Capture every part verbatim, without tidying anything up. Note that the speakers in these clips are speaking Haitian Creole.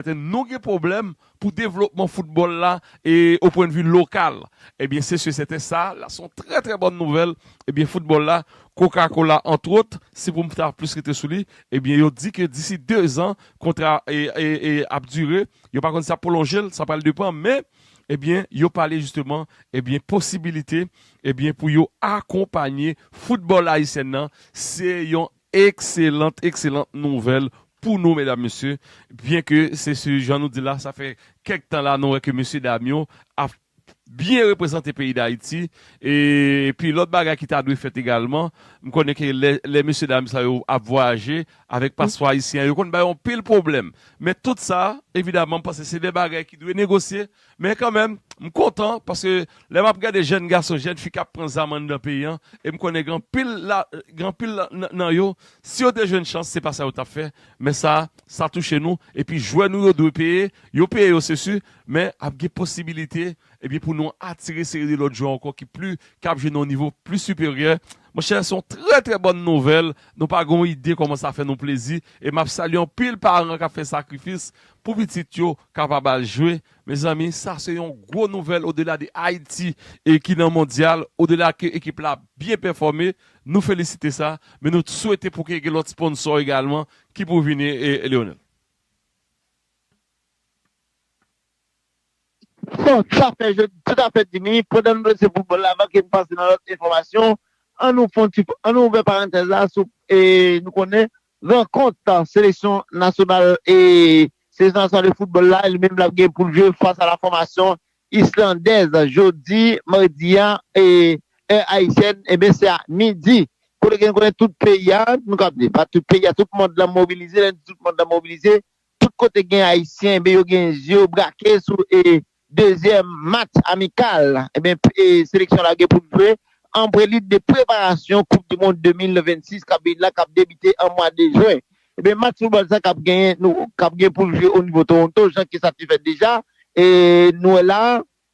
sèten, nou gen pwoblèm pou devlopman foutbòl la e o pwennvi lokal. Ebyen, se si e sèten, sa la se yon trè, trè bòn nouvèl. Ebyen, foutbòl la, Coca-Cola, antwòt, si pou m ta plis rete sou li, ebyen, yo di ke disi dezan, kontra e, e, e ap dire, yo pa konn si ap pwolonje l, sa pral depann, men, ebyen, yo pale jisteman, ebyen, posibilite, ebyen, pou yo akonpanye foutbòl ayisyen nan, se yon ekselant, ekselant nouvèl pou nou, medam, mesye. Byenke se si, jan nou di la, sa fè kèk tan la, nou wè ke mesye dam yo ap byen reprezante peyi Dayiti. E, epi lòt bagay ki ta dwe fèt egalman, m konnen ke lè, lè mesye dam sa yo ap vwayaje avèk paspò ayisyen an, yo konn bay yon pil pwoblèm. Men tout sa, evidaman, m panse se de bagay ki dwe negosye. Men kanmenm, m kontan paske lè m ap gade jèn gason, jèn fi k ap pran zam anndan peyi an, e m konnen gen anpil la, gen anpil nan, nan yo, si yo te jwenn chans, se pa sa yo t ap fè. Men sa, sa touche nou. Epi jwè nou yo dwe peye, yo peye yo, se si, men ap gen posibilite, epi pou nou atire seri de lòt jwè ankò ki pli, k ap jwe nan yon nivo pli siperyè. Monchè, se yon trè, trè bòn nouvèl. Nou pa gen yon ide kòman sa fè nou plezi. E m ap salye anpil paran k ap fè sakrifis pou pitit yo kapab al jwe. Mezanmi, sa se yon gwo nouvèl odela de Ayiti e ki nan mondyal, odela ke ekip la byen pèfòme. Nou felisite sa, men nou swete pou ke gen lòt sponsò egalman ki pou vini, e, Leonel. Bon, sa fè, je, tout à fait, Jimmy. Pandan nou lese foutbòl la, avan ke n pase nan lòt enfòmasyon, an nou fè yon ti, an nou ouvè parantèz la sou, e, nou konnen rankont seleksyon nasyonal, e, seleksyon nasyonal de foutbòl la, li menm l ap gen pou l jwe fas a la fòmasyon islandèz jodi, madi a, e, è ayisyèn, ebyen, se a midi. Kote ke nou konnen tout peyi a, nou kab di, pa tout peyi a, tout mond lan mobilize, lè n di tout mond lan mobilize, tout kote gen Ayisyen, ebyen, yo gen je yo brake sou, e, dezyèm match amikal, ebyen, p-, e, seleksyon la gen pou l jwe an prelit de preparasyon Koup di Mond de mil vennsis k ap vini la, k ap debite an mwa de jen. Ebyen, match foutbòl sa k ap genyen, nou, k ap gen pou l jwe o nivo Toronto, jan ke sa te fèt deja, e nou wè la,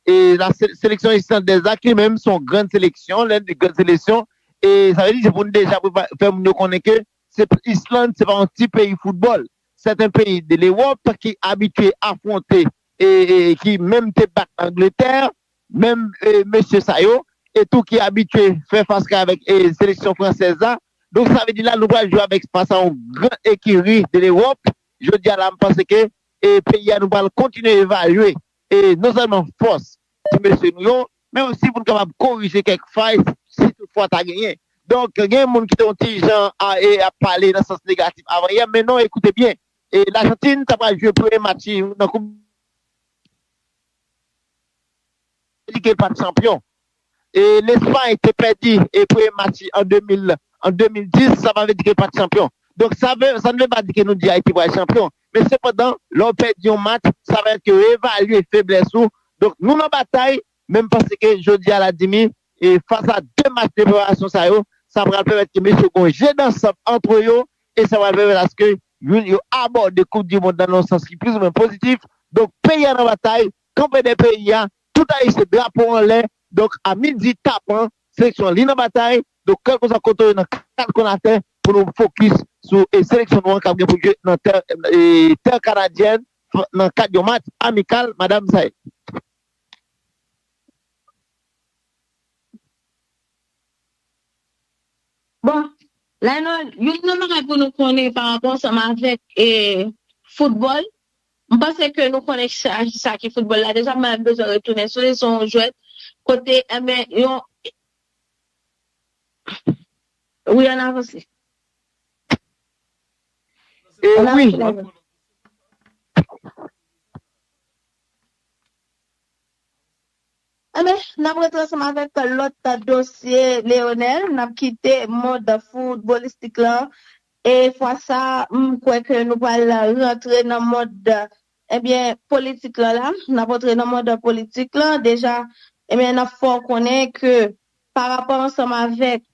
e la se-, seleksyon islandèz la, ki li menm se yon grann seleksyon, lè n di grann seleksyon, e sa vle di se pou n deja prepa-, fè moun yo konnen ke se, Island, se pa yon ti peyi foutbòl. Sèten peyi de Lewòp ki abitye afwonte e, e ki menm te bat Angletè, menm, e, mesye sa yo, e tou ki abitye fè fas kay avèk, e, seleksyon fransèz la. Donk, sa vle di la, nou pral jwe avèk, fas a yon gran ekiri de Lewòp. Jodi a la, m panse ke, e, peyi a, nou pral kontinye evalye, e, non sèlman fòs ti mesye nou yo, men osi pou n kapab korije kèk fay si toutfwa ta genyen. Donk, gen moun ki te yon ti jan a, e, ap pale nan sans negatif avan yè, men non, ekoute byen. E Lajantin ta pral jwe premye match li nan Koup li ke l pa t chanpyon. E Lespay te pèdi e premye match li an de mil, an de mil dis, sa pa vle di ke l pa t chanpyon. Donk, sa vle, sa ne vle pa di ke nou di Ayiti pral chanpyon. Men sepandan, lè w pèdi yon match, sa vle di ke w evalye feblès ou. Donk, nou nan batay, men m panse ke jodi a la, Jimmy, e fas a de match de preparasyon sa yo, sa pral pèmèt ke mesye yo gen yon je dansanm antre yo, e sa pral pèmèt aske youn yo abòde Koup di Mond nan yon sans ki plis ou mwen pozitif. Donk, peyi a nan batay, kanpe dèyè peyi a, tout Ayisyen drapo anlè. Donk, a midi tapan, seleksyon an li nan batay. Donk, kèlkeswa kote w ye nan kat konatè, pou nou fokis sou, e, seleksyon nou an k ap gen pou jwe nan tè, e, tè kanadyèn, nan kad yon match amikal, Madam Sayed. Bon, la, nou, youn nan bagay pou nou konnen pa rapò ansanm avèk, e, foutbòl, m panse ke nou konnen sa, sa ki foutbòl la deja, m pa menm bezwen retounen sou li, se yon jwèt kote, enben, yon, wi, ann avanse. E, ann wi. Avanse. Enben, n ap rete ansanm avèk lòt dosye, Leonel. N ap kite mond foutbolistik lan. E fwa sa, m kwè ke nou pral rantre nan mond, ebyen, politik lan la. N ap rantre nan mond politik lan. Deja, ebyen, n ap fè w konnen ke pa rapò ansanm avèk,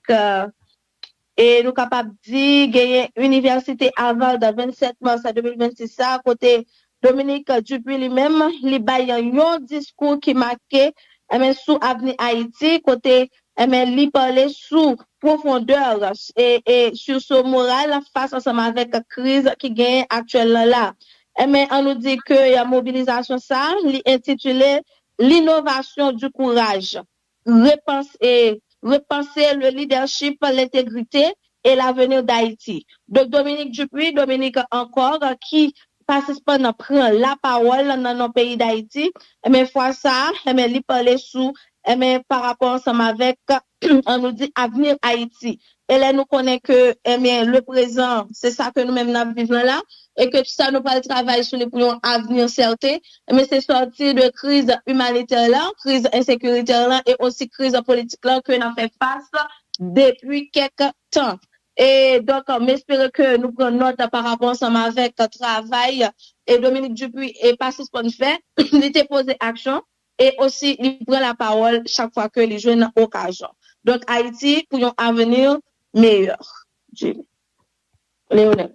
e, nou kapab di, genyen Inivèsite Harvard vennsenk mas de mil vennsis sa, kote Dominique Dupuy li menm, li bay yon diskou ki make, enben, sou avni Ayiti, kote, enben, li pale sou pwofondè e, e sursaut moral fas ansanm avèk kriz ki genyen aktyèl lan la. Enben, an nou di ke mobilizasyon sa, li entitile L'innovation du courage, repenser, repenser le leadership, l'intégrité et l'avenir d'Haïti. Donk, Dominique Dupuis, Dominique ankò, ki pa sispann pran lapawòl nan non peyi Dayiti, enben, fwa sa, enben, li pale sou, enben, pa rapò ansanm avèk, an nou di, avni Ayiti. E lè nou konnen ke, enben, le prezan, se sa ke nou menm n ap viv lan la, e ke sa nou pral travay sou li pou yon avni sèten, enben, se sòti de kriz imanitè la, kriz ensekirite la, e osi kriz politik la ke n ap fè fas depi kèk tan. E donk, m espere ke nou pran nòt pa rapò ansanm avèk travay e Dominique Dupuis e pa sispann fè. Li te poze aksyon e osi li pran lapawòl chak fwa ke li jwenn okazyon. Donk, Ayiti pou yon avenir meyè. Jimmy. Leonel.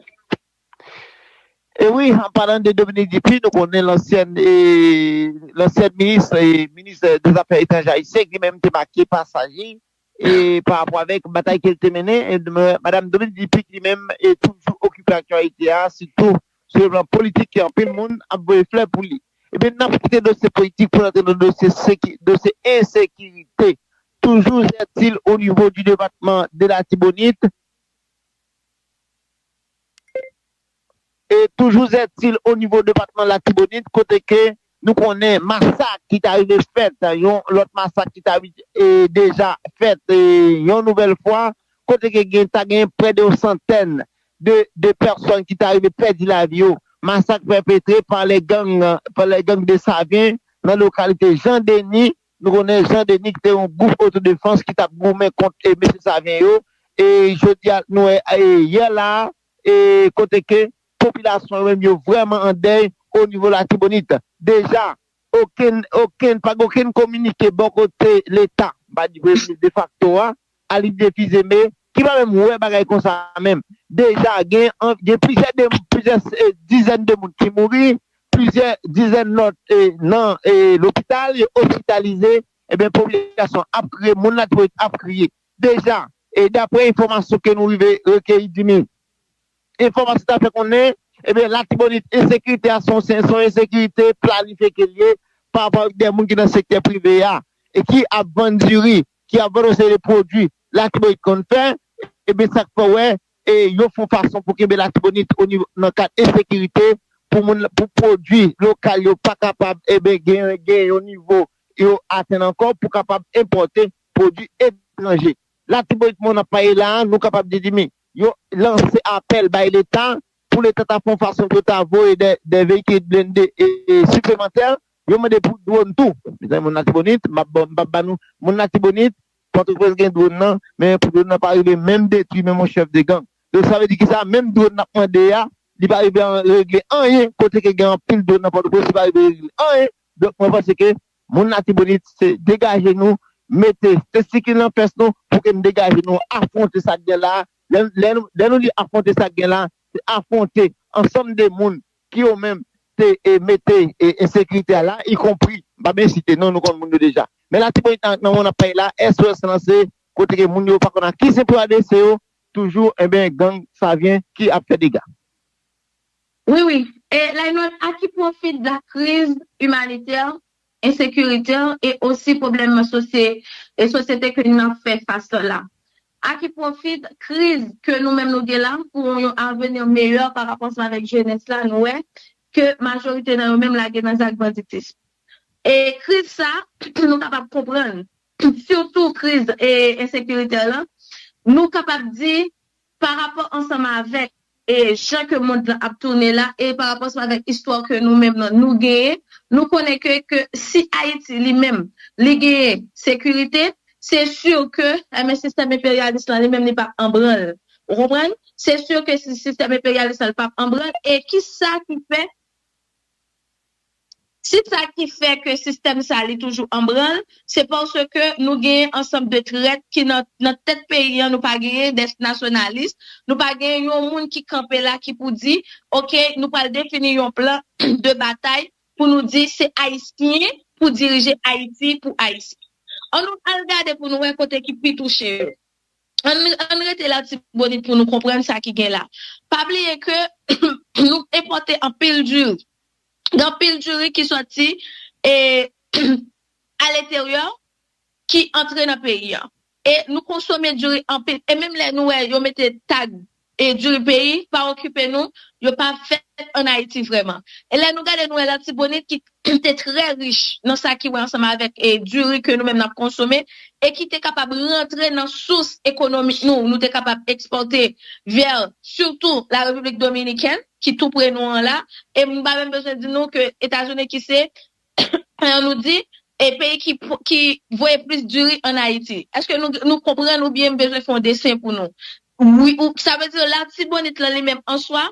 E wi, an palan de Dominique Dupuis, nou konnen lansyen e lansyen minis e minis dè zafè etranjè ayisyen ki menm te make pasaj li e pa rapò avèk batay ke l te mennen. E, Madanm Dominique Dupuis li menm e toujou okipe aktyalite a, sitou sou le plan politik ke anpil moun ap voye flè pou li. Ebyen, n ap kite dosye politik pou n antre nan dosye seki, dosye ensekirite. Toujours est-il au niveau du département de l'Artibonite, e toujours est-il au niveau depatman Latibonit, kote ke nou konnen masak ki ta rive fèt, yon lòt masak ki ta e, deja fèt e, yon nouvèl fwa, kote ke gen ta gen prè de yon santèn de, de pèsòn ki ta rive pèdi lavi yo. Masak pèpetre pa lè gang, pa lè gang de Savyen nan lokalite Jan Deni. Nou konnen Jan Deni ki te yon gwoup otodefans ki t ap goumen kont e, mesye Savyen yo. E jodi a, nou wè e, yè la, e kote ke popilasyon yo menm yo vrèman an dèy o nivo Latibonit. Deja, okenn, okenn, pa gen okenn kominike bò kote Leta, m pa di premye minis defakto a, Alide Fils-Aimé, ki pa menm wè bagay konsa menm. Deja, gen, gen plizyè, de, plizyè e, dizèn de moun ki mouri, plizyè dizèn lòt e, nan e, lopital, yo ospitalize, ebyen, popilasyon ap kriye, moun Latibonit ap kriye. Deja, e daprè enfòmasyon ke nou rive rekeyi, Jimmy, enfòmasyon ta fè konnen, ebyen, Latibonit, ensekirite a se yon, se yon ensekirite planifye ke l ye pa rapò avèk de moun ki nan sektè prive a e ki ap vann diri, ki ap vann yon seri de pwodui Latibonit konn fè, ebyen, sa k fè w wè e yo fè yon fason pou kenbe Latibonit o nivo, nan kad ensekirite, pou moun, pou pwodui lokal yo pa kapab, ebyen, gen, gen yon nivo yo atenn ankò pou kapab enpòte pwodui etranje. Latibonit, mwen ap pale la a, nou kapab di, Jimmy, yo lanse apèl bay Leta pou Leta ta fè yon fason pou yo ta voye de, de veyikil blende e, e siplemantè. Yo mande pou dwòn tou. Mezanmi, moun Latibonit, m ap ba, m ap ba nou, moun Latibonit, Pòtoprens gen dwòn nan, men pou dwòn nan pa rive menm detwi menm yon chèf de gang. Donk, sa vle di kisa? Menm dwòn n ap mande a, li pa rive an, regle anyen, kote ke gen anpil dwòn nan Pòtoprens, li pa rive regle anyen. Donk, mwen panse ke moun Latibonit, se degaje nou, mete testikil nan fès nou, pou ke n degaje nou, afwonte sa k gen la. Lè, lè nou, lè nou di afwonte sa k gen la, se afwonte ansanm de moun ki yo menm te e, mete e, ensekirite a la, ikonpri, m pa byen site non, nou konn moun yo deja. Men Latibonit nan, nan moman n ap pale la, S O S lan se kote ke moun yo pa konn a ki sen pou yo adrese yo, toujou, enben, gang Savyen ki ap fè dega. Wi, wi. E Laynòt, à qui profite la crise humanitaire, insécuritaire et aussi problème sosyete ke nou ap fè fas la? À qui profite kriz ke nou menm nou gen la pou yon avenir meyè pa rapò ansanm avèk jenès la, nou wè ke majorite nan yo menm lage nan zak banditis. E kriz sa, nou kapab konprann, sitou kriz e ensekirite la, nou kapab di pa rapò ansanm avèk e jan ke mond lan ap tounen la e pa rapò ansanm avèk istwa ke nou menm nan nou genyen, nou konnen ke, ke si Ayiti li menm li genyen sekirite, se si ke enben sistèm enperyalis lan li menm li p ap anbranl. Ou konprann? Se si ke si sistèm enperyalis lan li p ap anbranl. E kisa ki fè Si sa ki fè ke sistèm sa li toujou anbranl, se paske nou genyen ansanm de trèt ki nan, nan tèt peyi an, nou pa genyen de nasyonalis, nou pa genyen yon moun ki kanpe la ki pou di, oke, nou pral defini yon plan de batay pou nou di se Ayisyen pou dirije Ayiti pou Ayisyen. Ann nou al gade pou nou wè kote ki pi touche yo. ann, ann rete Latibonit pou nou konprann sa ki gen la. Pa bliye ke nou enpòte anpil diri. Gen anpil diri ki sòti e, aleteryè ki antre nan peyi a. E nou konsome diri anpil. E menm lè nou wè yo mete tag e diri peyi, pa okipe nou, yo pa fèt ann Ayiti vrèman. E lè nou gade, nou wè Latibonit ki te trè rich nan sa ki wè ansanm avèk e diri ke nou menm n ap konsome e ki te kapab rantre nan sous ekonomik nou, nou te kapab ekspòte vè sitou la Repiblik Dominikèn ki tou pre nou an la. E m pa menm bezwen di nou ke Etazini ki se an nou di e peyi ki, ki voye plis diri ann Ayiti. Èske nou, nou konprann oubyen m bezwen fè yon desen pou nou? Wi, ou, sa vle di Latibonit lan li menm an swa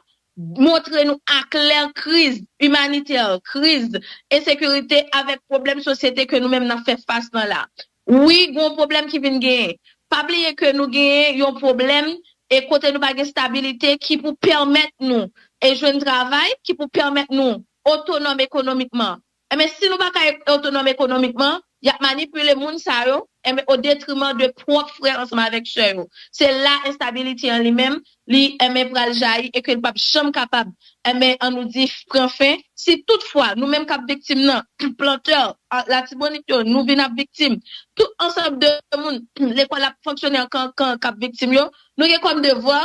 montre nou aklè kriz imanitè, kriz ensekirite avèk pwoblèm sosyete ke nou menm n ap fè fas nan la. Wi, gen yon pwoblèm ki vin genyen. Pa bliye ke nou genyen yon pwoblèm e kote nou pa gen stabilite ki pou pèmèt nou e jwenn travay, ki pou pèmèt nou otonòm ekonomikman. Enben, si nou pa ka otonòm ekonomikman, y ap manipile moun sa yo, enben, o detriman de pwòp frè ansanm avèk sè yo. Se la enstabilite an li menm, li, enben, pral jayi e ke l p ap janm kapab, enben, an nou di, pran fen. Si toutfwa, nou menm k ap viktim nan, plantè, a, Latibonit yo, nou vin ap viktim, tout ansanm de moun, lekòl ap fonksyone an kan, kan k ap viktim yo, nou gen kòm devwa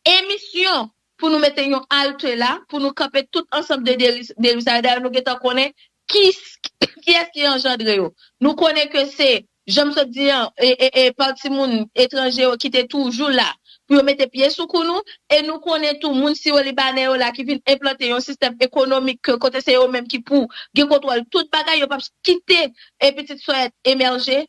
e misyon pou nou mete yon alte la, pou nou kanpe tout ansanm de deri, deri sa yo. Dayè, nou gentan konnen ki, kiyès ki anjandre yo. Nou konnen ke se, jan m sot di an, e, e, e pa timoun etranje yo ki te toujou la pou yo mete pye sou kou nou, e nou konnen tou moun siwo-libanè yo la ki vin enplante yon sistèm ekonomik ke kote se yo menm ki pou gen kontwòl tout bagay, yo p ap kite e pitit sòyèt emèje.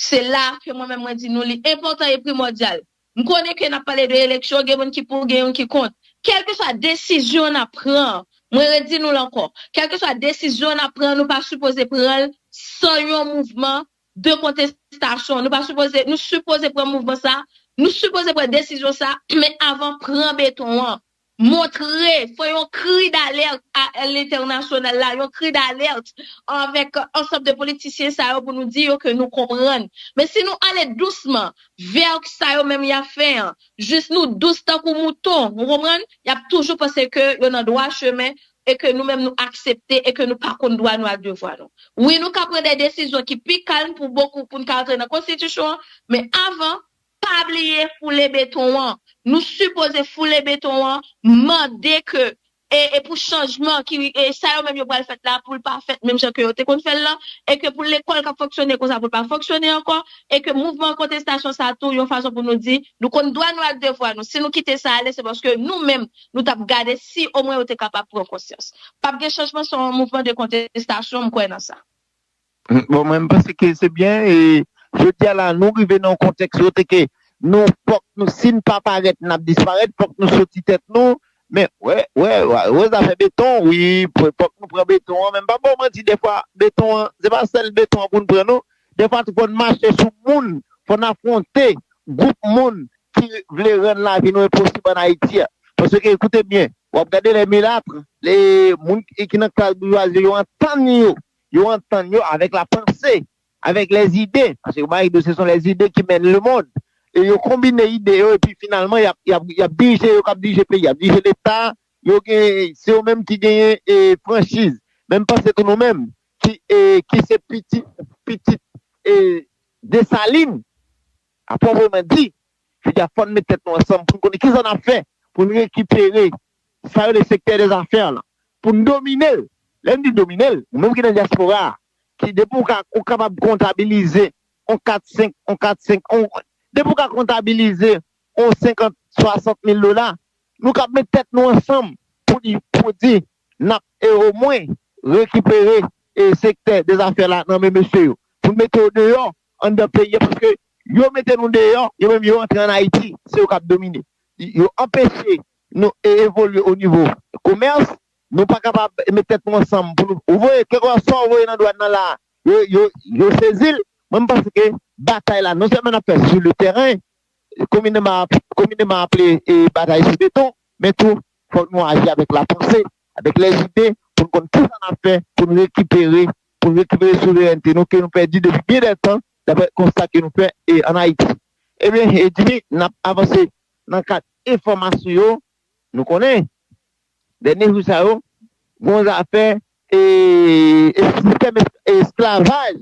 Se la ke mwen menm mwen di nou li enpòtan e primòdyal. M konnen ke n ap pale de eleksyon, gen moun ki pou, gen youn ki kont. Kèlkeswa desizyon n ap pran, mwen redi nou l ankò, kèlkeswa desizyon n ap pran, nou pa sipoze pran l san yon mouvman de kontestasyon. Nou pa sipoze, nou sipoze pran mouvman sa, nou sipoze pran desizyon sa, men avan pran beton an. Montre, fè yon kri dalèt a lentènasyonal la, yon kri dalèt avèk ansanm de politisyen sa yo pou nou di yo ke nou konprann. Men si nou ale dousman vè sa yo menm y ap fè an, jis nou dous tankou mouton, ou konprann? Y ap toujou panse ke yo nan dwa chemen e ke nou menm nou aksepte e ke nou pa konn dwa nou ak devwa nou. Wi, nou ka pran de desizyon ki pi kalm pou bokou, pou n ka antre nan konstitisyon an, men avan, pa bliye foule beton an. Nou sipoze foule beton an, mande ke, e, e pou chanjman ki, e sa yo menm yo pral fèt la, pou l pa fèt menm jan ke yo te konn fè l lan, e ke pou lekòl k ap fonksyone konsa, pou l pa fonksyone ankò, e ke mouvman kontestasyon sa tou, yon fason pou nou di, nou konn dwa nou ak devwa nou. Si nou kite sa ale, se paske nou menm, nou t ap gade si omwen yo te kapab pran konsyans. P ap gen chanjman san yon mouvman de kontestasyon, m kwè nan sa. Bon, mwen, m panse ke se byen. E jodi a la, nou rive nan yon kontèks kote ke nou, fòk nou, si n pa parèt, n ap disparèt, fòk nou soti tèt nou. Men, wè, wè, wè, wè, zafè beton, wi, fòk nou pran beton an. Men m p ap ba w manti, defwa, beton an, se pa sèl beton an pou n pran, non. Defwa tou, fò n mache sou moun, fò n afwonte gwoup moun ki vle rann lavi nou enposib ann Ayiti a. Paske, koute byen, w ap gade lè milat, lè moun ki nan klas boujwazi yo, yo antann yo, yo antann yo avèk lapanse, avèk lèzide, paske yo bay nou se son lèzide ki mèn lemonn. E yo konbine ide yo, epi finalman, y ap, y ap, y ap dirije, yo k ap dirije peyi, y ap dirije Leta, yo gen, se yo menm ki genyen e, franchiz. Men m panse tou nou menm, ki, e, ki se pitit, pitit e, Desalin, a pwòpman di, jodi a, fò n met tèt nou ansanm pou n konnen kisa n ap fè pou n rekipere sa yo rele sektè dèzafè lan, pou n domine l. Lè m di domine l, ou menm ki nan dyaspora a, ki depi w ka, ou kapab kontabilize on kat senk, on kat senk, on, depi w ka kontabilize on senkant, swasant mil dola, nou kab met tèt nou ansanm pou di, pou di n ap e omwen rekipere e sektè dèzafè la nan men mesye yo. Pou n mete yo deyò anndan peyi a, paske yo mete nou deyò, yo menm yo antre ann Ayiti, se yo k ap domine. Yo anpeche nou e evolye o nivo komès, nou pa kapab met tèt nou ansanm pou nou, ou voye, kèlkeswa sa w voye nan dwàn nan la, yo, yo, yo sezi l. Mwen, m panse ke batay la, non sèlman n ap fè sou le tèren, komineman, komineman aple e batay sou beton, men tou, fòk nou aji avèk lapanse, avèk lèzide, pou n konn kisa n ap fè, pou n rekipere, pou n rekipere souverènte nou ke nou pèdi depi byen dè tan, daprè konsta ke nou fè e ann Ayiti. Ebyen, e Jimmy, n ap avanse nan kad enfòmasyon yo. Nou konnen, dènye jou sa yo, gon zafè e, e sistèm es- esklavaj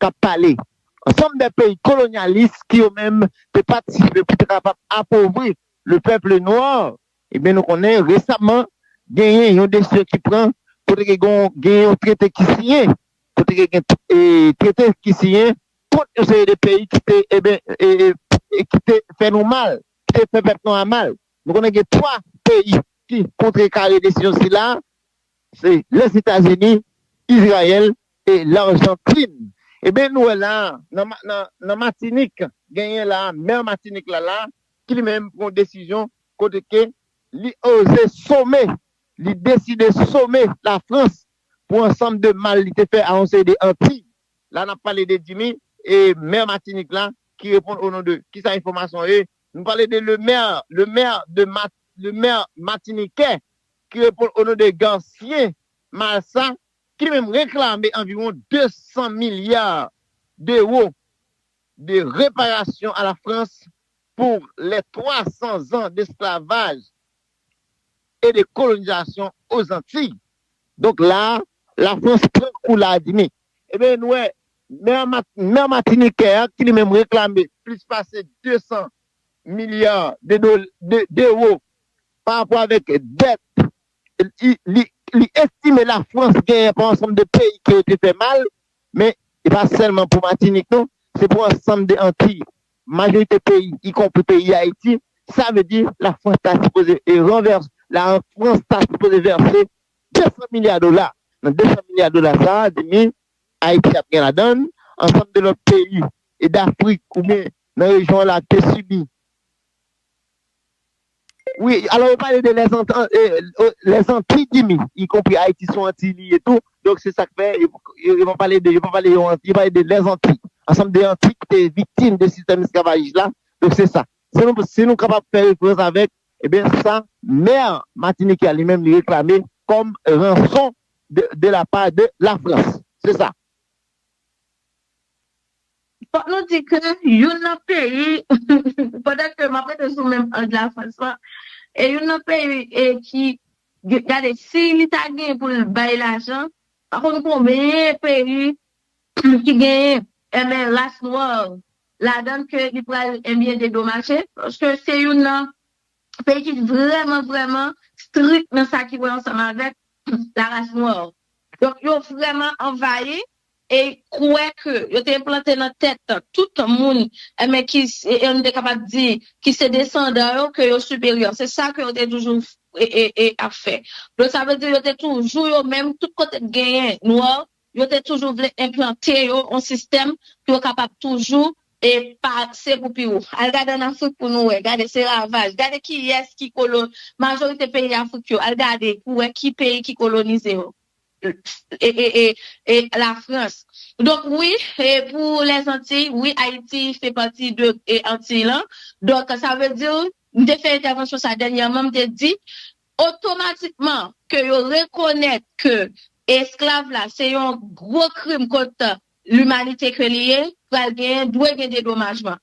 k ap pale. Ansanm de peyi kolonyalis ki yo menm te patisipe pou te kapab apovri le peuple noir, ebyen nou konnen resaman genyen yon desizyon ki pran kote ke gon- genyen yon trete ki siyen, kote ke gen e, trete ki siyen kont yon seri de peyi ki te, ebyen, e, e, e ki te fè nou mal, ki te fè pèp nou a mal. Nou konnen gen twa peyi ki kontrekare desizyon sila, se Lèzetazini, Izrayèl e Lajantin. Ebyen, nou wè la, nan, Ma- nan, nan Matinik, genyen la, mè Matinik la, la, ki li menm pran desizyon kote ke li oze some, li deside some Lafrans pou ansanm de mal li te fè a yon seri de Antiy. La, n ap pale de Jimmy, e mè Matinik la, ki reponn o non de. Kisa enfòmasyon ye? Nou pale de le maire, le maire de Mat- le maire matinikè, ki reponn o non de Gancien Malsa, ki li menm reklame anviwon de san milya dewo de reparasyon a la Frans pour les trois cents ans d'esclavage et de colonisation aux Antilles. Donk la, la Frans pran kou la, Jimmy. Ebyen, nou wè, mè Mat- mè matinikè a, ki li menm reklame plis pase de san milya de, do- de, dewo pa rapò avèk dèt li, li, li estime la Frans genyen pa ansanm de peyi ke yo te fè mal, men e pa sèlman pou Matinik, non, se pou ansanm de Antiy. Majorite peyi, ikonpri peyi Ayiti, sa vle di la Frans ta sipoze e ranvèse, la Frans ta sipoze vèse de san milya dola. Nan de san milya dola sa a, Jimmy, Ayiti ap gen ladan l, ansanm de lòt peyi e Dafrik oubyen nan rejyon la ki te sibi. Wi, alò yo pale de lèzanti, lèzanti, Jimmy, ikonpri Ayiti se yon anti li ye tou. Donk se sa k fè yo, yo, yo pa pale de, yo pa pale yo, yo pale de lèzanti. Ansanm de anti ki te viktim de sistèm esklavajis la. Donk se sa. Si nou, si nou kapab fè referans avèk, ebyen sa, mè Matinik la li menm li reklame kòm ranson de, de la pa de la Frans. Se sa. Fòk nou di ke youn nan peyi, pandan ke m ap rete sou menm ang la Frans lan, e youn nan peyi e ki, gade, si li ta gen pou l bay lajan, pa konn konbyen peyi ki genyen, enben, ras nwa ladan l ke li pral, enben, dedomaje, paske se youn nan peyi ki vrèman, vrèman strik nan sa ki wè ansanm avèk laras nwa. Donk, yo vrèman anvayi e kwè ke yo te enplante nan tèt tout moun, enben, ki, e, e nou te kapab di, ki se desandan yo, ke yo siperyè. Se sa ke yo te toujou e, e, e, ap fè. Donk, sa vle di yo te toujou yo menm, tout kote k genyen nwa, yo te toujou vle enplante yo yon sistèm pou yo kapab toujou e pase pou pi wo. Al gade ann Afrik pou nou wè. Gade se ravaj. Gade kiyès ki kolon, majorite peyi Afrik yo. Al gade pou wè ki peyi ki kolonize yo. E, e, e, e Lafrans. Donk wi, e pou Lèzantiy, wi, Ayiti fè pati de e, Antiy lan. Donk sa vle di, m te fè entèvansyon sa dènyèman, m te di, otomatikman ke yo rekonèt ke esklav la se yon gwo krim kont limanite ke li ye, pral genyen, dwe gen dedomajman.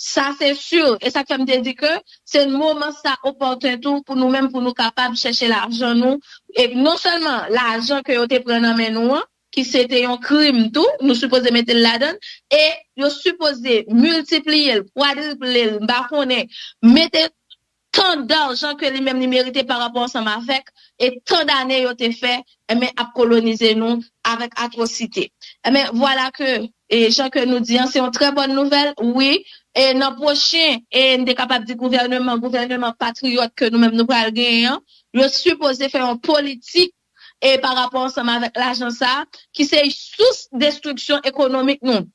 Sa se si, e sa k fè m te di ke se moman sa opòten tou pou nou menm, pou nou kapab chèche lajan nou, e non sèlman lajan ke yo te pran nan men nou an, ki se te yon krim tou, nou sipoze mete l ladan l, e yo sipoze miltipliye l, kwadriple l, m pa konnen, mete tan dajan ke li menm li merite pa rapò ansanm avèk e tan dane yo te fè, enben, ap kolonize nou avèk atwosite. Enben, vwala ke, e jan ke nou di an, se yon trè bòn nouvèl, wi, e nan pwochen, e n te kapab di gouvèneman, gouvèneman patriyòt ke nou menm nou pral genyen an, yo sipoze fè yon politik e pa rapò ansanm avèk lajan sa a, ki se sous destriksyon ekonomik nou.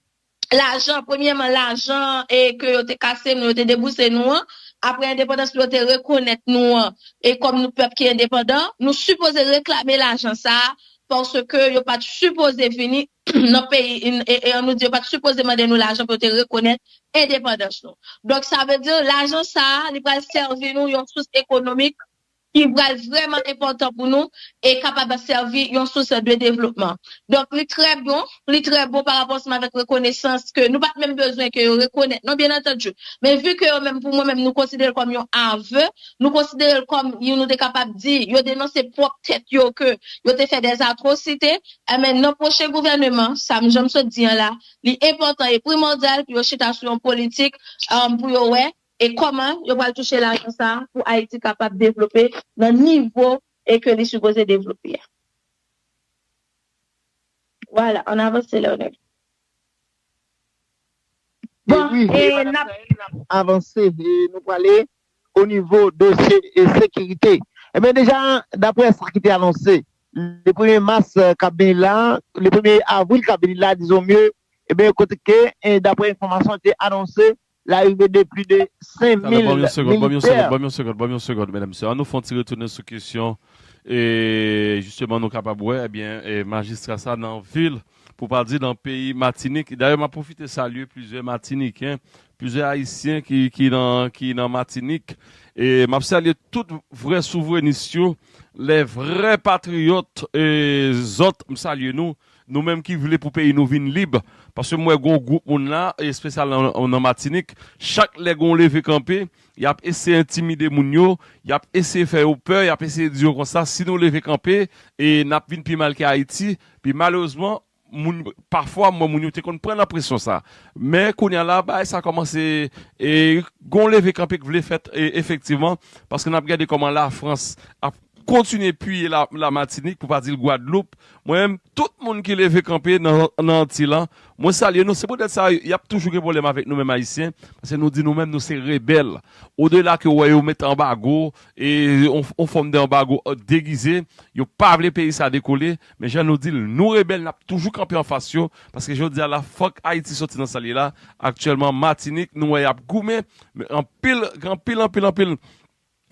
Lajan, premyèman, lajan e ke yo te kase nou, yo te debouse nou an, apre endepandans yo te rekonèt nou an, e kòm nou pèp ki endepandan, nou sipoze reklame lajan sa a, paske yo pa t sipoze vini nan peyi, e, e an nou di yo pa t sipoze mande nou lajan pou yo te rekonèt endepandans nou. Donk, sa vle di, lajan sa a, li pral sèvi nou yon sous ekonomik ki pral vrèman enpòtan pou nou e kapab sèvi yon sous de devlopman. Donk, li trè bon, li trè bon pa rapò ansanm avèk rekonesans ke nou pa t menm bezwen ke yo rekonèt, non, byen antandi. Men vi ke yo menm, pou mwen menm, nou konsidere l kòm yon ave, nou konsidere l kòm, yo, nou te kapab di, yo denonse pwòp tèt yo ke yo te fè dèzatwosite, enben, nan pwochen gouvèneman, sa m janm sot di an la, li enpòtan e primòdyal pou yo chita sou yon politik, um, pou yo wè e kòman yo pral touche lajan sa a pou Ayiti kapab devlope nan nivo e ke li sipoze devlope a. Vwala, ann avanse, Leonel. Bon, e n ap avanse, e nou prale o nivo dosye e sekirite. Ebyen, deja, daprè sa ki te anonse, le premye mas k ap vini la, le premye avril k ap vini la, dizon mye, ebyen, kote ke, e, daprè enfòmasyon te anonse, larive de pli de senk mil militè. Ban m yon segond, ban m yon segond, ban m yon segond, medam, mesye. An nou fè yon ti retounen sou kesyon, e, jisteman, nou kapab wè, ebyen, e, majistra sa nan vil, pou pa di nan peyi Matinik. Dayè, m ap pwofite salye plizyè Matiniken, plizyè Ayisyen ki, ki nan, ki nan Matinik. E m ap salye tout vrè souvrenis yo, lè vrè patriyòt, e, zòt, m salye nou. Nou menm ki vle pou peyi nou vin lib. Paske m wè gon gwoup moun la, espesyal nan, nan Matinik, chak lè gon leve kanpe, y ap eseye entimide moun yo, y ap eseye fè yo pè, y ap eseye di yo konsa, si nou leve kanpe, e n ap vin pi mal ke Ayiti. Pi malerezman, moun, pafwa, m wè moun yo te konn pran nan presyon sa. Men kounye a la, bagay sa kòmanse, e, gon leve kanpe k vle fèt, e, efektivman, paske n ap gade kòman Lafrans ap kontinye piye la, la Matinik, pou pa di l Gwadloup. Mwen menm, tout moun ki leve kanpe nan, nan Anti lan, mwen salye nou. Se poutèt sa, y ap toujou gen pwoblèm avèk nou menm Ayisyen, paske nou di nou menm, nou se rebèl. Odela ke w wè yo met anbago, e on, on fòm de anbago, e, degize, yo pa vle peyi sa dekole, men jan nou di l, nou rebèl, n ap toujou kanpe anfas yo, paske jodi a la, fòk Ayiti soti nan sa l ye la. Aktyèlman, Matinik, nou wè y ap goumen, men anpil, anpil, anpil, anpil,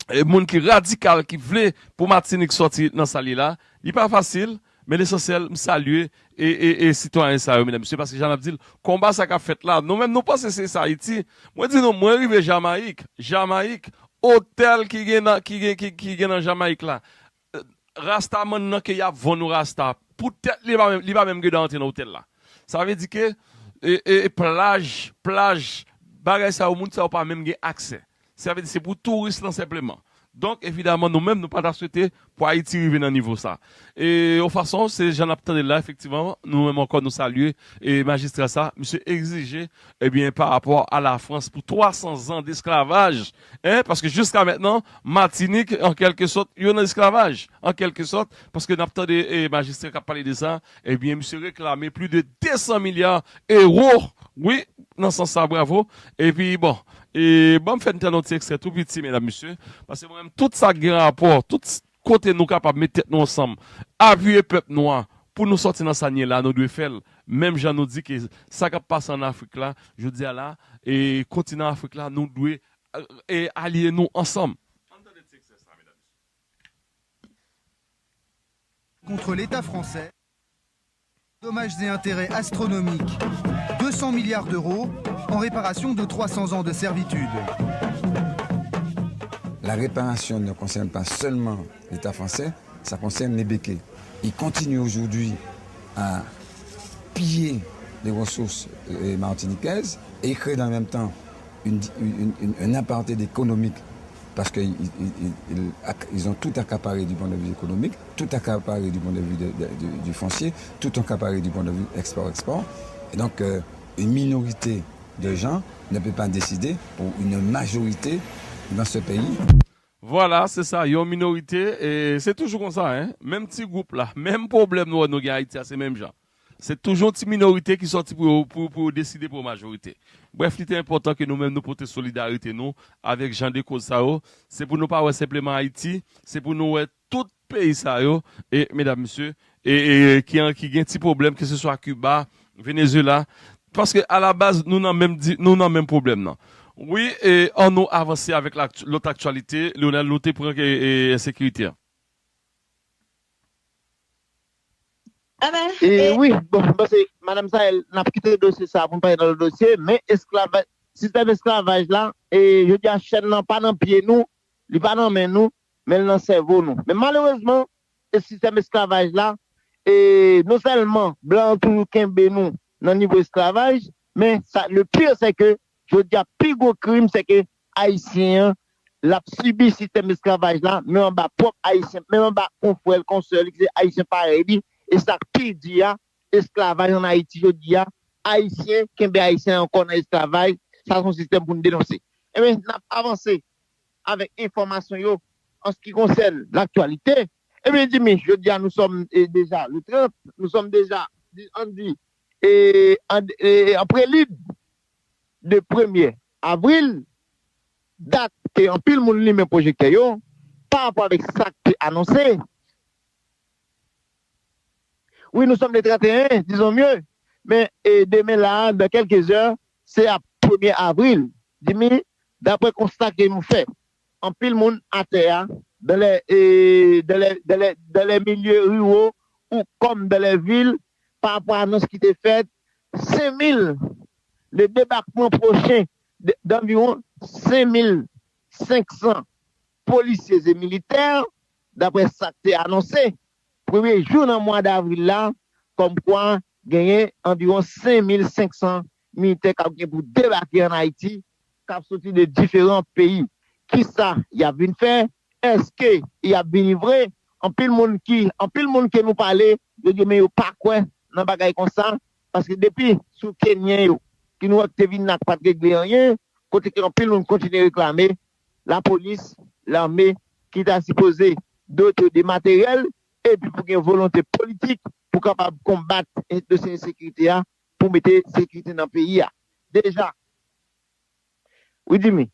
e, moun ki radikal, ki vle pou Matinik sòti nan sa l ye la. Li pa fasil, men lesansyèl, m salye e, e, e sitwayen sa yo, medam, mesye, paske jan n ap di l, konba sa k ap fèt la, nou menm, nou panse se sa Ayiti. Mwen di nou, mwen rive Jamayik, Jamayik, otèl ki gen nan, ki gen, ki, ki gen nan Jamayik la, e, rastamann nan ke y ap vann ou rasta, poutèt li pa menm, li pa menm gen dwa antre nan otèl la. Sa vle di ke, e, e, e plaj, plaj, bagay sa yo, moun sa yo pa menm gen aksè. Sa vle di se pou touris lan senpleman. Donk, evidaman, nou menm, nou pa ta swete pou Ayiti rive nan nivo sa. E yon fason, se jan n ap tande l la, efektivman, nou menm ankò, nou salye, e, majistra sa, misye egzije, ebyen, pa rapò a Lafrans pou twa san zan desklavaj, en, paske jiska mentnan, Matinik, an kèlke sòt, yo nan esklavaj, an kèlke sòt, paske n ap tande, e, majistra k ap pale de sa, ebyen, misye reklame plis de de san milya ewo, wi, nan sans sa, bravo. Epi, bon, e ban m fè n tande yon ti ekstrè tou piti, medam, mesye, paske mwen menm, tout sa k gen rapò, tout s-, kote nou kapab met tèt nou ansanm, apiye pèp nou an, pou nou sòti nan sa n ye la, nou dwe fè l. Menm jan nou di ke sa k ap pase ann Afrik la, jodi a la, e kontinan Afrik la, nou dwe, e, aliye nou ansanm. Ann tande ti ekstrè sa, medam, mesye. Contre l'État français. Dommages et intérêts astronomiques, deux cents milliards d'euros, en réparation de trois cents ans de servitude. La réparation ne concerne pas seulement l'État français, ça concerne les békés. Ils continuent aujourd'hui à piller les ressources, euh, martiniquaises et ils créent dans le même temps une, une, une, un apartheid économique parce qu'ils ont tout accaparé du point de vue économique, tout accaparé du point de vue de, de, de, du foncier, tout accaparé du point de vue export-export. Et donc, euh, une minorité de gens ne peut pas décider pour une majorité dans ce pays. Vwala, se sa, yon minorite, e se toujou konsa, en. Menm ti gwoup la, menm pwoblèm nou wè nou gen Ayiti a, se menm jan. Se toujou yon ti minorite ki sòti pou yo, pou, pou yo deside pou yon majorite. Brèf, li te enpòtan ke nou menm nou pote solidarite nou avèk jan de koz sa yo. Se pou nou pa wè senpleman Ayiti, se pou nou wè tout peyi sa yo, e medam, mesye, e, e, ki, ki gen ti pwoblèm, keseswa Kiba, Venezuela, paske alabaz, nou nan menm, nou nan menm pwoblèm nan. Wi, e, ann nou avanse avèk lòt aktyalite. Leonel, nou te pran, e, e, ensekirite a. E wi, bon, m panse, Madanm Sahel, n ap kite dosye sa a pou n pale nan lòt dosye, men esklavaj, sistèm esklavaj la, e jodi a, chèn nan pa nan pye nou, li pa nan men nou, men l nan sèvo nou. Men malerezman, e sistèm esklavaj la, e non sèlman blan an toujou kenbe nou nan nivo esklavaj, men sa, le pire, c'est que jodi a, pi gwo krim, se ke Ayisyen an, l ap sibi sistèm esklavaj la, men anba pwòp Ayisyen, men anba konfrè l, konsè l, ki se Ayisyen parèy li, e sa k pi di a, esklavaj ann Ayiti jodi a, Ayisyen kenbe Ayisyen ankò nan esklavaj, sa se yon sistèm pou n denonse. Ebyen, n ap avanse avèk enfòmasyon yo an se ki konsène l'actualité. Ebyen, Jimmy, jodi a, nous sommes, eh, déjà le trente, nous sommes déjà, di- ann di, eh, an, eh, an prelid de premye avril, dat ke anpil moun limen pwojektè yo, pa rapò avèk sa k te anonse. Oui, nous sommes le trente et un, disons mieux. Men, e, demen la, dans quelques heures, se ap premye avril. Jimmy, daprè konsta ke nou fè, anpil moun atè a, dans les, e, dans les, dans les, dans les milieux ruraux ou comme dans les villes, pa rapò a anons ki te fèt, senk mil, le débarquement prochain de- d'environ senk mil senk san policiers et militaires, daprè sa k te anonse, premye jou nan mwa davril la, kòmkwa genyen anviwon senk mil senk san militè k ap gen pou debake ann Ayiti, k ap soti de diferan peyi. Kisa y ap vin fè? Èske y ap vini vre? Anpil moun ki, anpil moun ke nou pale, yo di men yo pa kwè nan bagay konsa, paske depi sou Kenyen yo, ki nou wè ki te vin la k pa t regle anyen, kote ke anpil moun kontinye reklame, lapolis, lame, ki ta sipoze dote yo de materyèl, epi pou gen volonte politik pou kapab konbat dosye ensekirite a, pou mete sekirite nan peyi a. Deja, wi, Jimmy.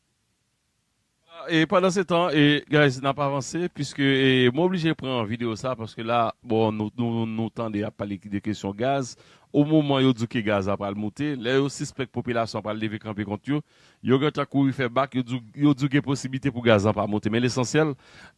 E pandan se tan, e, guys, n ap avanse, piske e, mwen oblije pran videyo sa, paske la, bon, nou, nou, nou tande y ap pale de kesyon gaz. O moman yo di ke gaz la pral moute, lè yo sispèk popilasyon an pral leve kanpe kont yo, yo gentan kouri fè bak, yo di, yo di gen posiblite pou gaz la pa moute. Men lesansyèl,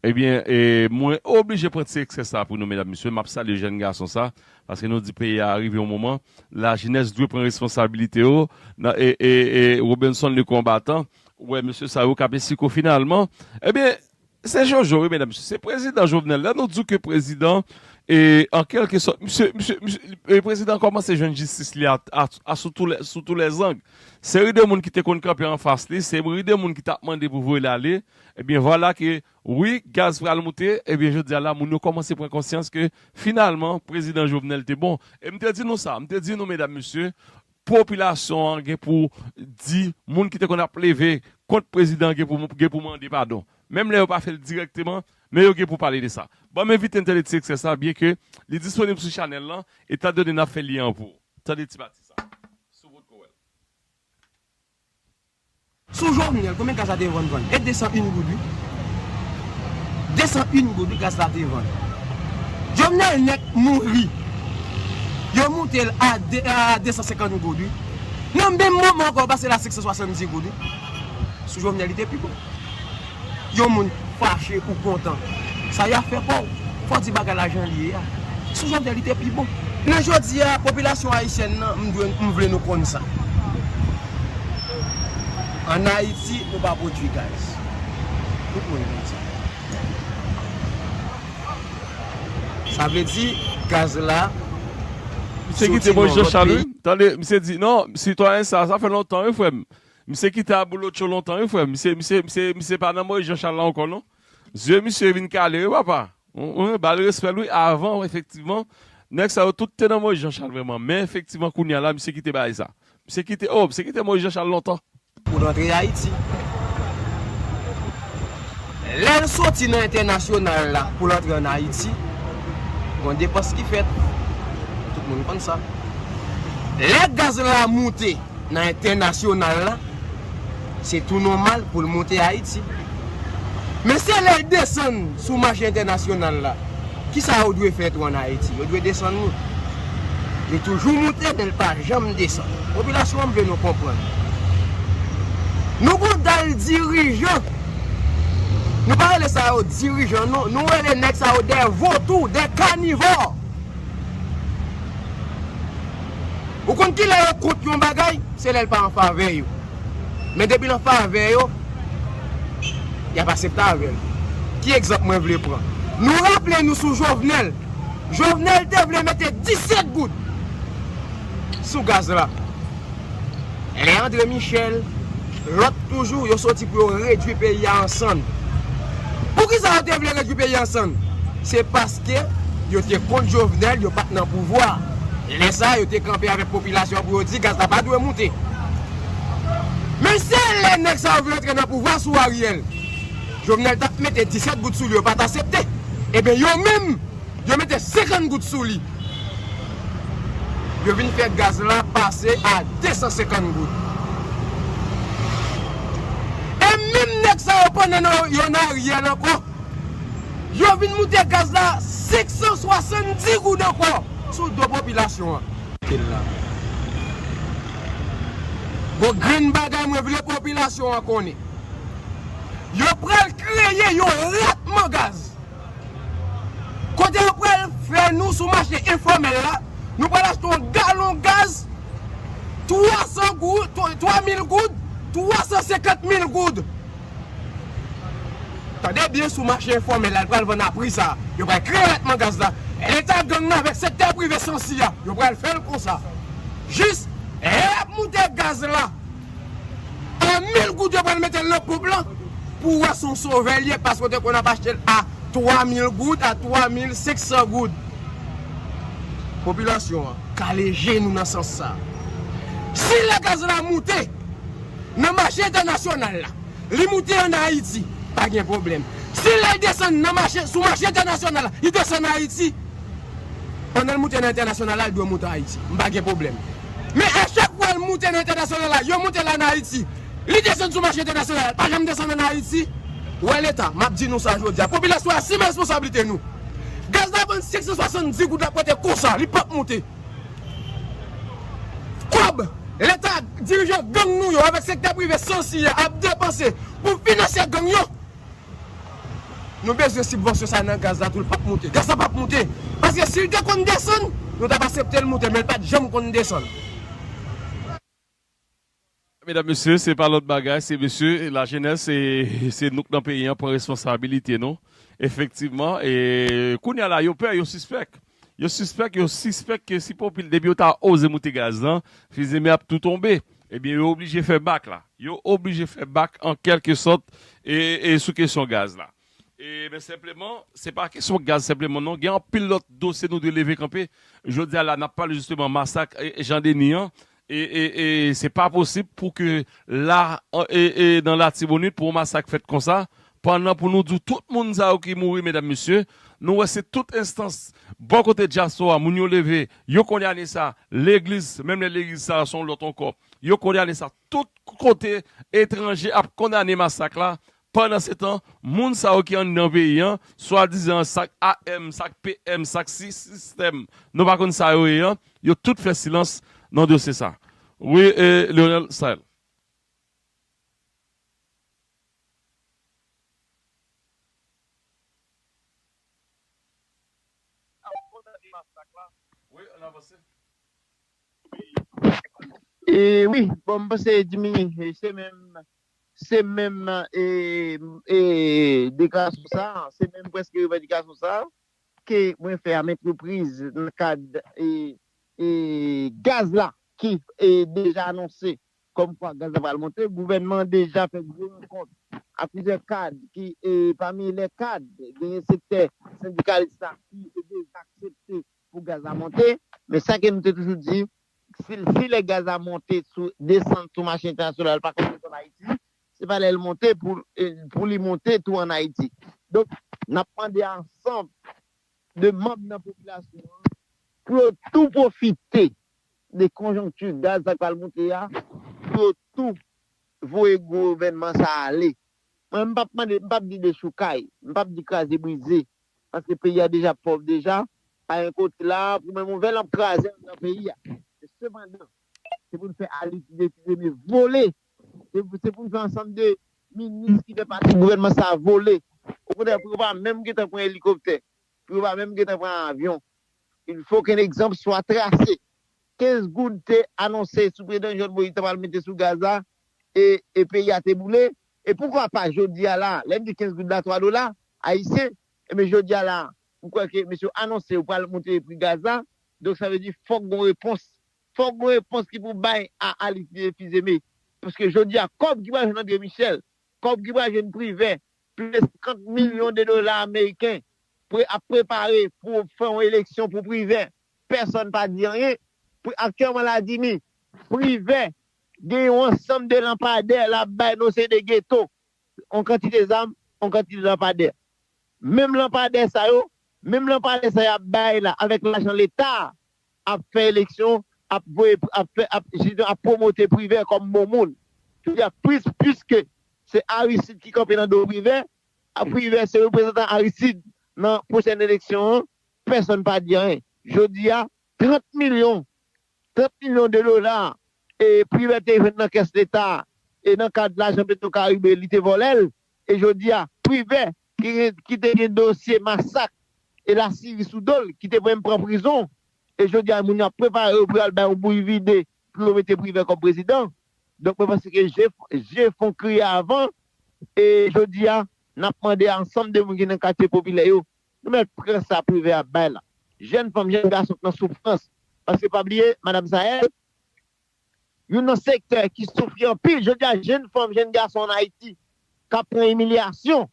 ebyen, e, mwen oblije pran ti eksè sa pou nou, medam, mesye. M ap salye jèn gason sa, paske nou di peyi a rive yon moman, lajenès dwe pran responsabilite yo, nan, e, e, e, Robenson le konbatan, ou wè mesye sa yo k ap esiko finalman, ebyen, se Jojo, wi, medam, mesye. Se prezidan Jovenel. Lè nou di ke prezidan, e, an kèlke sòt, misye, misye, misye, e, prezidan kòmanse jwenn jistis li a, a, a sou tou lè, sou tou lè zang. Seri de moun ki te konn kanpe anfas li, seri de moun ki t ap mande pou voye l ale, ebyen, vwala ke, wi, gaz pral moute, ebyen, jodi a la, moun yo kòmanse pran konsyans ke, finalman, prezidan Jovenel te bon. E m te di nou sa, m te di nou, medam, mesye, popilasyon an gen pou di, moun ki te konn ap leve kont prezidan an gen pou, gen pou mande padon. Menm lè yo pa fè l dirèkteman, men yo gen pou pale de sa. Ban m envite n tande ti eksè sa, byen ke li disponib sou chanèl lan, etan done n ap fè lyen an pou ou. Tande ti pati sa. Sou wout ko wè l. Sou Jovenel, konbyen gaz la te vann vann? E de san en goud wi. De san en goud wi gaz la te vann. Jovenel nèk mouri. Yo moute l a de, a de san senkant goud wi. Nan menm moman ankò, yo pase l a senk san swasanndis goud wi. Sou Jovenel li te pi bon. Yon moun fache ou kontan. Sa y ap fè kò w. Fò w di bagay la jan l ye a. Sou Jovenel li te pi bon. Men jodi a, popilasyon ayisyèn nan, m dwe, m vle nou konn sa. Ann Ayiti, nou pa pwodui gaz. Tout moun konn sa. Sa vle di, gaz la, Misye kite Moyiz Janchal wi. Tande, misye di, non, sitwayen sa, sa fè lontan wi, frè m. Misye kite Abolotcho lontan wi, frè m. Misye, misye, misye, misye pa nan Moyiz Janchal la ankò, non. Zye misye vin kale wi, papa. Wi, wi, ba l respè l wi, avan, efektivman, nèg sa yo tout te nan Moyiz Janchal vrèman. Men efektivman, kounye a la, misye kite bagay sa. Misye kite, oh, misye kite Moyiz Janchal lontan. Pou l antre Ayiti. Lè l soti nan entènasyonal la pou l antre ann Ayiti, gon depans ki fèt. Tout moun konn sa. Lè gaz la moute nan entènasyonal la, se tou nòmal pou l moute Ayiti. Men se lè l desann sou mache entènasyonal la, kisa yo dwe fè tou ann Ayiti? Yo dwe desann li. Li toujou moute, men l pa janm desann. Popilasyon an, m vle nou konprann. Nou gon dal dirijan. Nou pa rele sa yo dirijan, non. Nou rele nèg sa yo de vautours, de carnivores. Ou konn kilè yo kont yon bagay? Se lè l pa an favè yo. Men depi l an favè yo, y ap asepte avè l. Ki egzanp mwen vle pran? Nou raple nou sou Jovenel. Jovenel te vle mete disèt goud sou gaz la. Lè André Michel, lòt toujou, yo soti pou yo redwi peyi a an sann. Poukisa yo te vle redwi peyi a an sann? Se paske yo te kont Jovenel, yo pa t nan pouvwa. Lè sa a, yo te kanpe avèk popilasyon an pou yo di gaz la pa dwe moute. Men se lè nèg sa yo vin antre nan pouvwa sou Ariel, Jovenel t ap mete disèt goud sou li, yo pa t aksepte. Ebyen, yo menm, yo mete senkant goud sou li. Yo vin fè gaz la pase a de san senkant goud. E menm nèg sa yo, pandan yo, yo nan Ariel ankò, yo vin moute gaz la senk san swasanndis goud ankò sou do popilasyon an. Gon grenn bagay mwen vle popilasyon an konnen. Yo pral kreye yon ratman gaz. Kote yo pral fè nou sou mache enfòmèl la, nou pral achte yon galon gaz twa san goud, twa, twa mil goud, twa san senkant mil goud. Tande byen, sou mache enfòmèl la, l pral vann a pri sa. Yo pral kreye ratman gaz la. Leta gang nan avèk sektè prive sansi a, yo pral fè l konsa. Jis, lè y ap moute gaz la, a mil goud yo pral mete l nan ponp lan, pou w wè se yon sovè l ye, paske w te konn ap achte l a twa mil goud, a twa mil senk san goud. Popilasyon an, kale je nou nan sans sa. Si lè gaz la moute nan mache entènasyonal la, li moute ann Ayiti, pa gen pwoblèm. Si lè l desann nan mache, sou mache entènasyonal la, li desann Ayiti, pandan l moute nan entènasyonal la, l dwe moute Ayiti. M pa gen pwoblèm. Men a chak fwa l moute nan entènasyonal la, yo moute l ann Ayiti, li desann sou mache entènasyonal la, l pa janm desann ann Ayiti. Wè Leta, m ap di nou sa jodi a. Popilasyon an asime responsablite nou. Gaz la vann senk san swasanndis goud, l ap rete konsa, li p ap moute. Kòb Leta, dirijan gang nou yo avèk sektè prive sansi a ap depanse pou finanse gang yo, nou bezwen sibvansyon sa nan gaz la tou, l p ap moute. Gaz la p ap moute. Paske si l te konn desann, nou t ap aksepte l moute, men l pa t janm konn desann. Medam, mesye, se pa lòt bagay, se mesye, lajenès, se, se nou k nan peyi an, pran responsabilite nou. Efektivman, e kounye a la, yo pè, yo sispèk. Yo sispèk, yo sispèk ke si popil, depi yo ta oze moute gaz lan, fizeme ap tou tonbe. Ebyen, yo oblije fè bak la. Yo oblije fè bak an kèlke sòt e, e sou kesyon gaz la. E, men senpleman, se pa kesyon gaz senpleman non. Gen anpil lòt dosye nou dwe leve kanpe. Jodi a la, n ap pale jisteman masak e, e Jan Deni an. E, e, e se pa posib pou ke la, e, e nan Latibonit, pou yon masak fèt konsa, pandan pou nou di w tout moun sa yo ki mouri, medam, mesye, nou wè se tout enstans, bò kote dyaspora, moun yo leve, yo kondane sa, legliz, menm lè legliz sa a se yon lòt ankò, yo kondane sa, tout kote etranje ap kondane masak la, pandansetan, moun sa yo ki anndan peyi an, swadizan sa k A M, sa k P M, sa k si-, sistèm, nou pa konn sa yo ye an, yo tout fè silans nan dosye sa. Wi, e, Leonel Sael. E wi, bon, m panse Jimmy, se menm, se menm e, e, deklarasyon sa, se menm prèske revandikasyon sa ke mwen fè a maintes reprises nan kad e, e, gaz la ki e, deja anonse kòmkwa gaz la pral monte. Gouvènman an deja fè gwo rankont ak plizyè kad ki, e, pami lè kad, genyen sektè sendikalis la ki deja aksepte pou gaz la monte. Men sa ke nou te toujou di, si, si lè gaz la monte sou, desann sou mache entènasyonal, pa konn desann Ayiti, se pa lè l monte pou, e, pou li monte tou ann Ayiti. Donk, n ap mande ansanm de manm nan popilasyon an pou yo tou pwofite de konjonkti gaz sa k pral monte a, pou yo tou voye gouvènman sa a ale. Mwen, m p ap mande, m p ap di dechoukay, m p ap di kraze brize, paske peyi a deja pòv deja, pa gen kote la pou menm yon vè lanp kraze anndan peyi a. Men sepandan, se pou n fè Ayiti deside men vole. Se pou, se pou n fè ansanm de minis ki fè pati gouvènman sa a vole. Okontrè, pou yo pa menm gentan pran elikoptè, pou yo pa menm gentan pran avyon. Il faut qu'un exemple soit tracé. Kenz goud te anonse sou prezidan Jovenel Moïse ta pral mete sou gaz la, e, e peyi a te boule. E poukwa pa jodi a la, lè m di kenz goud la, twa dola, ayisyen. Ebyen, jodi a la, m kwè ke mesye yo anonse yo pral monte pri gaz la. Donk, sa vle di fòk gon repons. Fòk gon repons ki pou bay a Alix Fils-Aimé. Paske jodi a, kòb ki pral jwenn André Michel, kòb ki pral jwenn Privè, plis de senkant milyon de dola ameriken, pre, ap prepare pou fè yon eleksyon pou Privè. Pèsonn pa di anyen. Pri, aktyèlman la, Jimmy, Privè gen yon ansanm de lanpadè l ap bay nan seri de geto. Yon kantite zam, yon kantite lanpadè. Menm lanpadè sa yo, menm lanpadè sa y ap bay la, avèk lajan Leta, ap fè eleksyon, ap voye, ap fè, ap, jistis, ap pwomote Privè kòm bon moun. Jodi a, plis, piske se Aristide ki kanpe nan do Privè, a Privè se reprezantan Aristide nan pwochèn eleksyon an, pèsonn pa di anyen. Jodi a, trant milyon, trant milyon de dola, e Privè te jwenn nan kès Leta, e nan kad lajan Petwokaribe, li te vòlè l. E jodi a, Privè, ki, gen- ki te gen dosye masak e lasiri sou do l, ki te menm pran prizon, e jodi a, moun yo ap prepare yo pou y al bay yon bouyi vide pou yo mete Privè kòm prezidan. Donk, mwen panse ke je, je fon kriye avan, e jodi a, n ap mande a ansanm de moun ki nan katye popilè yo, nou mèt pran sa Privè ap bay la. Jèn fanm, jèn gason k nan soufrans. Paske pa bliye, Madanm Sael, youn nan sektè ki soufri anpil, jodi a, jèn fanm, jèn gason ann Ayiti, k ap pran imilyasyon.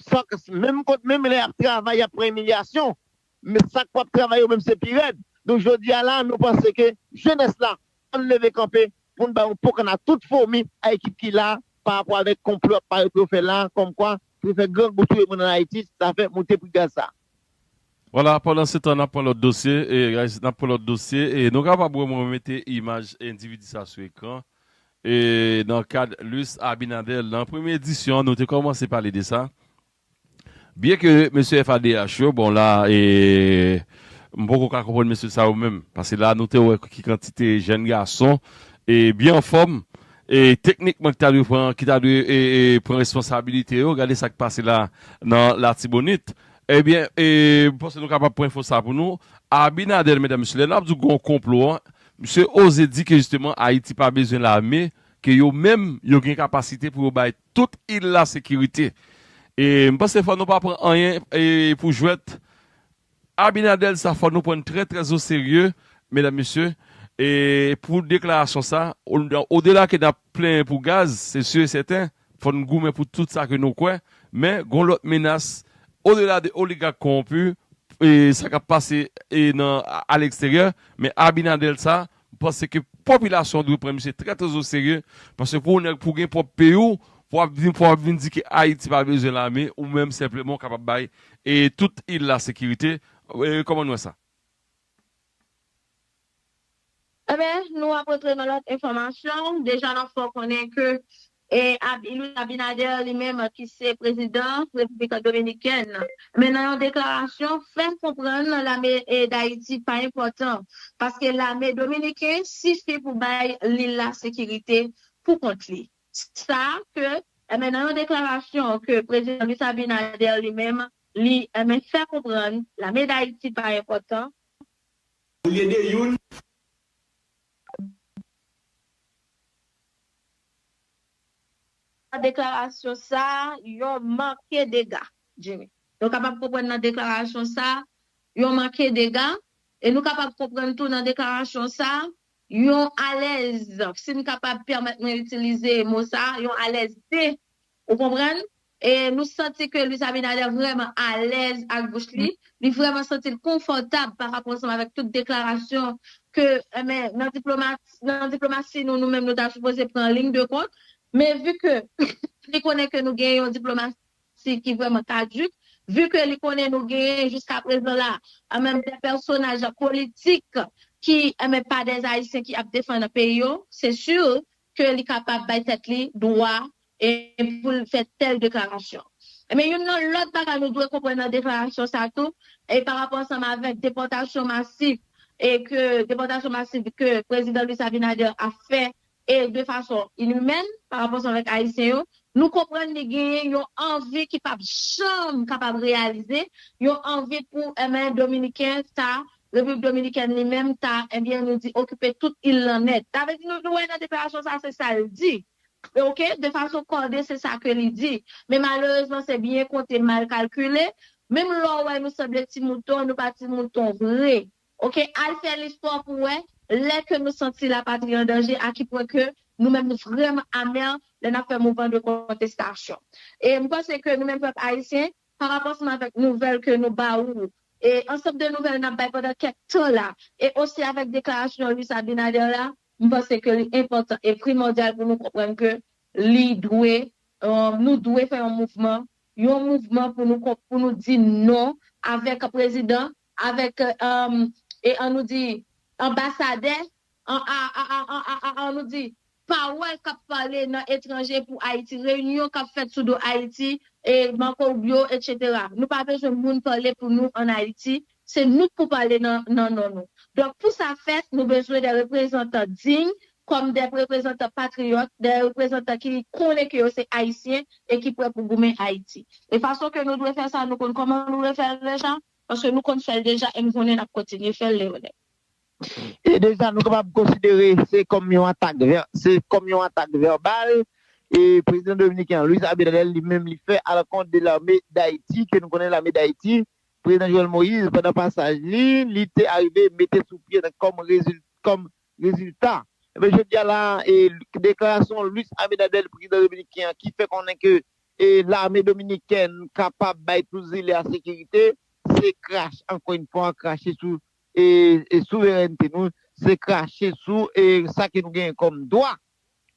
Sa, menm kot, menm lè y ap travay, y ap pran imilyasyon. Men sa k p ap travay yo menm, se pi rèd. Donk, jodi a la, nou panse ke jenès la, ann leve kanpe pou n bay yon pokann a tout fomi a ekip ki la pa rapò avèk konplo ap parèt pou yo fè la, kòmkwa pou yo fè grangou touye moun ann Ayiti, sa fè monte pri gaz sa. Vwala, pandansetan, n ap pran lòt dosye, e, guys, n ap pran lòt dosye, e nou kapab wè mwen mete imaj endividi sa sou ekran. E nan kad Luis Abinader, nan premye edisyon, nou te kòmanse pale de sa. Byen ke mesye F A D H yo, bon la, e, m poko ka konprann mesye sa yo menm. Paske la, nou te wè ki kantite jèn gason, e, byen anfòm, e, teknikman ki ta dwe pran, ki ta dwe, e, e, pran responsabilite yo. Gade sa k pase la nan Latibonit. Ebyen, e, m panse nou kapab pran enfo sa pou nou. Abinader, medam, mesye, lè n ap di w gen yon konplo an, misye oze di ke jisteman Ayiti pa bezwen lame, ke yo menm, yo gen kapasite pou yo bay tout il la sekirite. E m panse fò nou pa pran anyen, e, pou jwèt. Abinader sa, fò nou pran trè, trè o serye, medam, mesye. E pou deklarasyon sa, o, odela ke n ap plenyen pou gaz, se si e sèten, fò n goumen pou tout sa ke nou kwè. Men, gon lòt menas, odela de oligak kowonpi, e, sa k ap pase, e, nan, a, a leksteryè, men Abinader sa, m panse ke popilasyon dwe pran misye trè, trè o serye, paske pou yon nèg, pou gen pwòp peyi w, pou w ap vin, pou w ap vin di ke Ayiti pa bezwen lame, ou menm senpleman w kapab bay, e, tout il la sekirite. E, kòman nou wè sa? Enben, nou ap rantre nan lòt enfòmasyon. Deja, n ap fè w konnen ke, e, Ab-, Luis Abinader li menm ki se prezidan Repiblik Dominikèn, men nan yon deklarasyon, fè konprann lame, e, Dayiti pa enpòtan, paske lame dominiken sifi pou bay lil la sekirite pou kont li. Sa ke, enben, nan yon deklarasyon ke prezidan Luis Abinader li menm, li, enben, fè konprann lame Dayiti pa enpòtan. Olye de youn. Nan deklarasyon sa, yon manke dega, Jimmy. Nou kapab konprann nan deklarasyon sa, yon manke dega, e nou kapab konprann tou nan deklarasyon sa, yon alèz, si m kapab pèmèt mwen itilize mo sa, yon alèz de, ou konprann? E nou santi ke Luis Abinader vrèman alèz ak bouch li. Li vrèman santi l konfòtab pa rapò ansanm avèk tout deklarasyon ke, enben, nan diploma-, nan diplomasi nou, nou menm, nou ta sipoze pran liy de kont. Men vi ke li konnen ke nou gen yon diplomasi ki vrèman kadik, vi ke li konnen nou genyen jiska prezan la, a menm de pèsonaj politik ki, enben, pa dè Ayisyen ki ap defann peyi yo, se si ke li kapab bay tèt li dwa e pou l fè tèl deklarasyon. Enben, youn nan lòt bagay nou dwe konprann nan deklarasyon sa tou, e pa rapò ansanm avèk depòtasyon masif, e ke depòtasyon masif ke prezidan Luis Abinader ap fè, e de fason inimèn pa rapò ansanm avèk Ayisyen yo, nou konprann li genyen yon anvi ki p ap janm kapab reyalize, yon anvi pou, enben, Dominiken sa, Repiblik Dominikèn li menm ta, enben, nou di, okipe tout il lan nèt. Sa vle di, nou, nou wè nan deklarasyon sa, se sa l di. Ok, de fason kòde, se sa ke li di. Men malerezman, se byen konte, mal kalkile. Menm lè w wè nou sanble ti mouton, nou pa ti mouton vre. Ok, al fè listwa pou wè, lè ke nou santi lapatri an danje, a ki pwen ke nou menm nou vrèman amè lè n ap fè mouvman de kontestasyon. E m panse ke nou menm pèp ayisyen, pa rapò ansanm avèk nouvèl ke nou ba ou, e ansanm de nouvèl n ap bay pandan kèk tan la, e osi avèk deklarasyon Luis Abinader la, m panse ke li enpòtan e primòdyal pou nou konprann ke li dwe, euh, nou dwe fè yon mouvman, yon mouvman pou nou, pou nou di non avèk prezidan, avèk, euh, e an nou di anbasadè, an, a, a, a, a, a, a, an nou di pawòl k ap pale nan etranje pou Ayiti, reyinyon k ap fèt sou do Ayiti, e Marco Rubio, et cetera. Nou pa bezwen moun pale pou nou ann Ayiti, se nou k pou pale nan, nan non nou. Donk, pou sa fèt, nou bezwen de reprezantan diy, kòm de reprezantan patriyòt, de reprezantan ki konnen ke yo se Ayisyen e ki prè pou goumen Ayiti. E fason ke nou dwe fè sa, nou konn kòman nou dwe fè l deja, paske nou konn fè l deja e m konnen n ap kontinye fè l, Leonel. E deja, nou kapab konsidere se kòm yon atak vè-, se kòm yon atak vèbal, e prezidan dominiken an, Luis Abinader, li menm li fè alakont de lame Dayiti, ke nou konnen lame Dayiti, prezidan Jovenel Moïse, pandan pasaj li, li te arive mete sou pye nan kòm rezil-, kòm rezilta. Ebyen, jodi a la, e, deklarasyon Luis Abinader, prezidan dominiken an, ki fè konnen ke, e, lame dominikèn kapab bay tout zile a sekirite, se krache, ankò yon fwa, krache sou, e, e souverènte nou, se krache sou, e, sa ke nou genyen kòm dwa,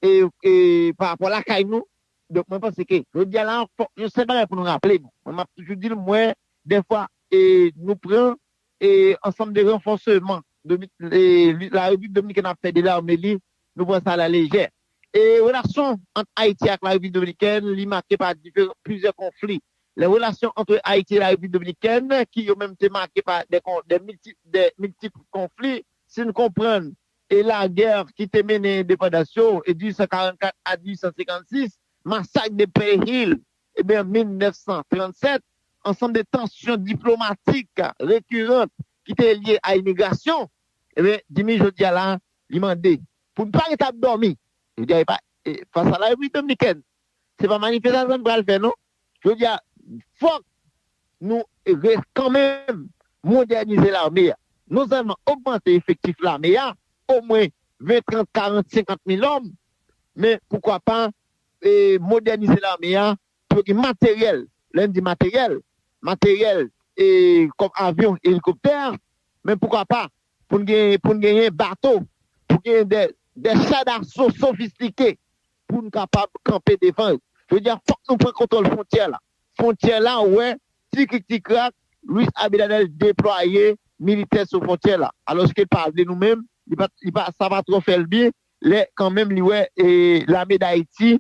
e, e, pa rapò lakay nou. Donk, mwen panse ke, jodi a la, fòk yon sèl bagay pou nou raple nou. Mwen, m ap toujou di l, mwen, dèfwa, e, nou pran, e, ansanm de ranfòseman Domi-, e, li, la Repiblik Dominikèn ap fè de lame li, nou pran sa a la lejè. E relasyon ant Ayiti ak la Repiblik Dominikèn, li make pa diferan, plizyè konfli. Les relations entre Haïti et la République dominicaine, ki yo menm te make pa de, kon-, de milti-, de miltip konfli, si n konprann, e lagè ki te mennen endepandans yo, e dizuit san karannkat a dizuit san senkannsis, masak de Pay Hill, ebyen, mil nèf san trannsèt, ansanm de tansyon diplomatik rekirant ki te lye a imigrasyon, ebyen, Jimmy jodi a la, li mande pou n pa ret ap dòmi. Jodi a, e pa, e, fas a la Repiblik Dominikèn, se pa manifestasyon n pral fè, non. Jodi a, fòk nou re-, kanmenm modènize lame a. Non sèlman ogmante efektif lame a, omwen ven, trant, karant, senkant mil òm, men poukwa pa, e, modènize lame a, pou yo gen materyèl. Lè n di materyèl, materyèl, e, kòm avyon, elikoptè, men poukwa pa, pou n gen, pou n genyen bato, pou genyen de, de cha daso sofistike, pou n kapab kanpe devan yo. Jodi a, fòk nou pran kontwòl fwontyè la. Fwontyè la, wè, tikrik tikrak, Luis Abinader deplwaye militè sou fwontyè la. Alòske l pa vle nou menm, li pa, li pa, sa pa twò fè l byen, lè kanmenm li wè, e, lame Dayiti,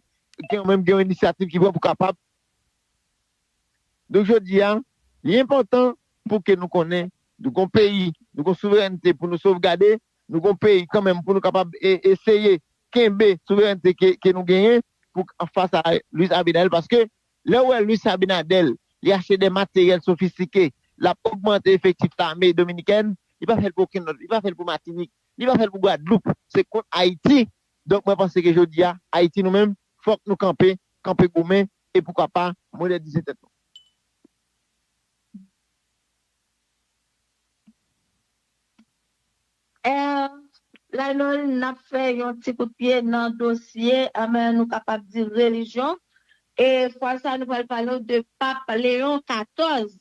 kanmenm gen yon inisyativ ki pran pou kapab. Donk, jodi a, li enpòtan pou ke nou konnen, nou gon peyi, nou gon souverènte pou nou sovgade, nou gon peyi kanmenm pou nou kapab e, eseye kenbe souverènte ke, ke nou genyen pou anfas a Luis Abinader, paske lè w wè Luis Abinader, li achte de materyèl sofistike, l ap ogmante efektif lame dominikèn, li pa fè l pou okenn lòt, li pa fè l pou Matinik, li pa fè l pou Gwadloup, se kont Ayiti. Donk, mwen panse ke jodi a, Ayiti nou menm, fòk nou kanpe, kanpe goumen, e poukwa pa, modènize tèt nou. Eh, Laynol, n ap fè yon ti kout pye nan dosye, enben, nou kapab di relijyon. E fwa sa, nou pral pale w de Pap Leyon katòz.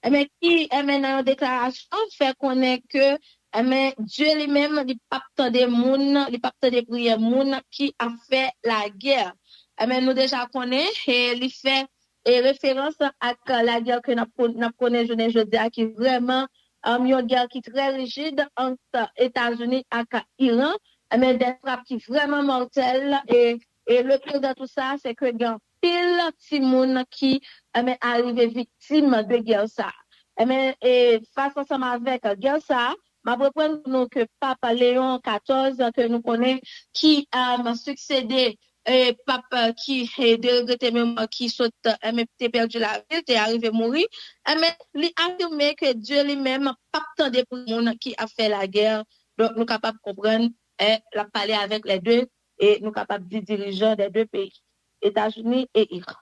Enben, ki, enben, nan yon deklarasyon, fè konnen ke, enben, Dye li menm, li p ap tande moun, li p ap tande priyè moun ki ap fè lagè. Enben, nou deja konnen, e li fè e referans ak lagè ke n ap kon-, n ap konnen jounen jodi a, ki vrèman, um, yon gè ki trè rijid ant Etazini ak Iran, enben, de frap ki vrèman mòtèl, e, e le pire dans tout sa, se ke gen anpil timoun ki, enben, arive viktim de gè sa. Enben, e fas ansanm avèk gè sa, m ap reprann pou nou ke Pap Leyon katòz, ke nou konnen ki, um, siksede e, Pap, e, ki, e, de regrete memwa, ki sot, e, men te pèdi lavi l, te arive mouri, e, men li afime ke Dye li menm p ap tande pri moun ki ap fè lagè. Donk, nou kapab konprann, e, l ap pale avèk lè de, e nou kapab di dirijan dè de peyi, Etazini e Iran.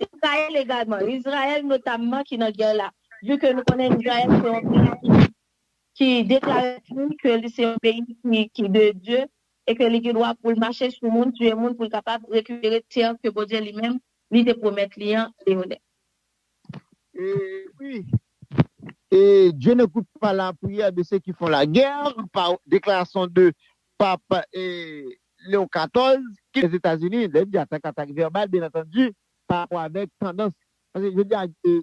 Izrayèl egalman, Izrayèl notamman ki nan gè la, vi ke nou konnen Izrayèl se yon peyi ki deklare ke li se yon peyi ki, ki de Dye e ke li gen dwa pou l mache sou moun, tiye moun pou l kapab rekipere tè ke Bondye li menm li te pwomèt li an, Leonel. Et oui, et Dieu n'écoute pas la prière de ceux qui font la guerre, par déclaration de Pape et Léon quatorze, ki les États-Unis, lè di atak, atak vèbal, bien entendu, par rapport avec tendance. Parce que je dis, et,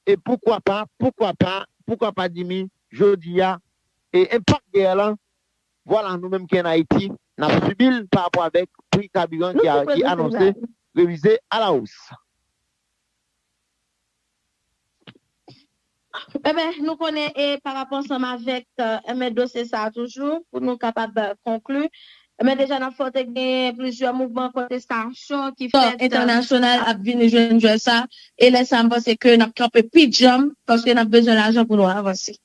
et pourquoi pas, pourquoi pas, pourquoi pas, Jimmy, jodi a, e enpak gè la, vwala nou menm ki an Ayiti, n ap sibi l pa rapò avèk pri kabiran ki, ki anonse revize a la hausse. Eben, nou konnen e pa rapò ansanm avèk enben dosye sa a toujou, pou nou kapab konkli. Enben deja n ap fè w te gen plizyè mouvman kontestasyon ki fèt. Entènasyonal ap vini jwenn jwè sa, e lè sa a m panse ke n ap kanpe pi djanm, paske n ap bezwen lajan pou nou avanse.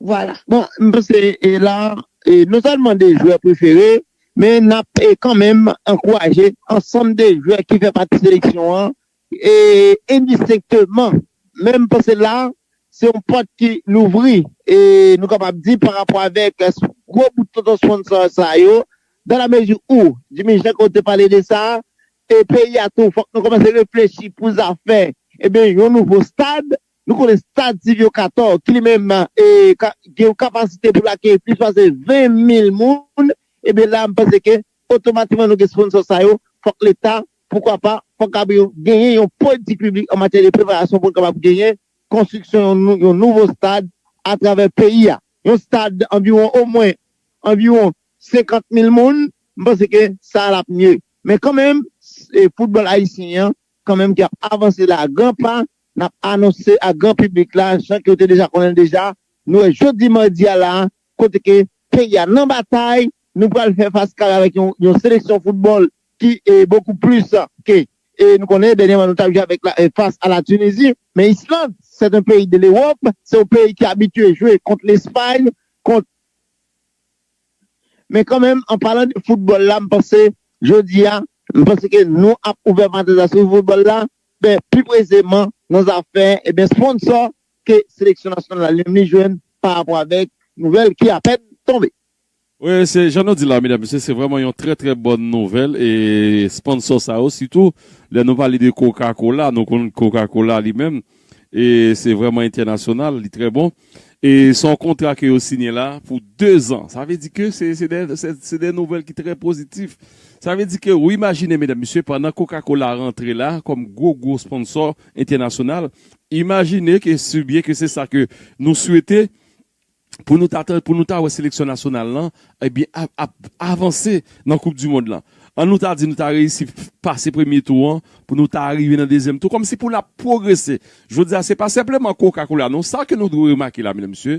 Vwala. Bon, m panse e la, e, non sèlman de jwè prefere, men n ap e, kanmenm ankouraje ansanm de jwè ki fè pati seleksyon an, e endistenkteman. Men m panse la, se yon pòt ki louvri, e nou kapab di pa rapò avèk gwo bout tonton sponsor sa yo, dans la mesure où, Jimmy Jean, ke w te pale de sa, e peyi a tou, fòk nou kòmanse reflechi pou zafè, ebyen, yon nouvo stad, nou konnen stad Sylvio Cator, ki li menm e, gen yon kapasite pou l akeyi plis pase ven mil moun, ebyen la, m panse ke otomatikman nou gen sponsor sa yo, fòk Leta, poukwa pa, fòk genyen yon politik piblik an matyè de preparasyon pou n kapab genyen konstriksyon yon, yon nouvo stad atravè peyi a. Yon stad anviwon, omwen, anviwon senkant mil moun, m panse ke sa l ap mye. Men kanmenm, e, foutbòl ayisyen an, kanmenm ki ap avanse la a gran pa, n ap anonse a gran piblik la, jan ke w te deja konnen l deja, nou wè jodi madi a la a, kote ke peyi a nan batay, nou pral fè fas kare avèk yon, yon seleksyon foutbòl ki e bokou plis ke e nou konnen dènyèman nou t ap jwe avèk la, e, fas a la Tunizi, men Island, se yon peyi de Lewòp, se yon peyi ki abitye jwe kont Lespay, kont Men kanmenm, an palan de foutbòl la, m panse, jodi a, m panse ke nou ap ouvè parantèz la sou foutbòl la, men pi presizeman nan zafè, ebyen, sponsor ke seleksyon nasyonal la li menm li jwenn pa rapò avèk nouvèl ki apèn tonbe. Wi, se jan nou di la, medam, mesye, se vrèman yon trè, trè bòn nouvèl e sponsor sa yo, sitou lè nou pale de Coca-Cola, nou konn Coca-Cola li menm, e se vrèman entènasyonal, li trè bon. E se yon kontra ke yo siyen la pou de zan. Sa vle di ke se, se de, se, se de nouvèl ki trè pozitif. Sa vle di ke ou imajine, medam, mesye, pandan Coca-Cola rantre la kòm gwo, gwo sponsor entènasyonal, imajine ke si byen ke se sa ke nou swete pou nou ta, pou nou ta wè seleksyon nasyonal lan, ebyen, ap, ap avanse nan Koup di Mond lan. An nou ta di nou ta reyisi pase premye tou an, pou nou ta rive nan dezyèm tou, kòmsi pou n ap pwogrese. Jodi a, se pa senpleman Coca-Cola, non. Sa ke nou dwe remake la, medam, mesye,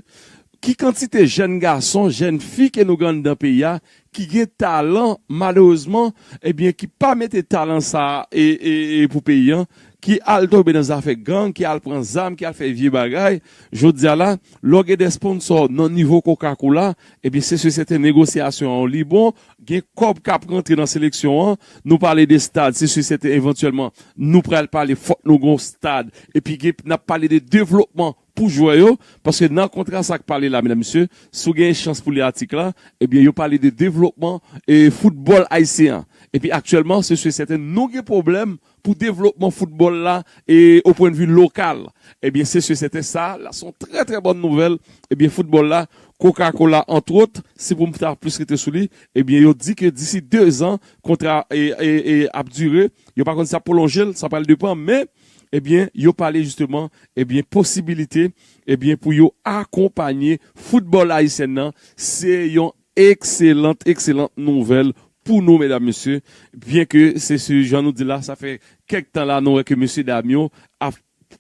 ki kantite jèn gason, jèn fi ke nou gen anndan peyi a, ki gen talan, malerezman, ebyen, ki pa mete talan sa a e, e, e pou peyi an, ki al tonbe nan zafè gang, ki al pran zam, ki al fè vye bagay. Jodi a la, lè w gen de sponsor nan nivo Coca-Cola, ebyen, se si sèten negosyasyon an li bon, gen kòb k ap rantre nan seleksyon an, nou pale de stad, se si sèten evantyèlman, nou pral pale, fòk nou gen yon stad, epi gen, n ap pale de devlopman pou jwè yo, paske nan kontra sa k pale la, medam, mesye, si w gen chans pou li atik la, ebyen, yo pale de devlopman e foutbòl ayisyen an. Epi aktyèlman, se si sèten, nou gen pwoblèm pou devlopman foutbòl la e o pwennvi lokal. Ebyen, se si sèten, sa la, se yon trè, trè bòn nouvèl. Ebyen, foutbòl la, Coca-Cola, antwòt, si pou m ta plis rete sou li, ebyen, yo di ke disi de zan, kontra e, e, e, ap dire, yo pa konn si y ap pwolonje l, sa pral depann, men, ebyen, yo pale jisteman, ebyen, posibilite, ebyen, pou yo akonpanye foutbòl ayisyen nan, se yon ekselant, ekselant nouvèl pou nou, medam, mesye. Byen ke se si jan nou di la, sa fè kèk tan la, nou wè ke mesye dam yo ap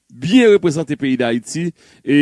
byen reprezante peyi Dayiti. E,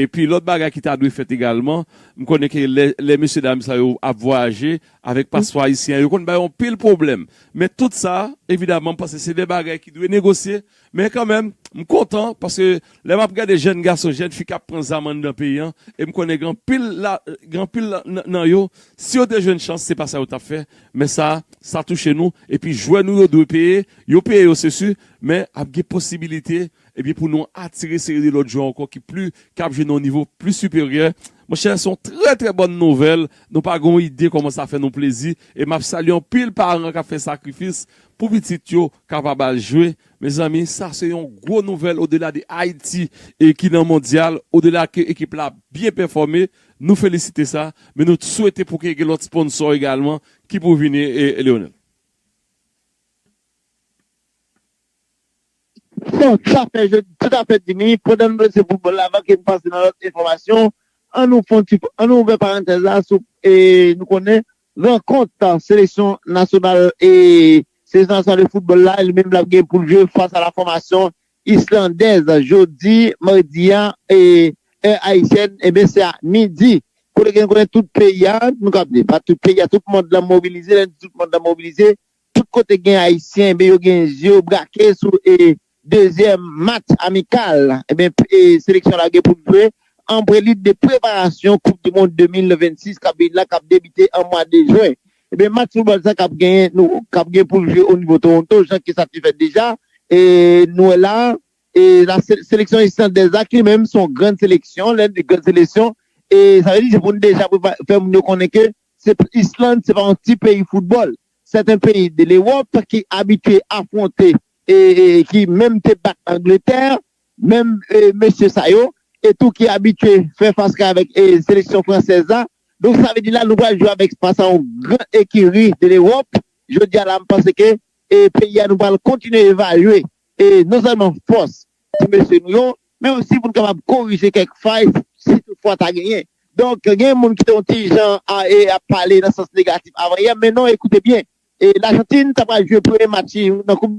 epi lòt bagay ki ta dwe fèt egalman, m konnen ke lè, lè mesye dam sa yo ap vwayaje avèk paspò ayisyen, yo konn bay yon pil pwoblèm. Men tout sa, evidaman, m panse se de bagay ki dwe negosye. Men kanmenm, m kontan paske lè m ap gade jèn gason, jèn fi k ap pran zam anndan peyi an, e m konnen gen anpil la, gen anpil la, nan, nan yo, si yo te jwenn chans, se pa sa yo t ap fè. Men sa, sa touche nou. Epi jwè nou yo dwe peye, yo peye yo, se si, men ap gen posibilite ebyen, pou nou atire seri de lòt jwè ankò ki pli, k ap jwe nan yon nivo pli siperyè. Monchè, se yon trè, trè bòn nouvèl. Nou pa gen yon ide kòman sa fè nou plezi. E m ap salye anpil paran k ap fè sakrifis pou pitit yo kapab al jwe. Mezanmi, sa se yon gwo nouvèl odela de Ayiti e ki nan mondyal, odela ke ekip la byen pèfòme. Nou felisite sa, men nou swete pou ke gen lòt sponsò egalman ki pou vini, e, e Leonel. Bon, sa fè jodi, tout afè dimi, pandan nou lese foutbòl la, avan ke n pase nan lòt enfòmasyon, an nou fè yon ti, an nou ouvè parantèz la sou, e, nou konnen rankont seleksyon nasyonal e seleksyon nasyonal de foutbòl la, li menm l ap gen pou l jwe fas a la fòmasyon islandèz jodi, madi a, e, è ayisyèn, ebyen se a midi. Kote ke nou konnen tout peyi a, nou kab di, pa tout peyi a, tout mond lan mobilize, lè n di tout mond lan mobilize, tout kote gen Ayisyen, ebyen yo gen je yo brake sou e dezyèm match amikal ebyen e seleksyon la gen pou l jwe an prelit de preparasyon Koup di Mond de mil vennsis k ap vini la k ap debite an mwa de jen. Ebyen match foutbòl sa k ap genyen nou k ap gen pou l jwe o nivo Toronto jan ke sa te fèt deja e nou wè la e la seleksyon islandèz la ki li menm se yon grann seleksyon, lè n di grann seleksyon e sa vle di se pou n deja fè moun yo konnen ke se Island se pa yon ti peyi foutbòl. Sèten peyi de Lewòp ki abitye afwonte e ki menm te bat Angletè, menm mesye sa yo, e tou ki abitye fè fas kay avèk seleksyon fransèz la. Donk sa vle di la nou pral jwe avèk fas a yon gran ekiri de Lewòp. Jodi a la m panse ke peyi a nou pral kontinye evalye e non sèlman fòs ti mesye nou yo, men osi pou n kapab korije kèk fay si toutfwa ta genyen. Donk, gen moun ki te yon ti jan a, e, ap pale nan sans negatif avan yè, men non, ekoute byen. E, Lajantin ta pral jwe premye match li nan Koup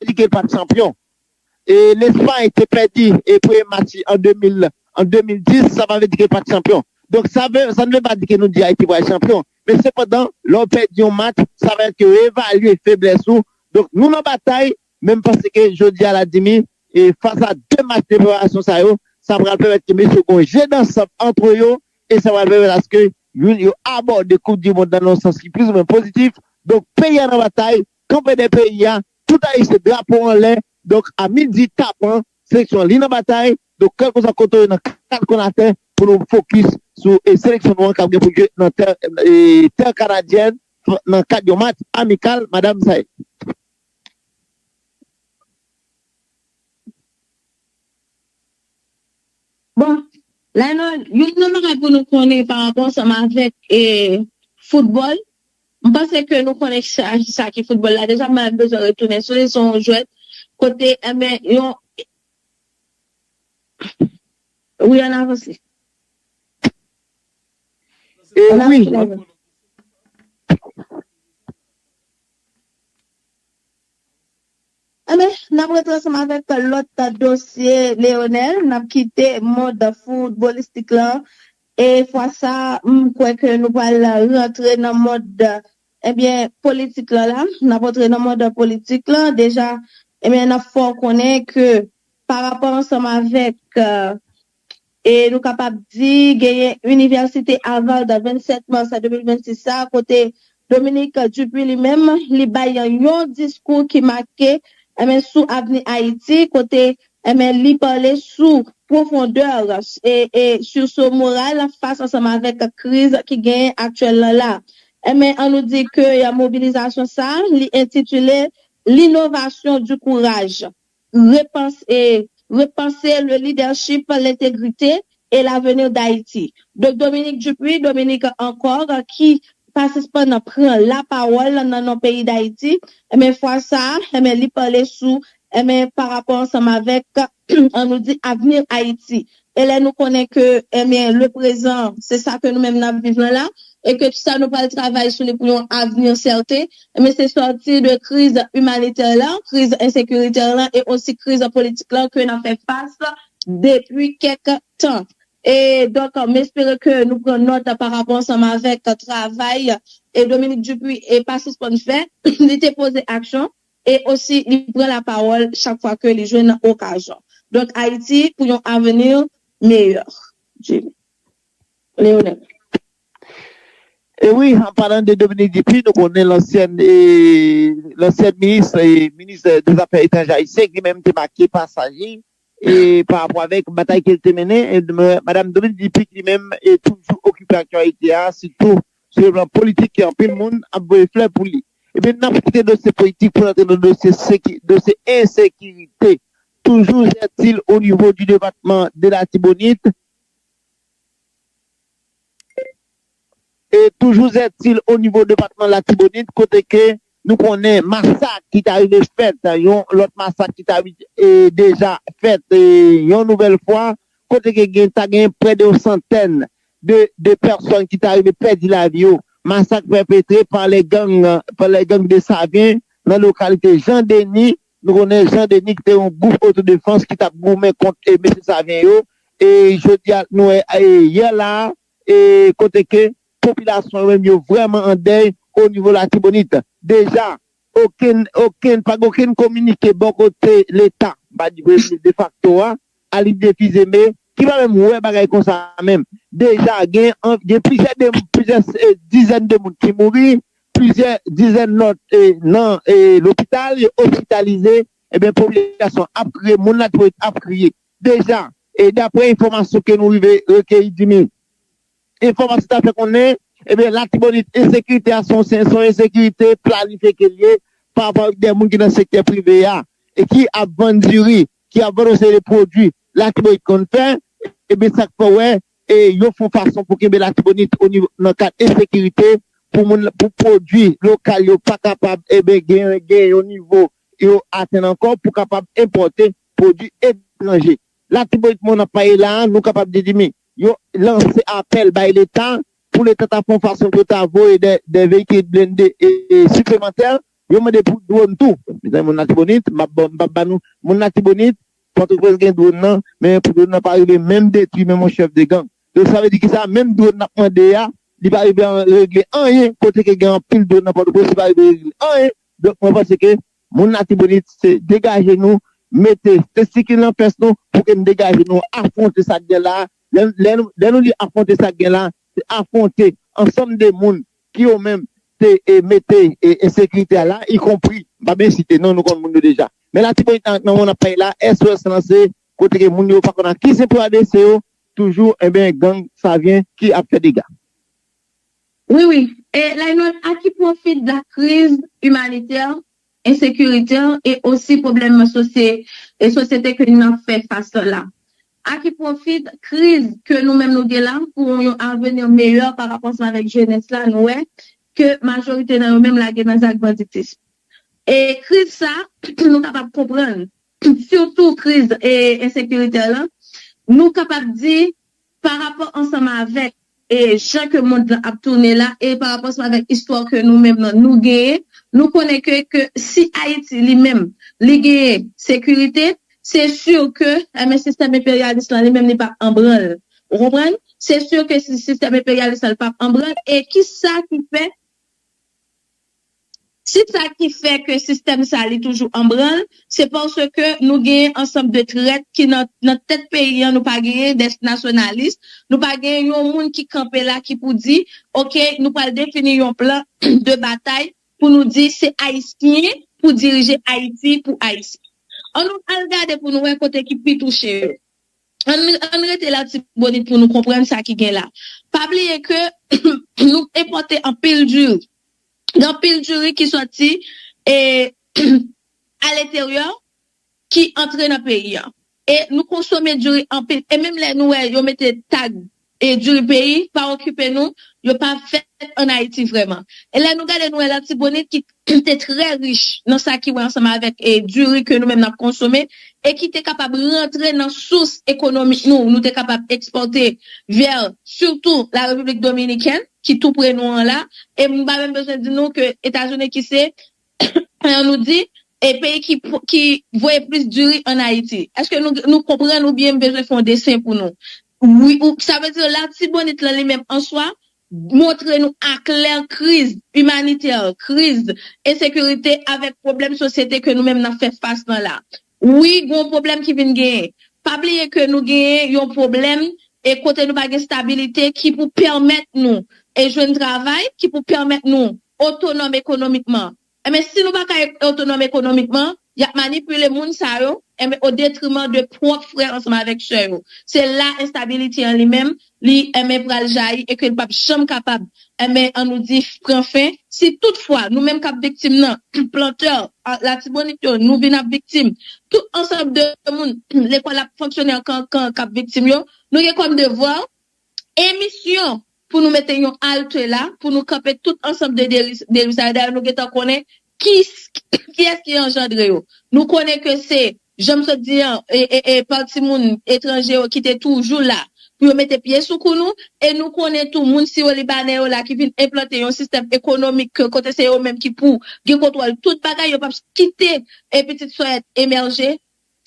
di ke l pa t chanpyon. E, Lespay te pèdi e premye match li an de mil, an de mil dis, sa pa vle di ke l pa t chanpyon. Donk, sa, ve, sa ne veut pas dire ke nou di Ayiti pral chanpyon. Men sepandan, lè w pèdi yon match, sa vle di ke w evalye feblès ou. Donk, nou nan batay, men m panse ke jodi a la dimi, e fas a de match de preparasyon sa yo, sa pral pèmèt ke mesye yo gen yon je dansanm antre yo e sa pral pèmèt aske youn yo abòde Koup di Mond nan yon sans ki plis ou mwen pozitif. Donk, peyi a nan batay, kanpe dèyè peyi a, tout Ayisyen drapo anlè. Donk, a midi tapan, seleksyon an li nan batay. Donk, kèlkeswa kote w ye nan kat kwen latè, pou nou fokis sou e seleksyon nou an k ap gen pou jwe nan tè, e, tè kanadyèn nan kad yon match amikal, madanm Saïd. Bon, la nan youn nan bagay pou nou konnen pa rapò ansanm avèk e, foutbòl, m panse ke nou konnen sa, sa ki foutbòl la deja, m pa menm bezwen retounen sou li, se yon jwèt kote, enben, yon. Wi, ann avanse. E wi. Enben, n ap rete ansanm avèk lòt dosye, Leonel. N ap kite mond foutbolistik lan. E fwa sa, m kwè ke nou pral rantre nan mond, ebyen, politik lan la. N ap rantre nan mond politik lan. Deja, ebyen, n ap fè w konnen ke pa rapò ansanm avèk e nou kapab di genyen Inivèsite Harvard vennsenk mas de mil vennsis sa, kote Dominique Dupuy li menm, li bay yon diskou ki make enben sou avni Ayiti, kote enben li pale sou pwofondè e, e sursaut moral fas ansanm avèk kriz ki genyen aktyèl lan la. Enben, an nou di ke mobilizasyon sa, li entitile L'innovation du courage. Repanse, repanse le leadership, l'intégrité et l'avenir d'Haïti. Donk, Dominique Dupuy, Dominique ankò, ki pa sispann pran lapawòl nan non peyi Dayiti, enben, fwa sa a, enben, li pale sou, enben, pa rapò ansanm avèk, an nou di, avni Ayiti. E lè nou konnen ke, enben, le prezan, se sa ke nou menm n ap viv lan la, e ke sa nou pral travay sou li pou yon avni sèten, men se sòti de kriz imanitè la, kriz ensekiritè la, e osi kriz politik la ke n ap fè fas depi kèk tan. E donk, m espere ke nou pran nòt pa rapò ansanm avèk travay e Dominique Dupuy e pa sispann fè. Li te poze aksyon e osi li pran lapawòl chak fwa ke li jwenn okazyon. Donk, Ayiti pou yon avenir meyè. Jimmy. Leonel. E wi, an palan de Dominique Dupuy, nou konnen lansyen e, lansyen minis e, minis de zafè etranjè ayisyen, ki menm te make pasaj li e, pa rapò avèk batay ke l te mennen. E, Madanm Dominique Dupuy ki menm e toujou okipe aktyalite a, sitou sou le plan politik, ke anpil moun ap voye flè pou li. Ebyen, n ap kite dosye politik pou n antre nan dosye seki, dosye ensekirite. Toujours est-il au niveau du département de l'Artibonite, e toujours est-il au niveau département Latibonit, kote ke nou konnen masak ki ta rive fèt, yon lòt masak ki ta e, deja fèt e, yon nouvèl fwa, kote ke gen ta gen prè de yon santèn de, de pèsòn ki ta rive pèdi lavi yo. Masak pèpetre pa le gang, pa le gang de Savyen nan lokalite Jan Deni. Nou konnen Jan Deni ki te yon gwoup otodefans ki t ap goumen kont e, mesye Savyen yo. E jodi a, nou wè e, yè la, e kote ke popilasyon yo menm yo vrèman an dèy o nivo Latibonit. Deja, okenn, okenn, pa gen okenn kominike bò kote Leta, m pa di premye defakto a, Alide Fils-Aimé, ki pa menm wè bagay konsa menm. Deja, gen, gen plizyè, de, plizyè e, dizèn de moun ki mouri, plizyè dizèn lòt e, nan e, lopital, yo ospitalize, ebyen, popilasyon ap kriye, moun Latibonit ap kriye. Deja, e daprè enfòmasyon ke nou rive rekeyi, Jimmy, enfòmasyon ta fè konnen, ebyen, Latibonit, ensekirite a se yon, se yon ensekirite planifye ke l ye pa rapò avèk de moun ki nan sektè prive a e ki ap vann diri, ki ap vann yon seri de pwodui Latibonit konn fè, ebyen, sa k fè w wè e yo fè yon fason pou kenbe Latibonit o nivo, nan kad ensekirite, pou moun, pou pwodui lokal yo pa kapab, ebyen, gen, gen yon nivo yo atenn ankò pou kapab enpòte pwodui etranje. Latibonit, mwen ap pale la, nou kapab di, Jimmy, yo lanse apèl bay Leta pou Leta ta fè yon fason pou yo ta voye de, de veyikil blende e, e siplemantè. Yo mande pou dwòn tou. Mezanmi, moun Latibonit, m ap ba, m ap ba nou, moun Latibonit, Pòtoprens gen dwòn nan, men pou dwòn nan pa rive menm detwi menm yon chèf de gang. Donk, sa vle di kisa? Menm dwòn n ap mande a, li pa rive an, regle anyen, kote ke gen anpil dwòn nan Pòtoprens, li pa rive regle anyen. Donk, mwen panse ke moun Latibonit, se degaje nou, mete testikil nan pès nou, pou ke n degaje nou, afwonte sa k gen la. Lè, lè, lè nou di afwonte sa k gen la, se afwonte ansanm de moun ki yo menm te e, mete e, ensekirite a la, ikonpri, m pa byen site non, nou konn moun yo deja. Men Latibonit nan, nan moman n ap pale la, S O S lanse, kote ke moun yo pa konn a ki sen pou adrese yo, toujou, enben, gang Savyen ki ap fè dega. Wi, wi. E Laynòl, à qui profite la crise humanitaire, ensekirite e osi pwoblèm sosye, e sosyete ke n ap fè fas la? À qui profite kriz ke nou menm nou gen la pou yon avenir meyè pa rapò ansanm avèk jenès la, nou wè ke majorite nan yo menm lage nan zak banditis. E kriz sa, nou kapab konprann, sitou kriz e ensekirite la, nou kapab di pa rapò ansanm avèk e jan ke mond lan ap tounen la e pa rapò ansanm avèk istwa ke nou menm nan nou genyen, nou konnen ke, ke si Ayiti li menm li genyen sekirite, se si ke enben sistèm enperyalis lan li menm li p ap anbranl. Ou konprann? Se si ke si sistèm enperyalis lan li p ap anbranl. E kisa ki fè Si sa ki fè ke sistèm sa li toujou anbranl, se paske nou genyen ansanm de trèt ki nan, nan tèt peyi an, nou pa genyen de nasyonalis, nou pa genyen yon moun ki kanpe la ki pou di, oke, nou pral defini yon plan de batay pou nou di se Ayisyen pou dirije Ayiti pou Ayisyen. Ann nou al gade pou nou wè kote ki pi touche yo. Ann, ann rete Latibonit pou nou konprann sa ki gen la. Pa bliye ke nou enpòte anpil diri. Gen anpil diri ki sòti e, aleteryè ki antre nan peyi a. E nou konsome diri anpil. E menm lè nou wè yo mete tag e diri peyi, pa okipe nou, yo pa fèt ann Ayiti vrèman. E lè nou gade, nou wè Latibonit ki te trè rich nan sa ki wè ansanm avèk e diri ke nou menm n ap konsome, e ki te kapab rantre nan sous ekonomik nou, nou te kapab ekspòte vè, sitou la Repiblik Dominikèn, ki tou pre nou an la, e m pa menm bezwen di nou ke Etazini ki se, an nou di, e peyi ki, ki voye plis diri ann Ayiti. Èske nou, nou konprann oubyen m bezwen fè yon desen pou nou? Wi, ou, sa vle di Latibonit lan li menm an swa montre nou aklè kriz imanitè, kriz ensekirite avèk pwoblèm sosyete ke nou menm n ap fè fas nan la. Wi, gen yon pwoblèm ki vin genyen. Pa bliye ke nou genyen yon pwoblèm e kote nou pa gen stabilite ki pou pèmèt nou e jwenn travay, ki pou pèmèt nou otonòm ekonomikman. Enben, si nou pa ka otonòm ekonomikman, y ap manipile moun sa yo, enben, o detriman de pwòp frè ansanm avèk sè yo. Se la enstabilite an li menm, li, enben, pral jayi e ke l p ap janm kapab, enben, an nou di, pran fen. Si toutfwa, nou menm k ap viktim nan, plantè, a, Latibonit yo, nou vin ap viktim, tout ansanm de moun, lekòl ap fonksyone an kankan k ap viktim yo, nou gen kòm devwa e misyon pou nou mete yon alte la, pou nou kanpe tout ansanm de deri, deri sa yo. Dayè, nou gentan konnen ki, kiyès ki anjandre yo. Nou konnen ke se, jan m sot di an, e, e, e, pa timoun etranje yo ki te toujou la pou yo mete pye sou kou nou, e nou konnen tou moun siwo libanè yo la ki vin enplante yon sistèm ekonomik ke kote se yo menm ki pou gen kontwòl tout bagay, yo p ap kite e pitit sòyèt emèje.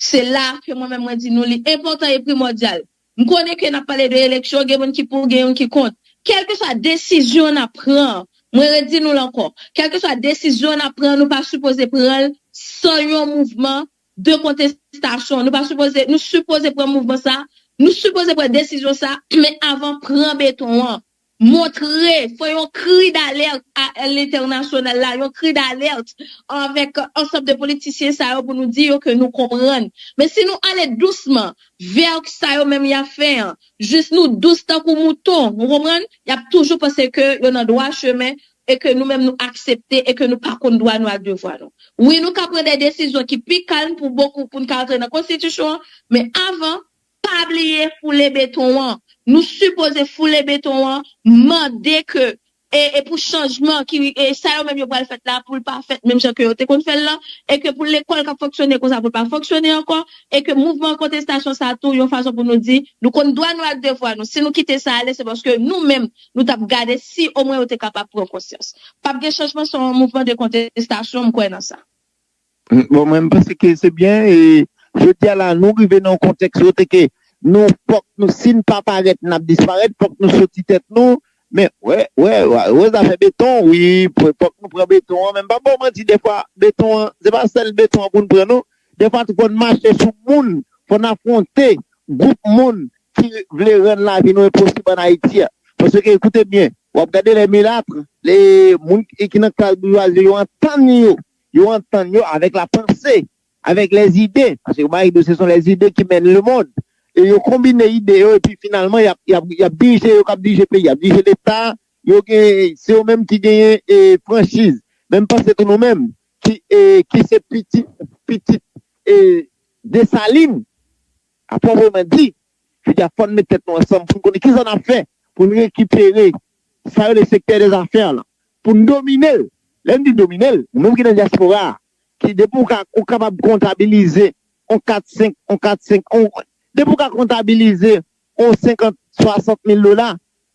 Se la ke mwen menm mwen di nou li enpòtan e primòdyal. M konnen ke n ap pale de eleksyon, gen moun ki pou, gen youn ki kont. Kèlkeswa desizyon n ap pran, mwen redi nou l ankò, kèlkeswa desizyon n ap pran, nou pa sipoze pran l san yon mouvman de kontestasyon. Nou pa sipoze, nou sipoze pran mouvman sa, nou sipoze pran desizyon sa, men avan pran beton an. Montre, fè yon kri d'alèt a lentènasyonal la, yon kri d'alèt avèk ansanm de politisyen sa yo pou nou di yo ke nou konprann. Men si nou ale dousman vè sa yo menm y ap fè an, jis nou dous tankou mouton, ou konprann? Y ap toujou panse ke yo nan dwa chemen e ke nou menm nou aksepte e ke nou pa konn dwa nou ak devwa nou. Wi, nou ka pran de desizyon ki pi kalm pou bokou, pou n ka antre nan konstitisyon an, men avan, pa bliye foule beton an. Nou sipoze foule beton an, mande ke, e, e pou chanjman ki, e sa yo menm yo pral fèt la, pou l pa fèt menm jan ke yo te konn fè l lan, e ke pou lekòl k ap fonksyone konsa, pou l pa fonksyone ankò, e ke mouvman kontestasyon sa tou, yon fason pou nou di, nou konn dwa nou ak devwa nou. Si nou kite sa ale, se paske nou menm, nou t ap gade si omwen yo te kapab pran konsyans. P ap gen chanjman san yon mouvman de kontestasyon, m kwè nan sa. Bon, mwen, m panse ke se byen. E jodi a la, nou rive nan yon kontèks kote ke nou, fòk nou, si n pa parèt, n ap disparèt, fòk nou soti tèt nou. Men, wè, wè, wè, wè, zafè beton, wi, fòk nou pran beton an. Men m p ap ba w manti, defwa, beton an, se pa sèl beton an pou n pran, non. Defwa tou, fò n mache sou moun, fò n afwonte gwoup moun ki vle rann lavi nou enposib ann Ayiti a. Paske, koute byen, w ap gade lè milat, lè moun ki nan klas boujwazi yo, yo antann yo, yo antann yo avèk la panse, avèk lèzide, paske Marido, se son lèzide ki mèn lemonn. E yo konbine ide yo, epi finalman, y ap, y ap, y ap dirije, yo k ap dirije peyi, y ap dirije Leta, yo gen, se yo menm ki genyen e, franchiz. Men m panse tou nou menm, ki, e, ki se pitit, pitit e, Desalin, a pwopwoman di, jodi a fò n met tèt nou ansanm pou n konnen kisa n ap fè pou n rekipere sa yo rele sektè dèzafè la, pou n domine l. Lè m di domine l, ou menm ki nan dyaspora a, ki depi w ka, ou kapab kontabilize on kat senk, on kat senk, on, depi w ka kontabilize on senkant, swasant mil dola,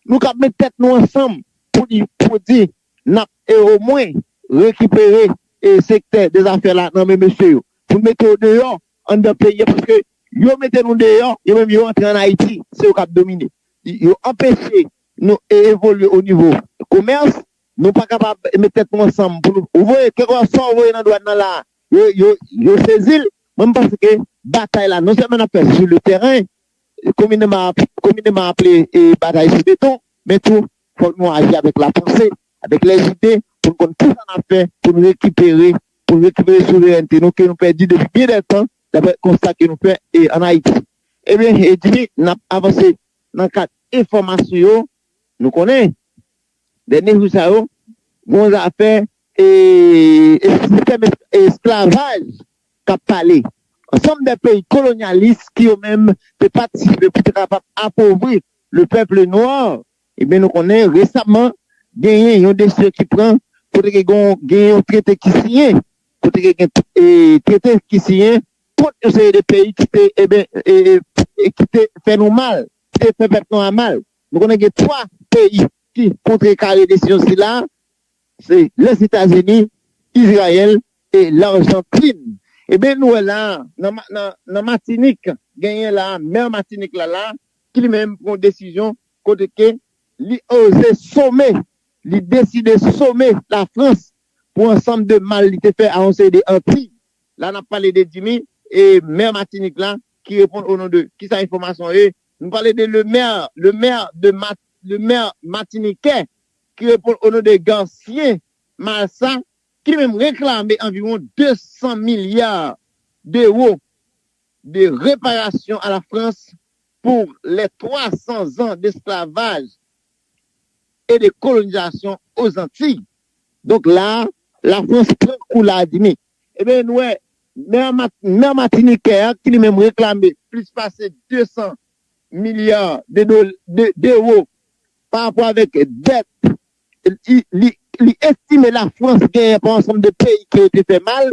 nou kab met tèt nou ansanm pou di, pou di n ap e omwen rekipere e sektè dèzafè la nan men mesye yo. Pou n mete yo deyò anndan peyi a, paske yo mete nou deyò, yo menm yo antre ann Ayiti, se yo k ap domine. Yo anpeche nou e evolye o nivo komès, nou pa kapab met tèt nou ansanm pou nou, ou voye, kèlkeswa sa w voye nan dwàn nan la, yo, yo, yo sezi l. Mwen, m panse ke batay la, non sèlman n ap fè sou le tèren, komineman, komineman aple e batay sou beton, men tou, fòk nou aji avèk lapanse, avèk lèzide, pou n konn kisa n ap fè, pou n rekipere, pou n rekipere souverènte nou, ke nou pèdi depi byen dè tan, daprè konsta ke nou fè e ann Ayiti. Ebyen, e Jimmy, n ap avanse nan kad enfòmasyon yo, nou konnen, dènye jou sa yo, gon zafè e, e sistèm es, esklavaj k ap pale. Ansanm de peyi kolonyalis ki yo menm te patisipe pou te kapab apovri le peuple noir, ebyen, nou konnen resaman genyen yon desizyon ki pran kote ke gen, gen yon trete ki siyen, kote ke gen e, trete ki siyen kont yon seri de peyi ki te, ebyen, e, e, e ki te fè nou mal, ki te fè pèp nou a mal. Nou konnen gen twa peyi ki kontrekare desizyon sila, se Lèzetazini, Izrayèl e Lajantin. Ebyen, nou wè la, nan, nan, nan Matinik, genyen la, mè Matinik la, la, ki li menm pran desizyon kote ke li oze some, li deside some Lafrans pou ansanm de mal li te fè a yon seri de Antiy. La, n ap pale de Jimmy, e mè Matinik la, ki reponn o non de, kisa enfòmasyon ye? Nou pale de le maire, le maire de Mat, le maire matinikè, ki reponn o non de Gancien Malsa, ki li menm reklame anviwon de san milya dewo de reparasyon a la Frans pou les trois cents ans d'esclavage et de colonisation aux Antilles. Donk la, la Frans pran kou la, Jimmy. Ebyen, nou wè, mè, mè matinikè a, ki li menm reklame plis pase de san milya de, de, dewo pa rapò avèk dèt, li, li, li estime la Frans genyen pa ansanm de peyi ke yo te fè mal,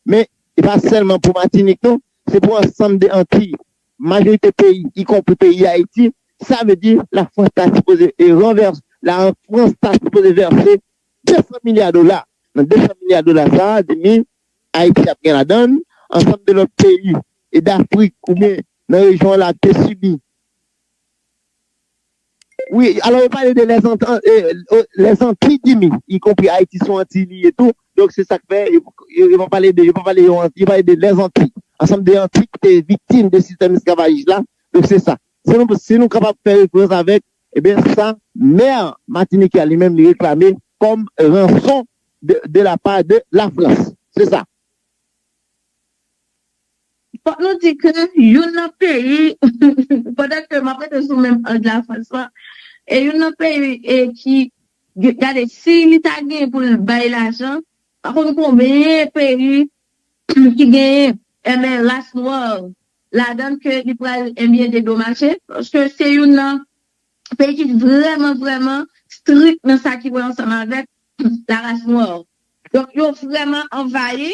men e pa sèlman pou Matinik, non, se pou ansanm de Antiy. Majorite peyi, ikonpri peyi Ayiti, sa vle di la Frans ta sipoze e ranvèse, la Frans ta sipoze vèse de san milya dola. Nan de san milya dola sa a, Jimmy, Ayiti ap gen ladan l, ansanm de lòt peyi e Dafrik oubyen nan rejyon an la te sibi. Wi, alò, yo pale de lèzanti, e, e, lèzanti, Jimmy, ikonpri Ayiti se yon anti li ye tou. Donk, se sa k fè, yo, yo, yo pa pale de, yo pa pale, yo, yo pale de lèzanti. Ansanm de anti ki te viktim de sistèm esklavajis la. Donk, se sa. Si nou, si nou kapab fè referans avèk, ebyen, sa, mè Matinik la, li menm, li reklame kòm ranson de, de la pa de la Frans. Se sa. Fòk nou di ke youn nan peyi, pandan ke m ap rete sou menm ang Lafrans lan, e youn nan peyi e ki, gade, si li ta gen pou l bay lajan, pa konn konbyen peyi ki genyen, enben, ras nwa ladan l ke li pral, enben, dedomaje, paske se youn nan peyi ki vrèman, vrèman strik nan sa ki wè ansanm avèk laras nwa. Donk, yo vrèman anvayi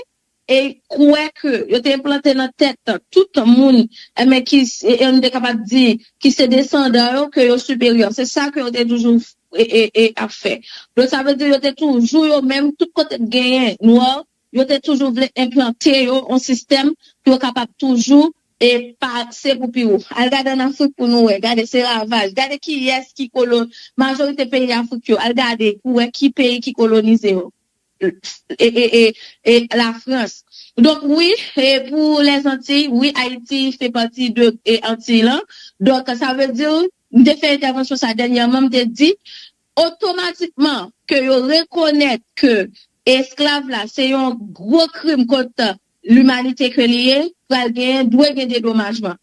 e kwè ke yo te enplante nan tèt tout moun, enben, ki, e, e nou te kapab di, ki se desandan yo, ke yo siperyè. Se sa ke yo te toujou e, e, e ap fè. Donk, sa vle di yo te toujou yo menm, tout kote k genyen nwa, yo te toujou vle enplante yo yon sistèm pou yo kapab toujou e pase pou pi wo. Al gade ann Afrik pou nou wè. Gade, se ravaj. Gade kiyès ki kolo, majorite peyi Afrik yo. Al gade pou wè ki peyi ki kolonize yo. E, e, e, e Lafrans. Donk, wi, e pou Lèzantiy, wi, Ayiti fè pati de e, Antiy lan. Donk, sa vle di, m te fè entèvansyon sa dènyèman, m te di, otomatikman ke yo rekonèt ke esklav la, se yon gwo krim kont limanite ke li ye, pral genyen, dwe gen dedomajman.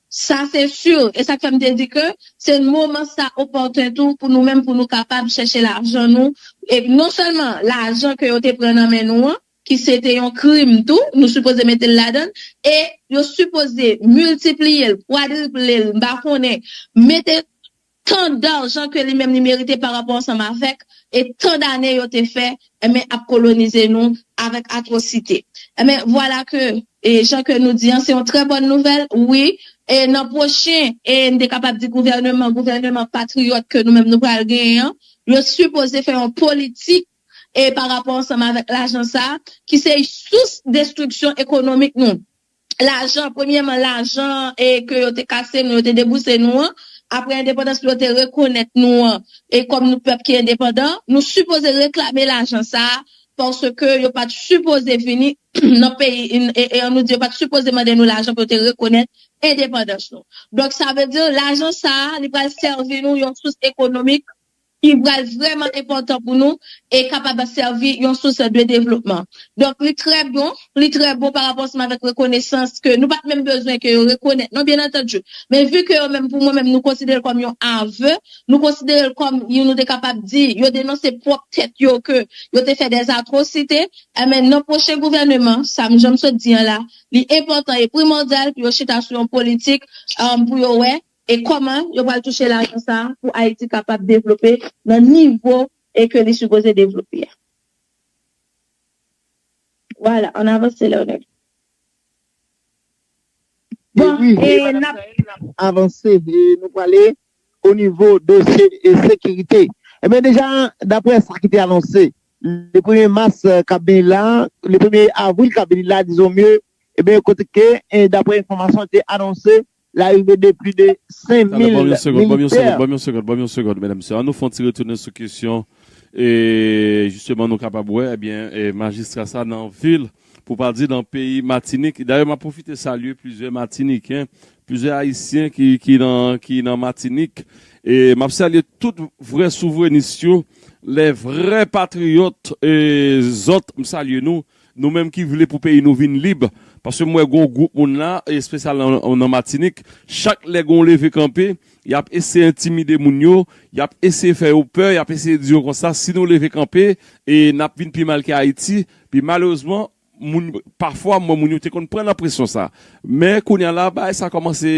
Sa se si. E sa k fè m te di ke se moman sa opòten tou pou nou menm, pou nou kapab chèche lajan nou. E non sèlman lajan ke yo te pran nan men nou an, ki se te yon krim tou, nou sipoze mete l ladan l, e yo sipoze miltipliye l, kwadriple l, m pa konnen, mete tan dajan ke li menm li merite pa rapò ansanm avèk e tan dane yo te fè, enben, ap kolonize nou avèk atwosite. Enben, vwala ke, e jan ke nou di an, se yon trè bòn nouvèl, wi, e nan pwochen, e n te kapab di gouvèneman, gouvèneman patriyòt ke nou menm nou pral genyen an, yo sipoze fè yon politik e pa rapò ansanm avèk lajan sa a, ki se sous destriksyon ekonomik nou. Lajan, premyèman, lajan e ke yo te kase nou, yo te debouse nou an, apre endepandans, yo te rekonèt nou an, e kòm nou pèp ki endepandan, nou sipoze reklame lajan sa a, paske yo pa t sipoze vini nan peyi, e, e ann nou di, yo pa t sipoze mande nou lajan pou yo te rekonèt endepandans nou. Donk, sa vle di, lajan sa a, li pral sèvi nou yon sous ekonomik ki pral vrèman enpòtan pou nou e kapab sèvi yon sous de devlopman. Donk, li trè bon, li trè bon pa rapò ansanm avèk rekonesans ke nou pa t menm bezwen ke yo rekonèt, non, byen antandi. Men vi ke yo menm, pou mwen menm, nou konsidere l kòm yon ave, nou konsidere l kòm, nou te kapab di, yo denonse pwòp tèt yo ke yo te fè dèzatwosite, enben, nan pwochen gouvèneman, sa m janm sot di an la, li enpòtan e primòdyal pou yo chita sou yon politik, um, pou yo wè, e kòman yo pral touche lajan sa a pou Ayiti kapab devlope nan nivo e ke li sipoze devlope a. Vwala, ann avanse, Leonel. Bon, e n ap avanse, e nou prale o nivo dosye e sekirite. Ebyen, deja, daprè sa ki te anonse, le premye mas, eh, k ap vini la, le premye avril k ap vini la, dizon mye, ebyen, kote ke, eh, daprè enfòmasyon, te anonse larive de plis de senk mil militè. Ban m yon segonn, ban m yon segonn, ban m yon segonn, ban m yon segonn, medam, mesye. Ann nou fè yon ti retounen sou kesyon, e, jisteman, nou kapab wè, ebyen, e, majistra sa nan vil, pou pa di nan peyi Matinik. Dayè, m ap pwofite salye plizyè Matiniken, plizyè Ayisyen ki, ki nan, ki nan Matinik. E m ap salye tout vrè souvrenis yo, lè vrè patriyòt, e zòt, m salye nou. Nou menm ki vle pou peyi nou vin lib. Paske m wè gon gwoup moun la, espesyal nan, nan Matinik, chak lè gon leve kanpe, y ap eseye entimide moun yo, y ap eseye fè yo pè, y ap eseye di yo konsa, si nou leve kanpe, e n ap vin pi mal ke Ayiti. Pi malerezman, moun, pafwa, m wè moun yo te konn pran nan presyon sa. Men kounye a la, bagay sa kòmanse,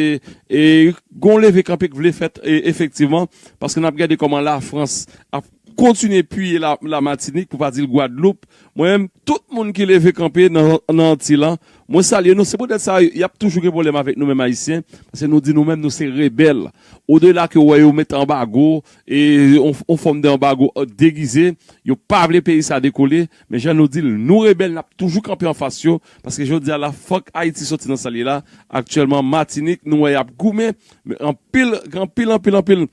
e, gon leve kanpe k vle fèt, e, efektivman, paske n ap gade kòman Lafrans ap kontinye piye la, la Matinik, pou pa di l Gwadloup. Mwen menm, tout moun ki leve kanpe nan, nan Anti la, mwen salye nou. Se poutèt sa, y ap toujou gen pwoblèm avèk nou menm Ayisyen, paske nou di nou menm, nou se rebèl. Odela ke w wè yo met anbago, e yon, yon fòm de anbago, eh, degize, yo pa vle peyi sa dekole, men jan nou di l, nou rebèl, n ap toujou kanpe anfas yo, paske jodi a la, fòk Ayiti soti nan sa l ye la. Aktyèlman, Matinik, nou wè y ap goumen, men anpil, anpil, anpil, anpil,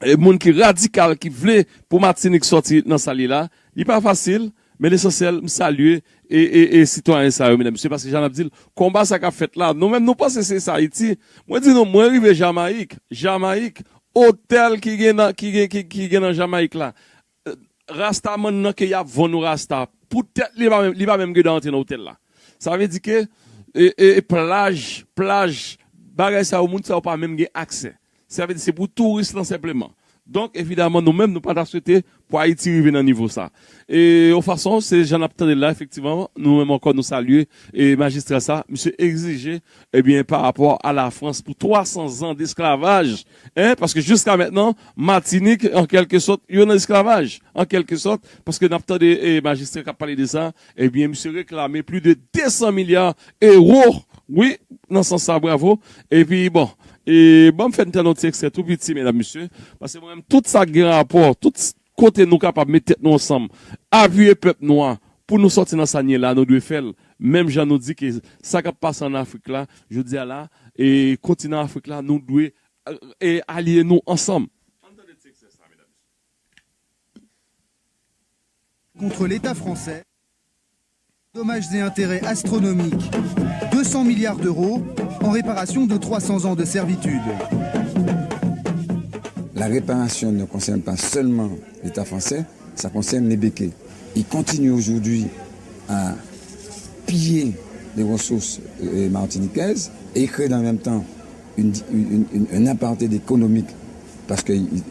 e, moun ki radikal, ki vle pou Matinik sòti nan sa l ye la. Li pa fasil, men lesansyèl, m salye e, e, e sitwayen sa yo, medam, mesye, paske jan n ap di l, konba sa k ap fèt la, nou menm, nou panse se sa Ayiti. Mwen di nou, mwen rive Jamayik, Jamayik, otèl ki gen nan, ki gen, ki, ki gen nan Jamayik la, rastamann nan ke y ap vann ou rasta, poutèt li pa menm, li pa menm gen dwa antre nan otèl la. Sa vle di ke, e, e, e plaj, plaj, bagay sa yo, moun sa yo pa menm gen aksè. Sa vle di se pou touris lan senpleman. Donk, evidaman, nou menm, nou pa ta swete pou Ayiti rive nan nivo sa. E, yon fason, se jan n ap tande l la, efektivman, nou menm ankò, nou salye, e, majistra sa, misye egzije, ebyen, pa rapò a Lafrans pou twa san zan desklavaj, en, paske jiska mentnan, Matinik, an kèlke sòt, yo nan esklavaj, an kèlke sòt, paske n ap tande, e, majistra k ap pale de sa, ebyen, misye reklame plis de de san milya ewo, wi, nan sans sa, bravo. Epi, bon, e, ban m fè n tande yon ti ekstrè tou piti, medam, mesye, paske mwen menm, tout sa k gen rapò, tout s-, kote nou kapab met tèt nou ansanm, apiye pèp nou an, pou nou sòti nan sa n ye la, nou dwe fè l. Menm jan nou di ke sa k ap pase ann Afrik la, jodi a la, e kontinan Afrik la, nou dwe, e, alye nou ansanm. Ann tande ti ekstrè sa, medam, mesye. Contre l'État français, dommages et intérêts astronomiques, deux cents milliards d'euros, en réparation de trois cents ans de servitude. La réparation ne concerne pas seulement l'État français, ça concerne les békés. Ils continuent aujourd'hui à piller les ressources, euh, martiniquaises et ils créent dans le même temps une, une, une, un apartheid économique parce qu'ils ils,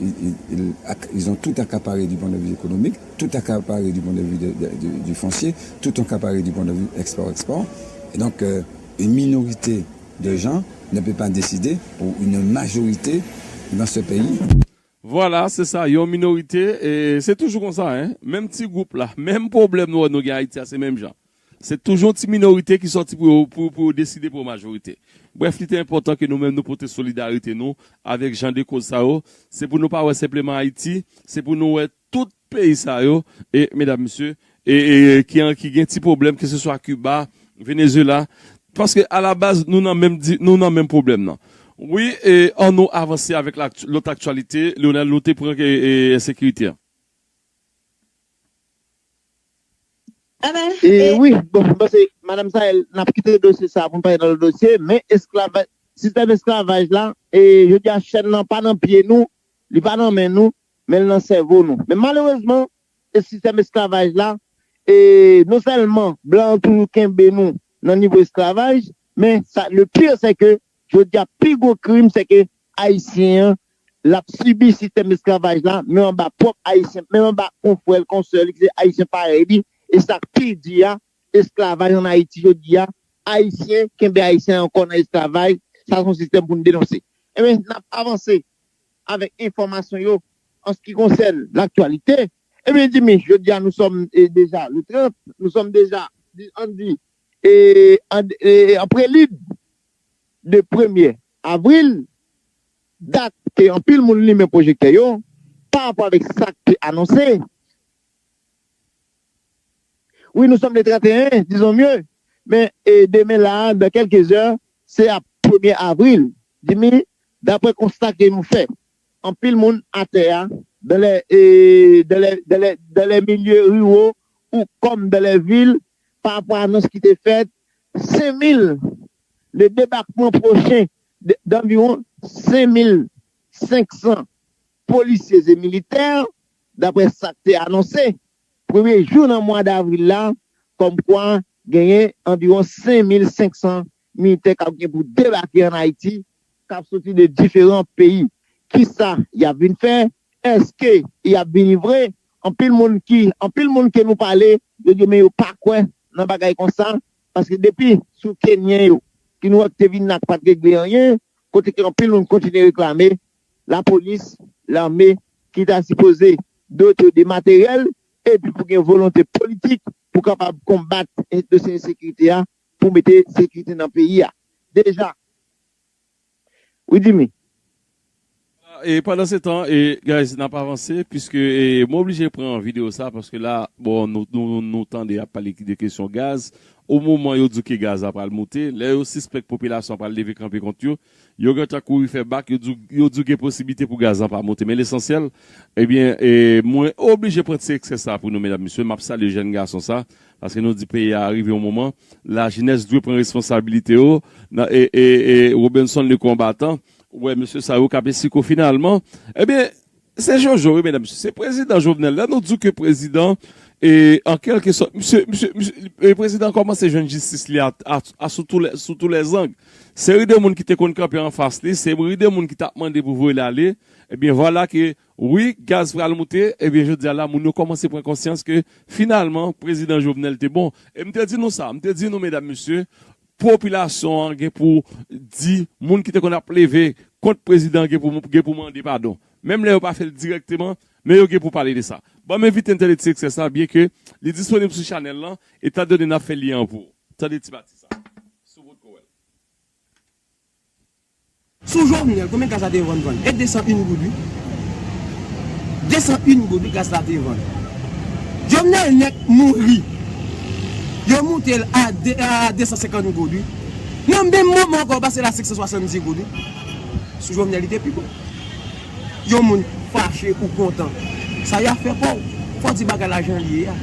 ils, ils, ils ont tout accaparé du point de vue économique, tout accaparé du point de vue de- de- du, du foncier, tout accaparé du point de vue export-export. Et donc, euh, une minorité de gens ne peut pas décider pour une majorité dans ce pays. Vwala, se sa, yon minorite, e se toujou konsa, en. Menm ti gwoup la, menm pwoblèm nou wè nou gen Ayiti a, se menm jan. Se toujou yon ti minorite ki sòti pou yo, pou, pou yo deside pou yon majorite. Brèf, li te enpòtan ke nou menm nou pote solidarite nou avèk jan de koz sa yo. Se pou nou pa wè senpleman Ayiti, se pou nou wè tout peyi sa yo, e medam, mesye, e, e, e ki, ki gen ti pwoblèm, keseswa Kiba, Venezuela, paske alabaz, nou nan menm di- nou nan menm pwoblèm nan. Wi, e ann nou avanse avèk lòt aktyalite, Leonel, nou te pran, e, e, ensekirite a. E wi, bon, m panse, madanm Sayèl, n ap kite dosye sa a pou n pale nan lòt dosye, men esklavaj, sistèm esklavaj la, e jodi a chèn nan pa nan pye nou, li pa nan men nou, men l nan sèvo nou. Men malerezman, e sistèm esklavaj la, e non sèlman blan an toujou kenbe nou nan nivo esklavaj, men sa, le pire, c'est que jodi a pi gwo krim, c'est que Ayisyen an, l ap sibi sistèm esklavaj la, men anba pwòp Ayisyen, men anba konfrè l, konsè li, ki se Ayisyen parèy li, e sa k pi di a, esklavaj ann Ayiti jodi a, Ayisyen kenbe Ayisyen ankò nan esklavaj, sa se yon sistèm pou n denonse. Ebyen, n ap avanse avèk enfòmasyon yo an se ki konsène laktyalite. Ebyen, Jimmy, jodi a, nou sòm, e, deja le trant, nou sòm deja, di, ann di, e, an, e, an prelid de premye avril, dat ke anpil moun limen pwojektè yo, pa rapò avèk sa k te anonse. Wi, nous sommes le trente et un, disons mieux. Men, e, demen la, dans quelques heures, se ap premye avril. Jimmy, daprè konsta ke nou fè, anpil moun atè a, dans les, e, dans les, dans les, dans les milieux ruraux ou comme dans les villes, pa rapò a anons ki te fèt, senk mil, le debakman pwochen de, d'environ senk mil senk san polisye e militè, daprè sa k te anonse, premye jou nan mwa davril la, kòmkwa genyen anviwon senk mil senk san militè k ap gen pou debake ann Ayiti, k ap soti de diferan peyi. Kisa y ap vin fè? Èske y ap vini vre? Anpil moun ki, anpil moun ke nou pale, yo di men yo pa kwè nan bagay konsa, paske depi sou Kenyen yo, ki nou wè ki te vin la k pa t regle anyen, kote ke anpil moun kontinye reklame, lapolis, lame, ki ta sipoze dote yo de materyèl, epi pou gen volonte politik pou kapab konbat dosye ensekirite a, pou mete sekirite nan peyi a. Deja, wi, Jimmy. E pandan se tan, e, guys, n ap avanse, piske e, mwen oblije pran videyo sa, paske la, bon, nou, nou, nou tande ap pale de kesyon gaz. O moman yo di ke gaz la pral moute, lè yo sispèk popilasyon an pral leve kanpe kont yo, yo gentan kouri fè bak, yo di, yo di gen posiblite pou gaz lan pa moute. Men lesansyèl, ebyen, e, mwen oblije pran ti eksè sa pou nou, medam, mesye. M ap salye jèn gason sa, paske nou di peyi a rive yon moman, lajenès dwe pran responsabilite yo. Nan, e, e, e, Robenson le konbatan, ou wè mesye sa yo k ap esiko finalman. Ebyen, se Jojo, wi, medam, mesye. Se prezidan Jovenel. Lè nou di ke prezidan, e, an kèlke sòt, misye, misye, misye, e, prezidan kòmanse jwenn jistis li a, a, a sou tou lè, sou tou lè zang. Seri de moun ki te konn kanpe anfas li, seri de moun ki t ap mande pou voye l ale, ebyen, vwala ke, wi, gaz pral moute, ebyen, jodi a la, moun yo kòmanse pran konsyans ke, finalman, prezidan Jovenel te bon. E m te di nou sa, m te di nou, medam, mesye, popilasyon an gen pou di, moun ki te konn ap leve kont prezidan an gen pou, gen pou mande padon. Menm lè yo pa fè l dirèkteman, men yo gen pou pale de sa. Ban m envite n tande ti eksè sa, byen ke li disponib sou chanèl lan, e ta done n ap fè li an pou ou. Tande ti pati sa. Sou wout ko wè l. Sou Jovenel, konbyen gaz la te vann vann? E de san en goud wi. De san en goud wi gaz la te vann. Jovenel nèk mouri. Yo moute l a de, a de san senkant goud wi. Nan menm moman ankò, yo pase l a senk san swasanndiz goud wi. Sou Jovenel, li te pi bon. Yon moun fache ou kontan, sa y ap fè pa w. Fò w di bagay la jan l ye a.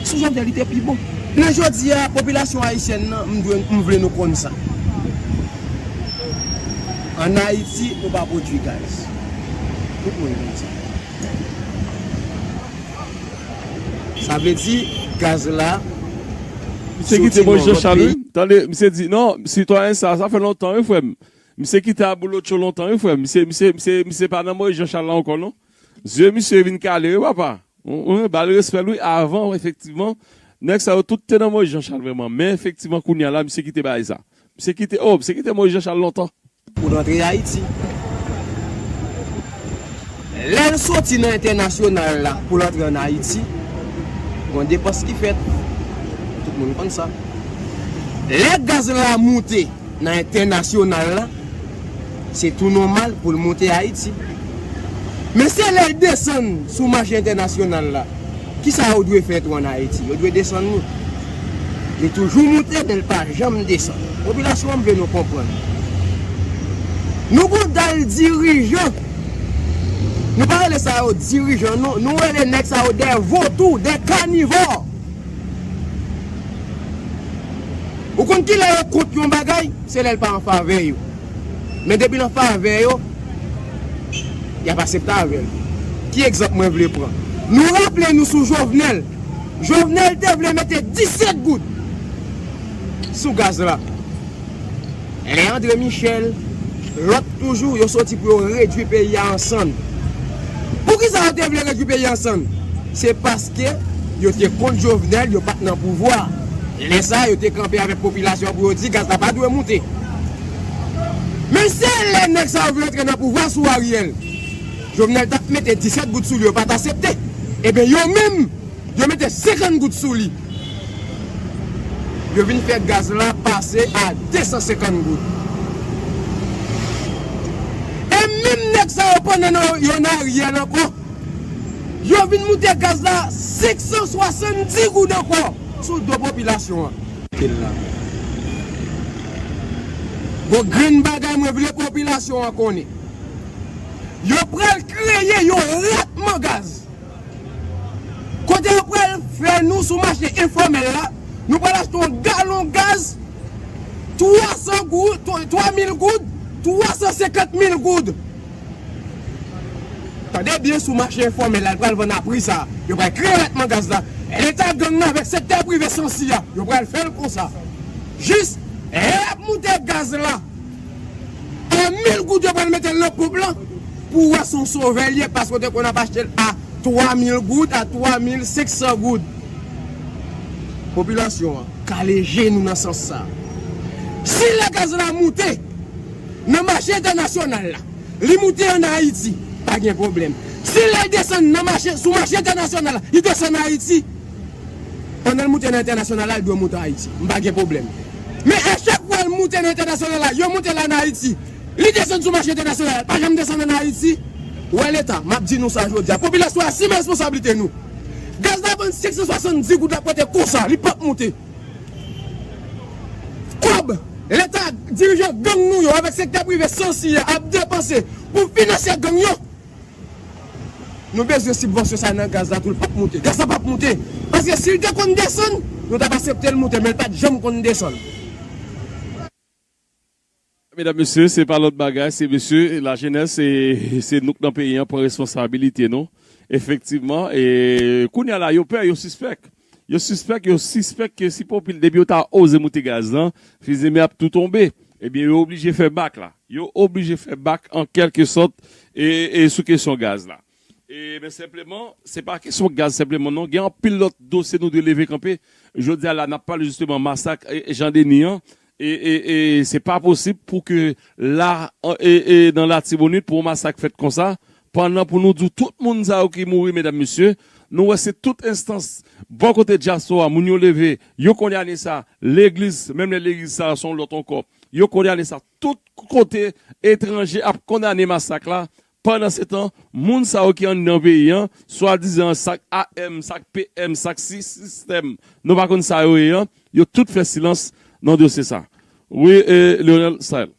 Sou Jovenel, li te pi bon. Men jodi a, popilasyon ayisyèn nan, m dwe, m vle nou konn sa. Ann Ayiti, nou pa pwodui gaz. Tout moun konn sa. Sa vle di, gaz la. Misye kite Moyiz Janchal, wi. Tande, misye di, non, sitwayen sa, sa fè lontan, wi, frè m. Misye kite Abolotcho lontan, wi, frè m. Misye, misye, misye, misye pa nan Moyiz Janchal la ankò, non. Zye misye vin kale, wi, papa. Ou, ou, ba l respè l, wi. Avan, efektivman, nèg sa yo tout te nan Moyiz Janchal, vrèman. Men, efektivman, kounye a la, misye kite bagay sa. Misye kite, oh, misye kite Moyiz Janchal lontan. Pou l antre Ayiti. Lè l soti nan entènasyonal la pou l antre ann Ayiti, gon depans ki fèt. Tout moun konn sa. Lè gaz la moute nan entènasyonal la, se tou nòmal pou l moute Ayiti. Men se lè l desann sou mache entènasyonal la, kisa yo dwe fè tou ann Ayiti? Yo dwe desann li. Li toujou moute, men l pa janm desann. Popilasyon an, m vle nou konprann. Nou gon dal dirijan. Nou pa rele sa yo dirijan, non. Nou rele nèg sa yo dè votou, dè kanivò. Ou konn kilè yo kont yon bagay? Se lè l pa an favè yo. Men depi l an favè yo, y ap asepte avè l. Ki egzanp mwen vle pran? Nou raple nou sou Jovenel. Jovenel te vle mete disèt goud sou gaz la. Lè André Michel, lòt toujou, yo soti pou yo redui peyi a an sann. Poukisa yo te vle redui peyi a an sann? Se paske yo te kont Jovenel, yo pa t nan pouvwa. Lè sa a, yo te kanpe avèk popilasyon an pou yo di gaz la pa dwe moute. Men Se lè nèg sa yo vin antre nan pouvwa sou Ariel. Jovenel t ap mete disèt goud sou li, yo pa t aksepte. Ebyen, yo menm, yo mete senkant goud sou li. Yo vin fè gaz la pase a de san senkant goud. E menm nèg sa yo, pandan yo, yo nan Ariel ankò, yo vin moute gaz la senk san swasanndis goud ankò sou do popilasyon an. Gon grenn bagay mwen vle popilasyon an konnen. Yo pral kreye yon ratman gaz. Kote yo pral fè nou sou mache enfòmèl la, nou pral achte yon galon gaz twa san goud, twa mil goud, twa san senkant mil goud. Tande byen, sou mache enfòmèl la, l pral vann a pri sa. Yo pral kreye ratman gaz la. Leta gang nan avèk sektè prive sansi a, yo pral fè l konsa. Jis, lè y ap moute gaz la, a mil goud yo pral mete l nan ponp lan pou wè si yon sovè l ye, paske w te konn ap achte l a twa mil goud, a twa mil senk san goud. Popilasyon an, kale je nou nan sans sa. Si lè gaz la moute nan mache entènasyonal la, li moute ann Ayiti, pa gen pwoblèm. Si lè l desann nan mache, sou mache entènasyonal la, li desann Ayiti, pandan l moute nan entènasyonal la, l dwe moute Ayiti. M pa gen pwoblèm. Men a chak fwa l moute nan entènasyonal la, yo moute l ann Ayiti, li desann sou mache entènasyonal la, l pa janm desann ann Ayiti. Ou wè Leta, m ap di nou sa jodi a. Popilasyon an asime responsablite nou. Gaz la vann senk san swasanndis goud, l ap rete konsa, li p ap moute. Kòb Leta, dirijan gang nou yo avèk sektè prive sansi a ap depanse pou finanse gang yo, nou bezwen sibvansyon sa nan gaz la tou, l p ap moute. Gaz la p ap moute. Paske si l te konn desann, nou t ap aksepte l moute, men l pa t janm konn desann. Medam, mesye, se pa lòt bagay, se mesye, lajenès, se, se nou k nan peyi an, pran responsabilite nou. Efektivman, e kounye a la, yo pè, yo sispèk. Yo sispèk, yo sispèk ke si popil, depi yo ta oze moute gaz lan, Fizeme ap tou tonbe. Ebyen, yo oblije fè bak la. Yo oblije fè bak an kèlke sòt e, e sou kesyon gaz la. E, men senpleman, se pa kesyon gaz senpleman non. Gen anpil lòt dosye nou dwe leve kanpe. Jodi a la, n ap pale jisteman masak e, e Jan Deni an. E, e, e se pa posib pou ke la, e, e nan Latibonit, pou yon masak fèt konsa, pandan pou nou di w tout moun sa yo ki mouri, medam, mesye, nou wè se tout enstans, bò kote dyaspora, moun yo leve, yo kondane sa, legliz, menm lè legliz sa a se yon lòt ankò, yo kondane sa, tout kote etranje ap kondane masak la, pandansetan, moun sa yo ki anndan peyi an, swadizan sa k A M, sa k P M, sa k si-, sistèm, nou pa konn sa yo ye an, yo tout fè silans nan dosye sa. Wi, e, Leonel Style.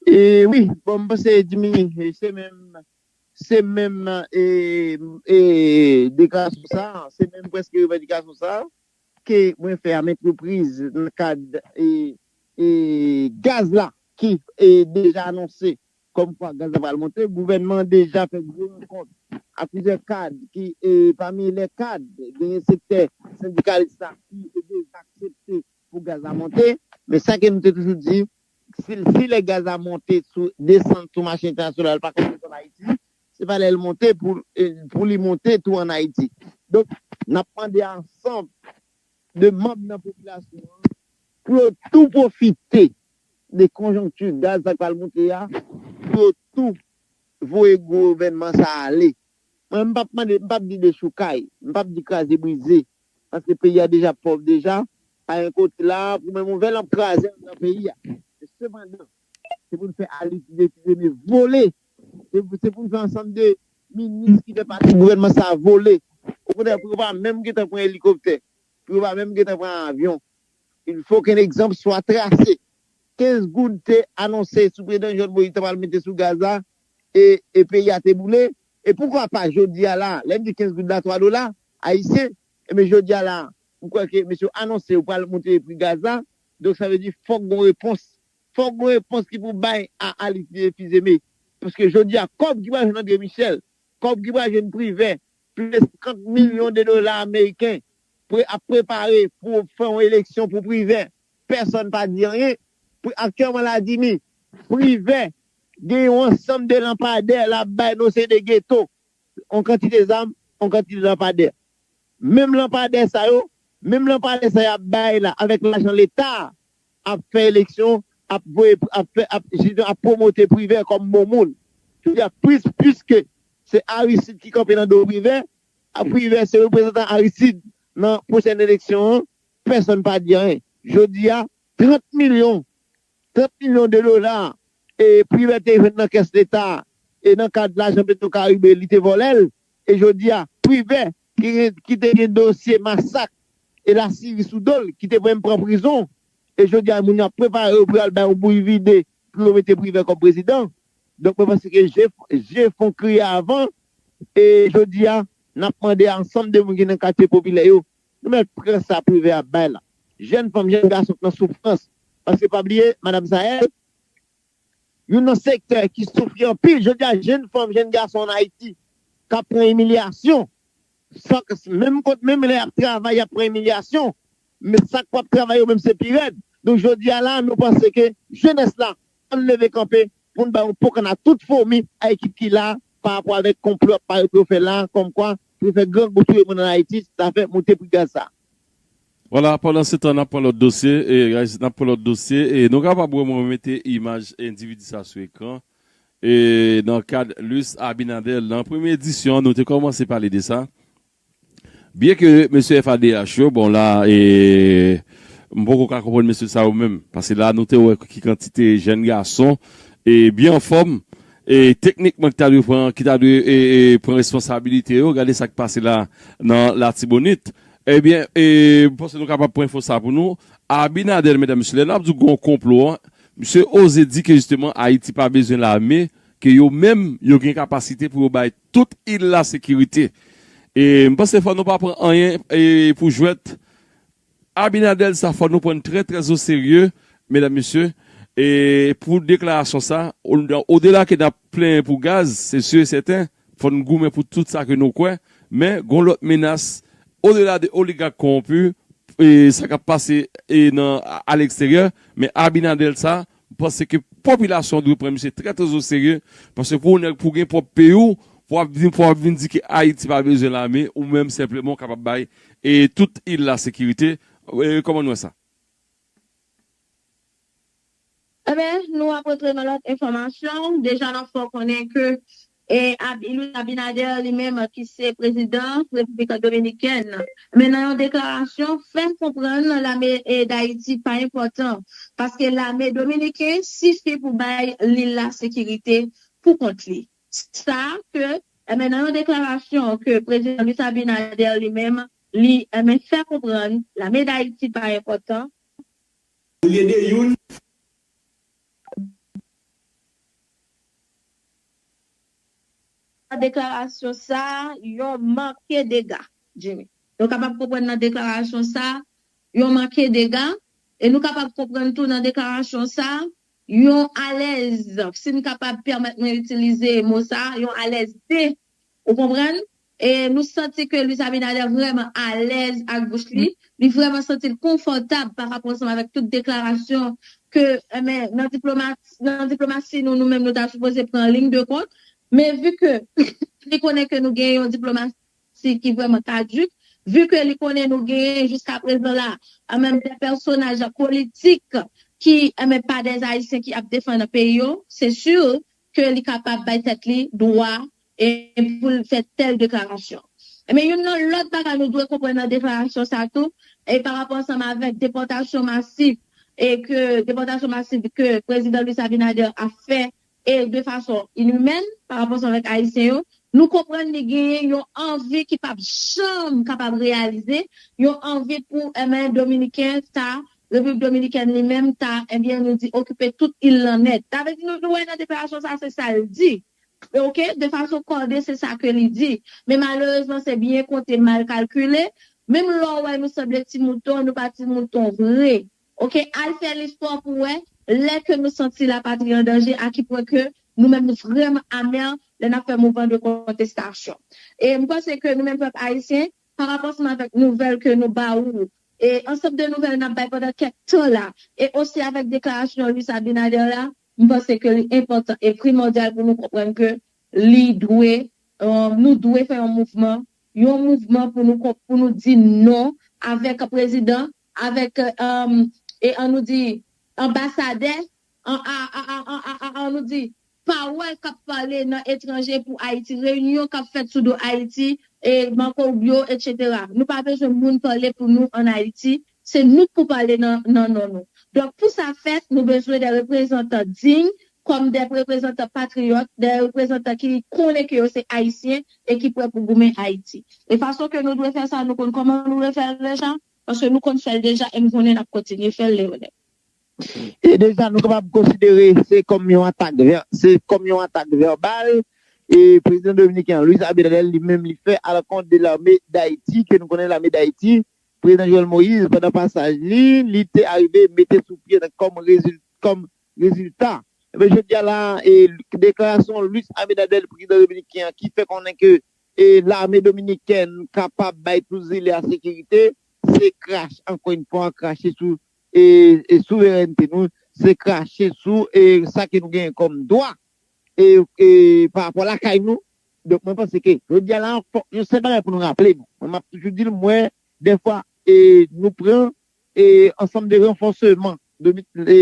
E wi, bon, m panse Jimmy, e se menm, se menm e, e deklarasyon sa, se menm prèske revandikasyon sa ke mwen fè a maintes reprises nan kad e, e gaz la ki e deja anonse kòmkwa gaz la pral monte. Gouvènman an deja fè gwo rankont ak plizyè kad ki, e pami lè kad, genyen sektè sendikalis la ki te deja aksepte pou gaz la monte. Men sa ke nou te toujou di, si, si lè gaz la monte sou, desann sou mache entènasyonal, pa konn desann Ayiti, se pa lè l monte pou, e, pou li monte tou ann Ayiti. Donk, n ap mande ansanm de manm nan popilasyon an pou yo tou pwofite de konjonkti gaz la k pral monte a, pou yo tou voye gouvènman sa a ale. Mwen, m p ap mande, m p ap di dechoukay, m p ap di kraze brize, paske peyi a deja pòv deja, pa yon kote la, pou menm yon vè lanp kraze anndan peyi a. Men sepandan, se pou n fè Alix Défi Aimé vole, se pou, se pou n fè ansanm de minis ki fè pati gouvènman sa a vole. Okontrè, pou yo pa menm gentan pran elikoptè, pou yo pa menm gentan pran avyon. Il faut qu'un exemple soit tracé. Kenz goud te anonse sou prezidan Jovenel Moïse ta pral mete sou gaz la, e, e peyi a te boule. E poukwa pa jodi a la, lè m di kenz goud la, twa dola ayisyen, ebyen jodi a la, m kwè ke mesye yo anonse yo pral monte pri gaz la, donk sa vle di fòk gon repons. Fòk gon repons ki pou bay a Alix Défi Aimé. Paske jodi a, kòb ki pral jwenn André Michel, kòb ki pral jwenn Privè, plis de senkant milyon de dola ameriken, pre, ap prepare pou fè yon eleksyon pou Privè. Pèsonn pa di anyen. Pri, aktyèlman la, Jimmy, Privè gen yon ansanm de lanpadè l ap bay nan yon seri de geto, yon kantite zam, yon kantite lanpadè. Menm lanpadè sa yo, menm lanpadè sa y ap bay la avèk lajan Leta a, ap fè eleksyon, ap voye, ap fè, ap, ap pwomote Privè kòm bon moun. Jodi a, plis, piske se Aristide ki kanpe nan do Privè, a Privè se reprezantan Aristide nan pwochèn eleksyon an, pèsonn pa di anyen. Jodi a, trant milyon, trant milyon de dola, e Privè te jwenn nan kès Leta, e nan kad lajan Petwokaribe, li te vòlè l. E jodi a, Privè, ki, ki te gen dosye masak e lasiri sou do l, ki te menm pran prizon, e jodi a, moun yo ap prepare yo pou y al bay yon bouyi vide, pou yo mete Privè kòm prezidan. Donk, mwen panse ke je, je fon kriye avan, e jodi a, n ap mande a ansanm de moun ki nan katye popilè yo, nou mèt pran sa Privè ap bay la. Jèn fanm, jèn gason k nan soufrans. Paske pa bliye, Madanm Sael, youn nan sektè ki soufri anpil, jodi a, jèn fanm, jèn gason ann Ayiti, k ap pran imilyasyon, san, menm kot, menm lè y ap travay, y ap pran imilyasyon, men sa k p ap travay yo menm se pi rèd. Donk, jodi a la, nou panse ke jenès la, ann leve kanpe pou n bay yon pokann a tout fomi a ekip ki la pa rapò avèk konplo ap parèt pou yo fè la, kòmkwa pou yo fè grangou touye moun ann Ayiti, sa fè moute pri gaz sa. Vwala, pandan se tan, n ap pran lòt dosye, e, guys, n ap pran lòt dosye, e nou kapab wè mwen mete imaj endividi sa sou ekran, e nan kad Luis Abinader, nan premye edisyon, nou te kòmanse pale de sa. Byen ke mesye F A D H yo, bon, la, e, m poko ka konprann mesye sa yo menm, paske la, nou te wè ki kantite jèn gason, e, byen anfòm, e, teknikman, ki ta dwe pran, ki ta dwe, e, e, pran responsabilite yo, gade sa k pase la, nan Latibonit. Ebyen, e, m panse nou kapab pran enfo sa pou nou. Abinader, medam, mesye, lè n ap di w gen yon konplo, an, misye oze di ke jisteman Ayiti pa bezwen lame, ke yo menm, yo gen kapasite pou yo bay tout il la sekirite. E m panse fò nou pa pran anyen, e, pou jwèt. Abinader sa fò nou pran trè, trè o serye, medam, mesye. E pou deklarasyon sa, o, odela ke n ap plenyen pou gaz, se si e sèten, fò n goumen pou tout sa ke nou kwè, men gon lòt menas, odela de oligak kowonpi, e sa k ap pase, e nan, a, a leksteryè, men Abinader sa, m panse ke popilasyon dwe pran misye trè, trè o serye, paske pou yon nèg, pou gen pwòp peyi w, pou w ap vin, pou w ap vin di ke Ayiti pa bezwen lame, ou menm senpleman w kapab bay, e tout il la sekirite. E, kòman nou wè sa? Enben, nou ap rantre nan lòt enfòmasyon. Deja, n ap fè w konnen ke, e, Ab-, Luis Abinader li menm, ki se prezidan Repiblik Dominikèn, men nan yon deklarasyon, fè konprann lame, e, Dayiti pa enpòtan, paske lame dominiken sifi pou bay lil la sekirite pou kont li. Sa ke, enben, nan yon deklarasyon ke prezidan Luis Abinader li menm, li, enben, fè konprann, lame Dayiti pa enpòtan. Olye de youn. Deklarasyon sa, yon manke dega, Jimmy. Nou kapab konprann nan deklarasyon sa, yon manke dega, e nou kapab konprann tou nan deklarasyon sa, yon alèz, si n kapab pèmèt mwen itilize mo sa, yon alèz de, ou konprann? E nou santi ke Luis Abinader vrèman alèz ak bouch li, li vrèman santi l konfòtab pa rapò ansanm avèk tout deklarasyon ke, enben, nan diplomasi, nan diplomasi nou, nou menm nou ta sipoze pran liy de kont, men vi ke li konnen ke nou gen yon diplomasi ki vrèman kadik, vi ke li konnen nou genyen jiska prezan la, enben, de pèsonaj politik ki, enben, pa de Ayisyen ki ap defann peyi yo, se si ke li kapab bay tèt li dwa e pou l fè tèl deklarasyon. Enben, youn nan lòt bagay nou dwe konprann nan deklarasyon sa tou, e pa rapò ansanm avèk depòtasyon masif, e ke depòtasyon masif ke prezidan Luis Abinader ap fè, e de fason inimèn pa rapò ansanm avèk Ayisyen yo, nou konprann li genyen yon anvi ki p ap janm kapab reyalize, yon anvi pou, enben, Dominiken ta, Repiblik Dominikèn li menm ta, enben, nou di, okipe tout il lan nèt. Sa vle di, nou, nou wè nan deklarasyon sa, se sa l di. Ok, de fason kòde, se sa ke li di. Men malerezman, se byen konte, mal kalkile. Menm lè w wè nou sanble ti mouton, nou pa ti mouton vre. Ok, al fè lespò pou wè, lè ke nou santi lapatri an danje, a ki pwen ke nou menm nou vrèman amè lè n ap fè mouvman de kontestasyon. E m panse ke nou menm pèp ayisyen, pa rapò ansanm avèk nouvèl ke nou ba ou, e ansanm de nouvèl n ap bay pandan kèk tan la, e osi avèk deklarasyon Luis Abinader la, m panse ke li enpòtan e primòdyal pou nou konprann ke li dwe, um, nou dwe fè yon mouvman, yon mouvman pou nou, pou nou di non avèk prezidan, avèk, um, e an nou di anbasadè, an, a, a, a, an, a, a, an nou di pawòl k ap pale nan etranje pou Ayiti, reyinyon k ap fèt sou do Ayiti, e Marco Rubio, etsetera. Nou pa bezwen moun pale pou nou ann Ayiti, se nou k pou pale nan, nan non nou. Donk, pou sa fèt, nou bezwen de reprezantan diy, kòm de reprezantan patriyòt, de reprezantan ki konnen ke yo se Ayisyen e ki prè pou goumen Ayiti. E fason ke nou dwe fè sa, nou konn kòman nou dwe fè l deja, paske nou konn fè l deja e m konnen n ap kontinye fè l, Leonel. E deja, nou kapab konsidere se kòm yon atak vè-, se kòm yon atak vèbal. E prezidan dominiken an, Luis Abinader, li menm li fè alakont de lame Dayiti, ke nou konnen lame Dayiti, prezidan Jovenel Moïse, pandan pasaj li, li te arive mete sou pye nan kòm rezil-, kòm rezilta. Ebyen, jodi a la, e, deklarasyon Luis Abinader, prezidan dominiken an, ki fè konnen ke e lame dominikèn kapab bay tout zile a sekirite, se krache, ankò yon fwa, krache sou e, e souverènte nou, se krache sou e sa ke nou genyen kòm dwa e, e pa rapò lakay nou. Donk, mwen panse ke jodi a la, fòk yon sèl bagay pou nou raple nou. Mwen, m ap toujou di l, mwen, dèfwa, e nou pran e ansanm de ranfòsman Domi-, e,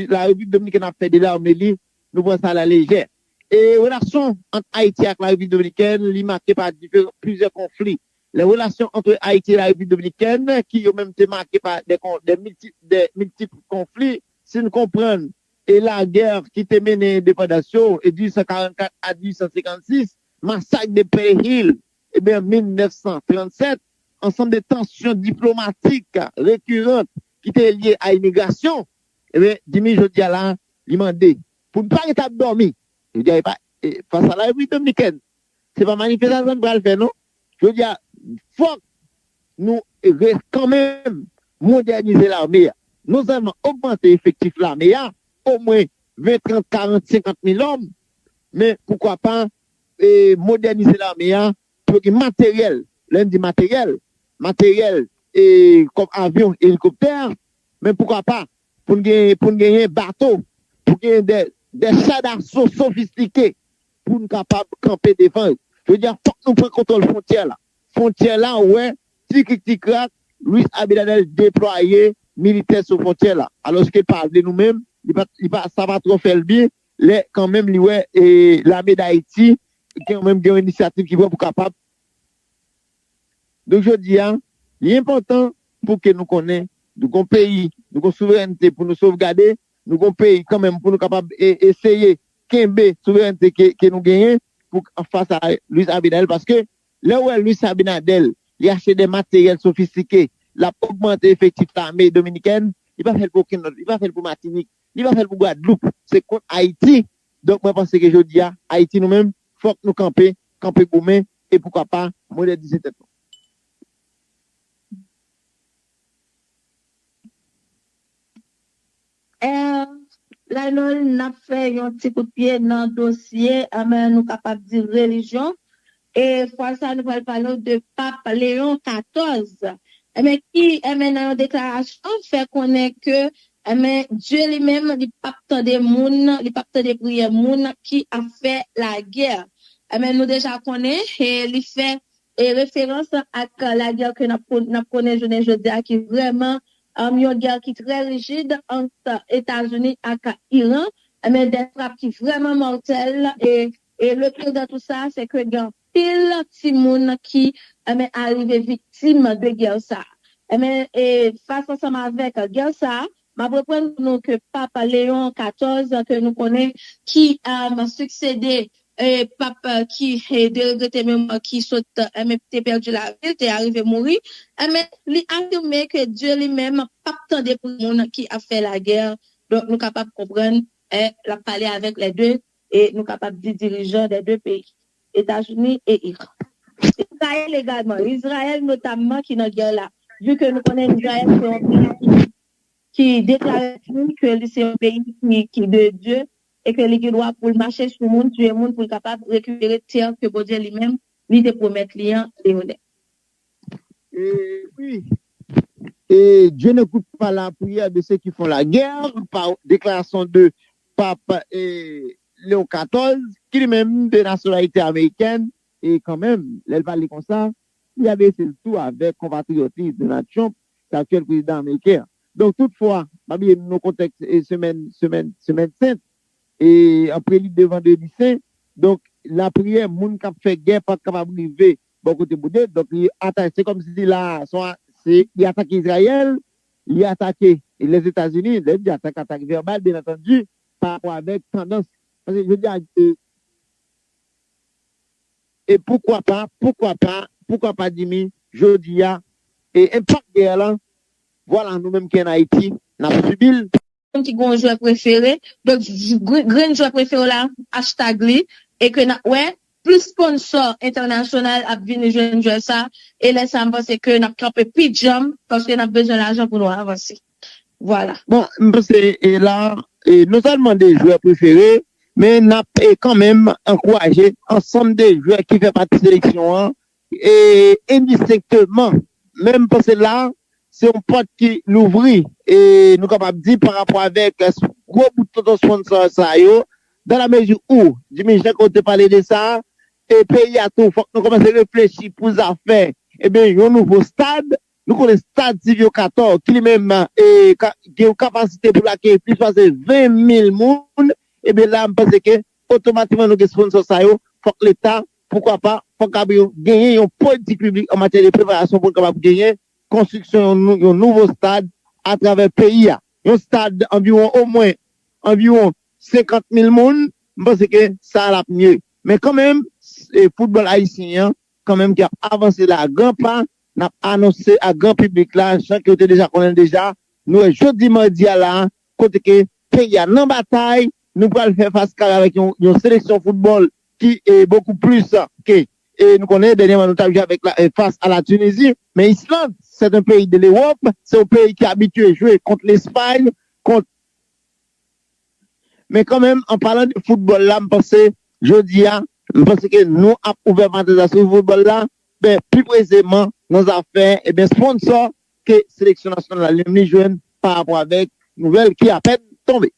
Larepiblik Dominikèn ap fè de lame li, nou pran sa a la lejè. E relasyon ant Ayiti ak Larepiblik Dominikèn, li make pa diferan, plizyè konfli. Les relations entre Haïti et la République dominicaine, ki yo menm te make pa de, kon, de, milti, de miltip konfli, si n konprann, e lagè ki te mennen endepandans yo, e dizuit san karannkat a dizuit san senkannsis, masak de Pay Hill, ebyen, mil nèf san trannsèt, ansanm de tansyon diplomatik rekirant ki te lye a imigrasyon, ebyen, Jimmy jodi a la, li mande pou n pa ret ap dòmi. Jodi a, e pa, e, fas a Larepiblik Dominikèn, se pa manifestasyon n pral fè, non. Jodi a, fòk nou re-, kanmenm modènize lame a. Non sèlman ogmante efektif lame a, omwen ven, trant, karant, senkant mil òm, men poukwa pa e, modènize lame a, pou yo gen materyèl. Lè n di materyèl, materyèl e, kòm avyon, elikoptè, men poukwa pa, pou n gen, pou n genyen bato, pou genyen de, de cha daso sofistike, pou n kapab kanpe devan yo. Jodi a, fòk nou pran kontwòl fwontyè la. Fwontyè la, ou wè, tikrik tikrak, Luis Abinader deplwaye militè sou fwontyè la. Alòske l pa vle nou menm, li pa, li pa, sa pa twò fè l byen, lè kanmenm li wè e, lame Dayiti kanmenm gen yon inisyativ ki pran pou kapab. Donk, jodi a, li enpòtan pou ke nou konnen, nou gon peyi, nou gon souverènte pou nou sovgade, nou gon peyi kanmenm pou nou kapab e, eseye kenbe souverènte ke, ke nou genyen pou anfas a Luis Abinader, paske lè w wè Luis Abinader, li achte de materyèl sofistike, l ap ogmante efektif lame dominikèn, li pa fè l pou okenn lòt, li pa fè l pou Matinik, li pa fè l pou Gwadloup, se kont Ayiti. Donk, mwen panse ke jodi a, Ayiti nou menm, fòk nou kanpe, kanpe goumen, e poukwa pa, modènize tèt nou. Eh, Laynol, n ap fè yon ti kout pye nan dosye, enben, nou kapab di relijyon. E fwa sa, nou pral pale w de Pap Leyon katòz. Enben, ki, enben, nan yon deklarasyon, fè konnen ke, enben, Dye li menm, li p ap tande moun, li p ap tande priyè moun ki ap fè lagè. Enben, nou deja konnen, e li fè e referans ak lagè ke n ap kon-, n ap konnen jounen jodi a, ki vrèman, um, yon gè ki trè rijid ant Etazini ak Iran. Enben, de frap ki vrèman mòtèl, e, e le pire dans tout sa, se ke gen anpil timoun ki, enben, arive viktim de gè sa. Enben, e fas ansanm avèk gè sa, m ap reprann pou nou ke Pap Leyon katòz, ke nou konnen, ki, um, siksede e, Pap, e, ki, e, deregrete memwa, ki sot, e, men te pèdi lavi l, te arive mouri, e, men li afime ke Dye li menm p ap tande priyè moun ki ap fè lagè. Donk, nou kapab konprann, e, l ap pale avèk lè de, e nou kapab di dirijan dè de peyi, Etazini e Iran. Izrayèl egalman, Izrayèl notamman ki nan gè la, vi ke nou konnen Izrayèl se yon peyi ki ki deklare tou ke li se yon peyi ki, ki de Dye e ke li gen dwa pou l mache sou moun, tiye moun, pou l kapab rekipere tè ke Bondye li menm li te pwomèt li an, Leonel. E, wi. Et Dieu n'écoute pas la prière de ceux qui font la guerre, par déclaration de, Pap e, Leo katòz, ki li menm de nasyonalite amerikèn, e kanmenm, lè l pale konsa, li adrese l tou avèk konpatriyòt li, Donald Trump, ki aktyèl prezidan ameriken an. Donk, toutfwa, pa bliye nou nan kontèks e semèn, semèn, semèn sent, e an prelit de vandredi sen, donk, lapriyè, moun k ap fè gè pa t kapab rive bò kote Boudet, donk, li atake, se kòmsi la, se, li atake Izrayèl, li atake Lèzetazini, lè m di atak, atak vèbal, byen antandi, pa rapò avèk tandans. Paske jodi a, e, e poukwa pa, poukwa pa, poukwa pa Jimmy, jodi a, e enpak gè lan, vwala nou menm ki ann Ayiti, n ap sibi l. Moun ki gen yon jwè prefere, donk grenn jwè prefere w la, hashtag li, e ke n ap wè plis sponsò entènasyonal ap vini jwenn jwè sa, e lè sa m panse ke n ap kanpe pi djanm, paske n ap bezwen lajan pou nou avanse. Vwala. Bon, m panse e la, e non sèlman de jwè prefere, men n ap e kanmenm ankouraje ansanm de jwè ki fè pati seleksyon an, e endistenkteman. Men m panse la, se yon pòt ki louvri, e nou kapab di pa rapò avèk gwo bout tonton sponsò sa yo, dans la mesure où, Jimmy, jan ke w te pale de sa, e peyi a tou, fòk nou kòmanse reflechi pou zafè, ebyen, yon nouvo stad, nou konnen stad Sylvio Cator, ki li menm e, ka, gen yon kapasite pou l akeyi plis pase ven mil moun, ebyen la, m panse ke otomatikman nou gen sponsò sa yo, fòk Leta, poukwa pa, fòk ap yo genyen yon politik piblik an matyè de preparasyon pou n kapab genyen konstriksyon yon, nou- yon nouvo stad atravè peyi a. Yon stad anviwon, omwen, anviwon senkant mil moun, m panse ke sa l ap mye. Men kanmenm, e, foutbòl ayisyen an, kanmenm ki ap avanse la a gran pa, n ap anonse a gran piblik la, jan ke yo te deja konnen l deja, nou wè jodi madi a la, kote ke peyi a nan batay, nou pral fè fas kare avèk yon, yon seleksyon foutbòl ki e bokou plis ke e nou konnen dènyèman nou t ap jwe avèk la, e, fas a la Tunisie, men Island, c'est un pays de l'Europe, se yon peyi ki abitye jwe kont Lespay, kont Men kanmenm, an palan de foutbòl la, m panse, jodi a, m panse ke nou ap ouvè parantèz la sou foutbòl la, men pi presizeman nan zafè, ebyen, sponsò ke seleksyon nasyonal la li menm li jwenn pa rapò avèk nouvèl ki apèn tonbe.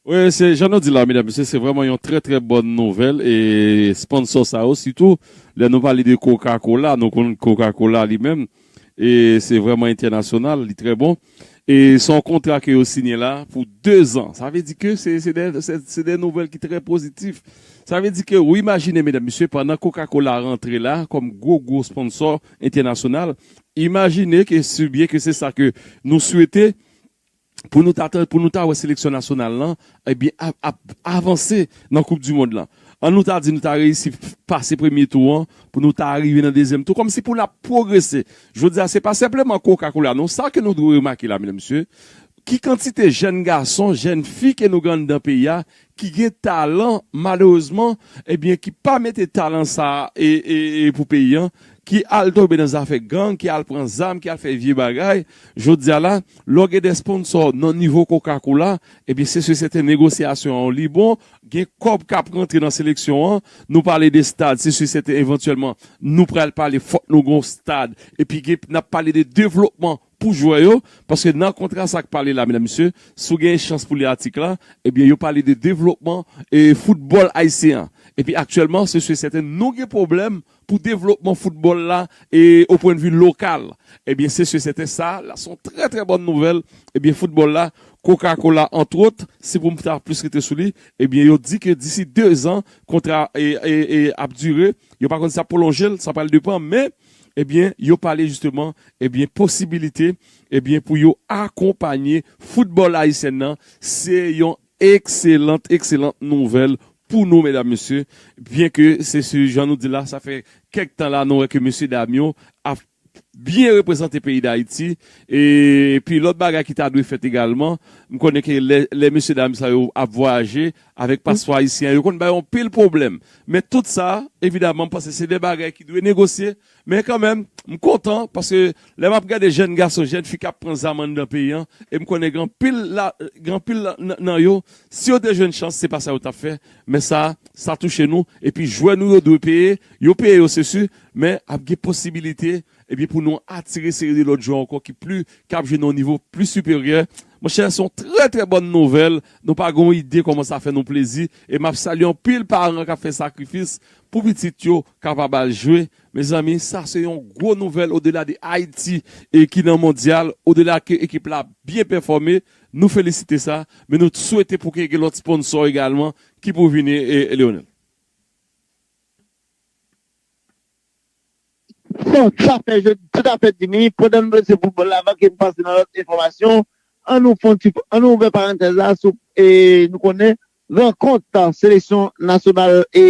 Wi, se, jan nou di la, medam, mesye, se vrèman yon trè, trè bòn nouvèl. E sponsò sa yo, sitou, lè nou pale de Coca-Cola, nou konn Coca-Cola li menm, e se vrèman entènasyonal, li trè bon. E se yon kontra ke yo siyen la pou de zan. Sa vle di ke se, se de, se, se de nouvèl ki trè pozitif. Sa vle di ke, ou imajine, medam, mesye, pandan Coca-Cola rantre la kòm gwo, gwo sponsò entènasyonal, imajine ke, si byen ke se sa ke nou swete, pou nou ta, pou nou ta wè seleksyon nasyonal lan, ebyen, ap, ap avanse nan Koup di Mond lan. An nou ta di nou ta reyisi pase premye tou an, pou nou ta rive nan dezyèm tou, kòmsi pou n ap pwogrese. Jodi a, se pa senpleman Coca-Cola, non, sa ke nou dwe remake la, medam, mesye, ki kantite jèn gason, jèn fi ke nou gen anndan peyi a, ki gen talan, malerezman, ebyen, ki pa mete talan sa a e, e, e pou peyi an, ki al tonbe nan zafè gang, ki al pran zam, ki al fè vye bagay. Jodi a la, lè w gen de sponsò nan nivo Coca-Cola, ebyen, se si sèten negosyasyon an li bon, gen kòb k ap rantre nan seleksyon an, nou pale de stad, se si sèten evantyèlman, nou pral pale fòk nou gen yon stad, epi gen, n ap pale de devlopman pou jwè yo, paske nan kontra sa k pale la, medam, mesye, si w gen chans pou li atik la, ebyen, yo pale de devlopman e foutbòl ayisyen an. Epi aktyèlman, se si sèten, nou gen pwoblèm pou devlopman foutbòl la e o pwennvi lokal. Ebyen, se si sèten, sa la se yon trè, trè bòn nouvèl. Ebyen, foutbòl la, Coca-Cola, antwòt, si pou m ta plis rete sou li, ebyen, yo di ke disi de zan, kontra e, e, e, ap dire, yo pa konn si y ap pwolonje l, sa pral depann, men, ebyen, yo pale jisteman, ebyen, posibilite, ebyen, pou yo akonpanye foutbòl ayisyen nan, se yon ekselant, ekselant nouvèl pou nou, medam, mesye. Byen ke se si, jan nou di la, sa fè kèk tan la, nou wè ke mesye dam yo ap byen reprezante peyi Dayiti. Epi lòt bagay ki ta dwe fèt egalman, m konnen ke lè, lè mesye dam sa yo ap vwayaje avèk paspò ayisyen an, yo konn bay yon pil pwoblèm. Men tout sa, evidaman, m panse se de bagay ki dwe negosye. Men kanmenm, m kontan paske lè m ap gade jèn gason, jèn fi k ap pran zam anndan peyi an, e m konnen gen anpil la, gen anpil nan, nan yo, si yo te jwenn chans, se pa sa yo t ap fè. Men sa, sa touche nou. Epi jwè nou yo dwe peye, yo peye yo, se si, men ap gen posibilite, ebyen, pou nou atire seri de lòt jwè ankò ki pli, k ap jwe nan yon nivo pli siperyè. Monchè, se yon trè, trè bòn nouvèl. Nou pa gen yon ide kòman sa fè nou plezi. E m ap salye anpil paran k ap fè sakrifis pou pitit yo kapab al jwe. Mezanmi, sa se yon gwo nouvèl odela de Ayiti e ki nan mondyal, odela ke ekip la byen pèfòme. Nou felisite sa, men nou swete pou ke gen lòt sponsò egalman ki pou vini, e, e Leonel. Bon, sa fè jodi, tout afè Jimmy, pandan nou lese foutbòl la, avan ke n pase nan lòt enfòmasyon, an nou fè yon ti, an nou ouvè parantèz la sou, e, nou konnen rankont seleksyon nasyonal e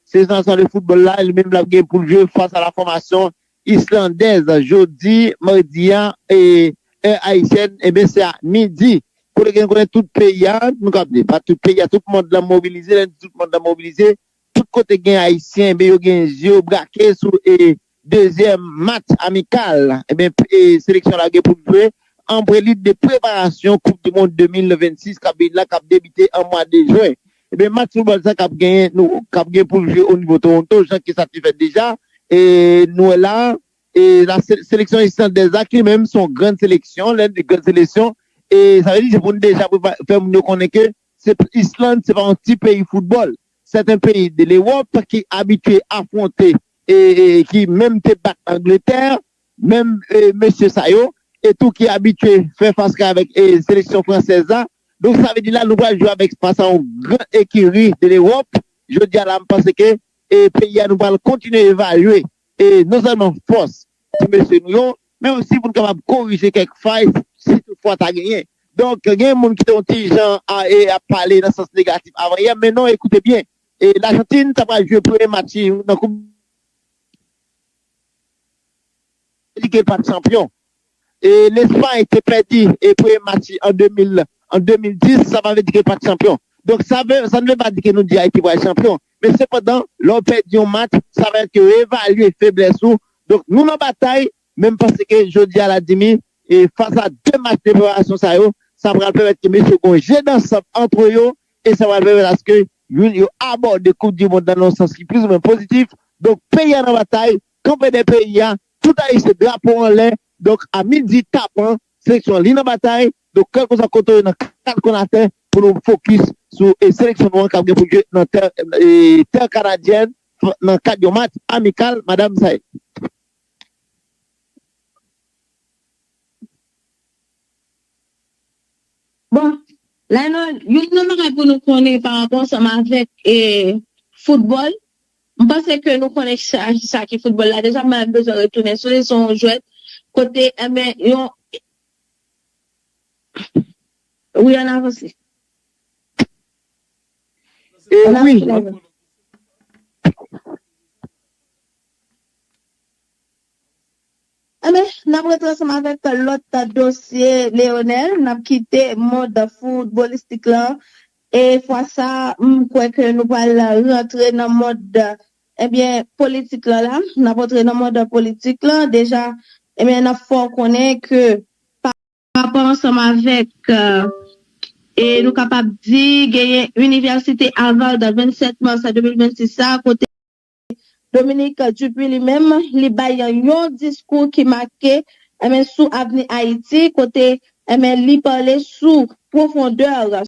seleksyon nasyonal de foutbòl la, li menm l ap gen pou l jwe fas a la fòmasyon islandèz jodi, madi a, e, è ayisyèn, ebyen, se a midi. Kote ke nou konnen tout peyi a, nou kab di, pa tout peyi a, tout mond lan mobilize, lè n di tout mond lan mobilize, tout kote gen Ayisyen, ebyen, yo gen je yo brake sou e, dezyèm match amikal, ebyen, e, seleksyon la gen pou l jwe an prelit de preparasyon Koup di Mond de mil vennsis k ap vini la, k ap debite an mwa de jen. Ebyen, match foutbòl sa k ap genyen, nou, k ap gen pou l jwe o nivo Toronto, jan ke sa te fèt deja, e, nou wè la, e, la se- seleksyon islandèz la, ki li menm se yon grann seleksyon, lè n di grann seleksyon, e, sa vle di se pou n deja prepa- fè moun yo konnen ke se Island, se pa yon ti peyi foutbòl. Sèten peyi de Lewòp ki abitye afwonte e, e ki menm te bat Angletè, menm e, mesye sa yo, e tou ki abitye fè fas kay avèk e, seleksyon fransèz la. Donk, sa vle di la, nou pral jwe avèk fas a yon gran ekiri de Lewòp. Jodi a la, m panse ke e, peyi a nou pral kontinye evalye e, non sèlman fòs ti mesye nou yo, men osi pou n kapab korije kèk fay si toutfwa ta genyen. Donk, gen moun ki te yon ti jan a, e, ap pale nan sans negatif avan yè, men non, ekoute byen. E, Lajantin ta pral jwe premye match li nan Koup di ke l pa t chanpyon. E, Lespay te pèdi e, premye match li an de mil, an de mil dis, sa pa vle di ke l pa t chanpyon. Donk, sa, ve, sa ne vle pa di ke nou di Ayiti pral chanpyon. Men sepandan, lè w pèdi yon match, sa vle di ke w evalye feblès ou. Donk, nou nan batay, men m panse ke jodi a la, Jimmy, e fas a de match de preparasyon sa yo, sa pral pèmèt ke mesye yo gen yon je dansanm antre yo, e sa pral pèmèt aske youn yo abòde Koup di Mond nan yon sans ki plis ou mwen pozitif. Donk, peyi a nan batay, kanpe dèyè peyi a, tout Ayisyen drapo anlè. Donk, a midi tapan, seleksyon an li nan batay. Donk, kèlkeswa kote w ye nan kat kwen atè, pou nou fokis sou e, seleksyon nou an k ap gen pou jwe nan tè, e, tè kanadyèn, nan kad yon match amikal, madanm Saïd. Bon, la nan youn nan bagay pou nou konnen pa rapò ansanm avèk e, foutbòl, m panse ke nou konnen sa, sa ki foutbòl la deja, m pa menm bezwen retounen sou li, se yon jwèt kote, enben, yon. Wi, ann avanse. E wi. Enben, n ap rete ansanm avèk lòt dosye, Leonel. N ap kite mond foutbolistik lan. E fwa sa, m kwè ke nou pral rantre nan mond, ebyen, politik lan la. N ap rantre nan mond politik lan. Deja, ebyen, n ap fè w konnen ke pa rapò ansanm avèk, e nou kapab di, genyen Inivèsite Harvard, vennsèt mas de mil vennsis sa, kote Dominique Dupuy li menm, li bay yon diskou ki make, enben, sou avni Ayiti, kote, enben, li pale sou pwofondè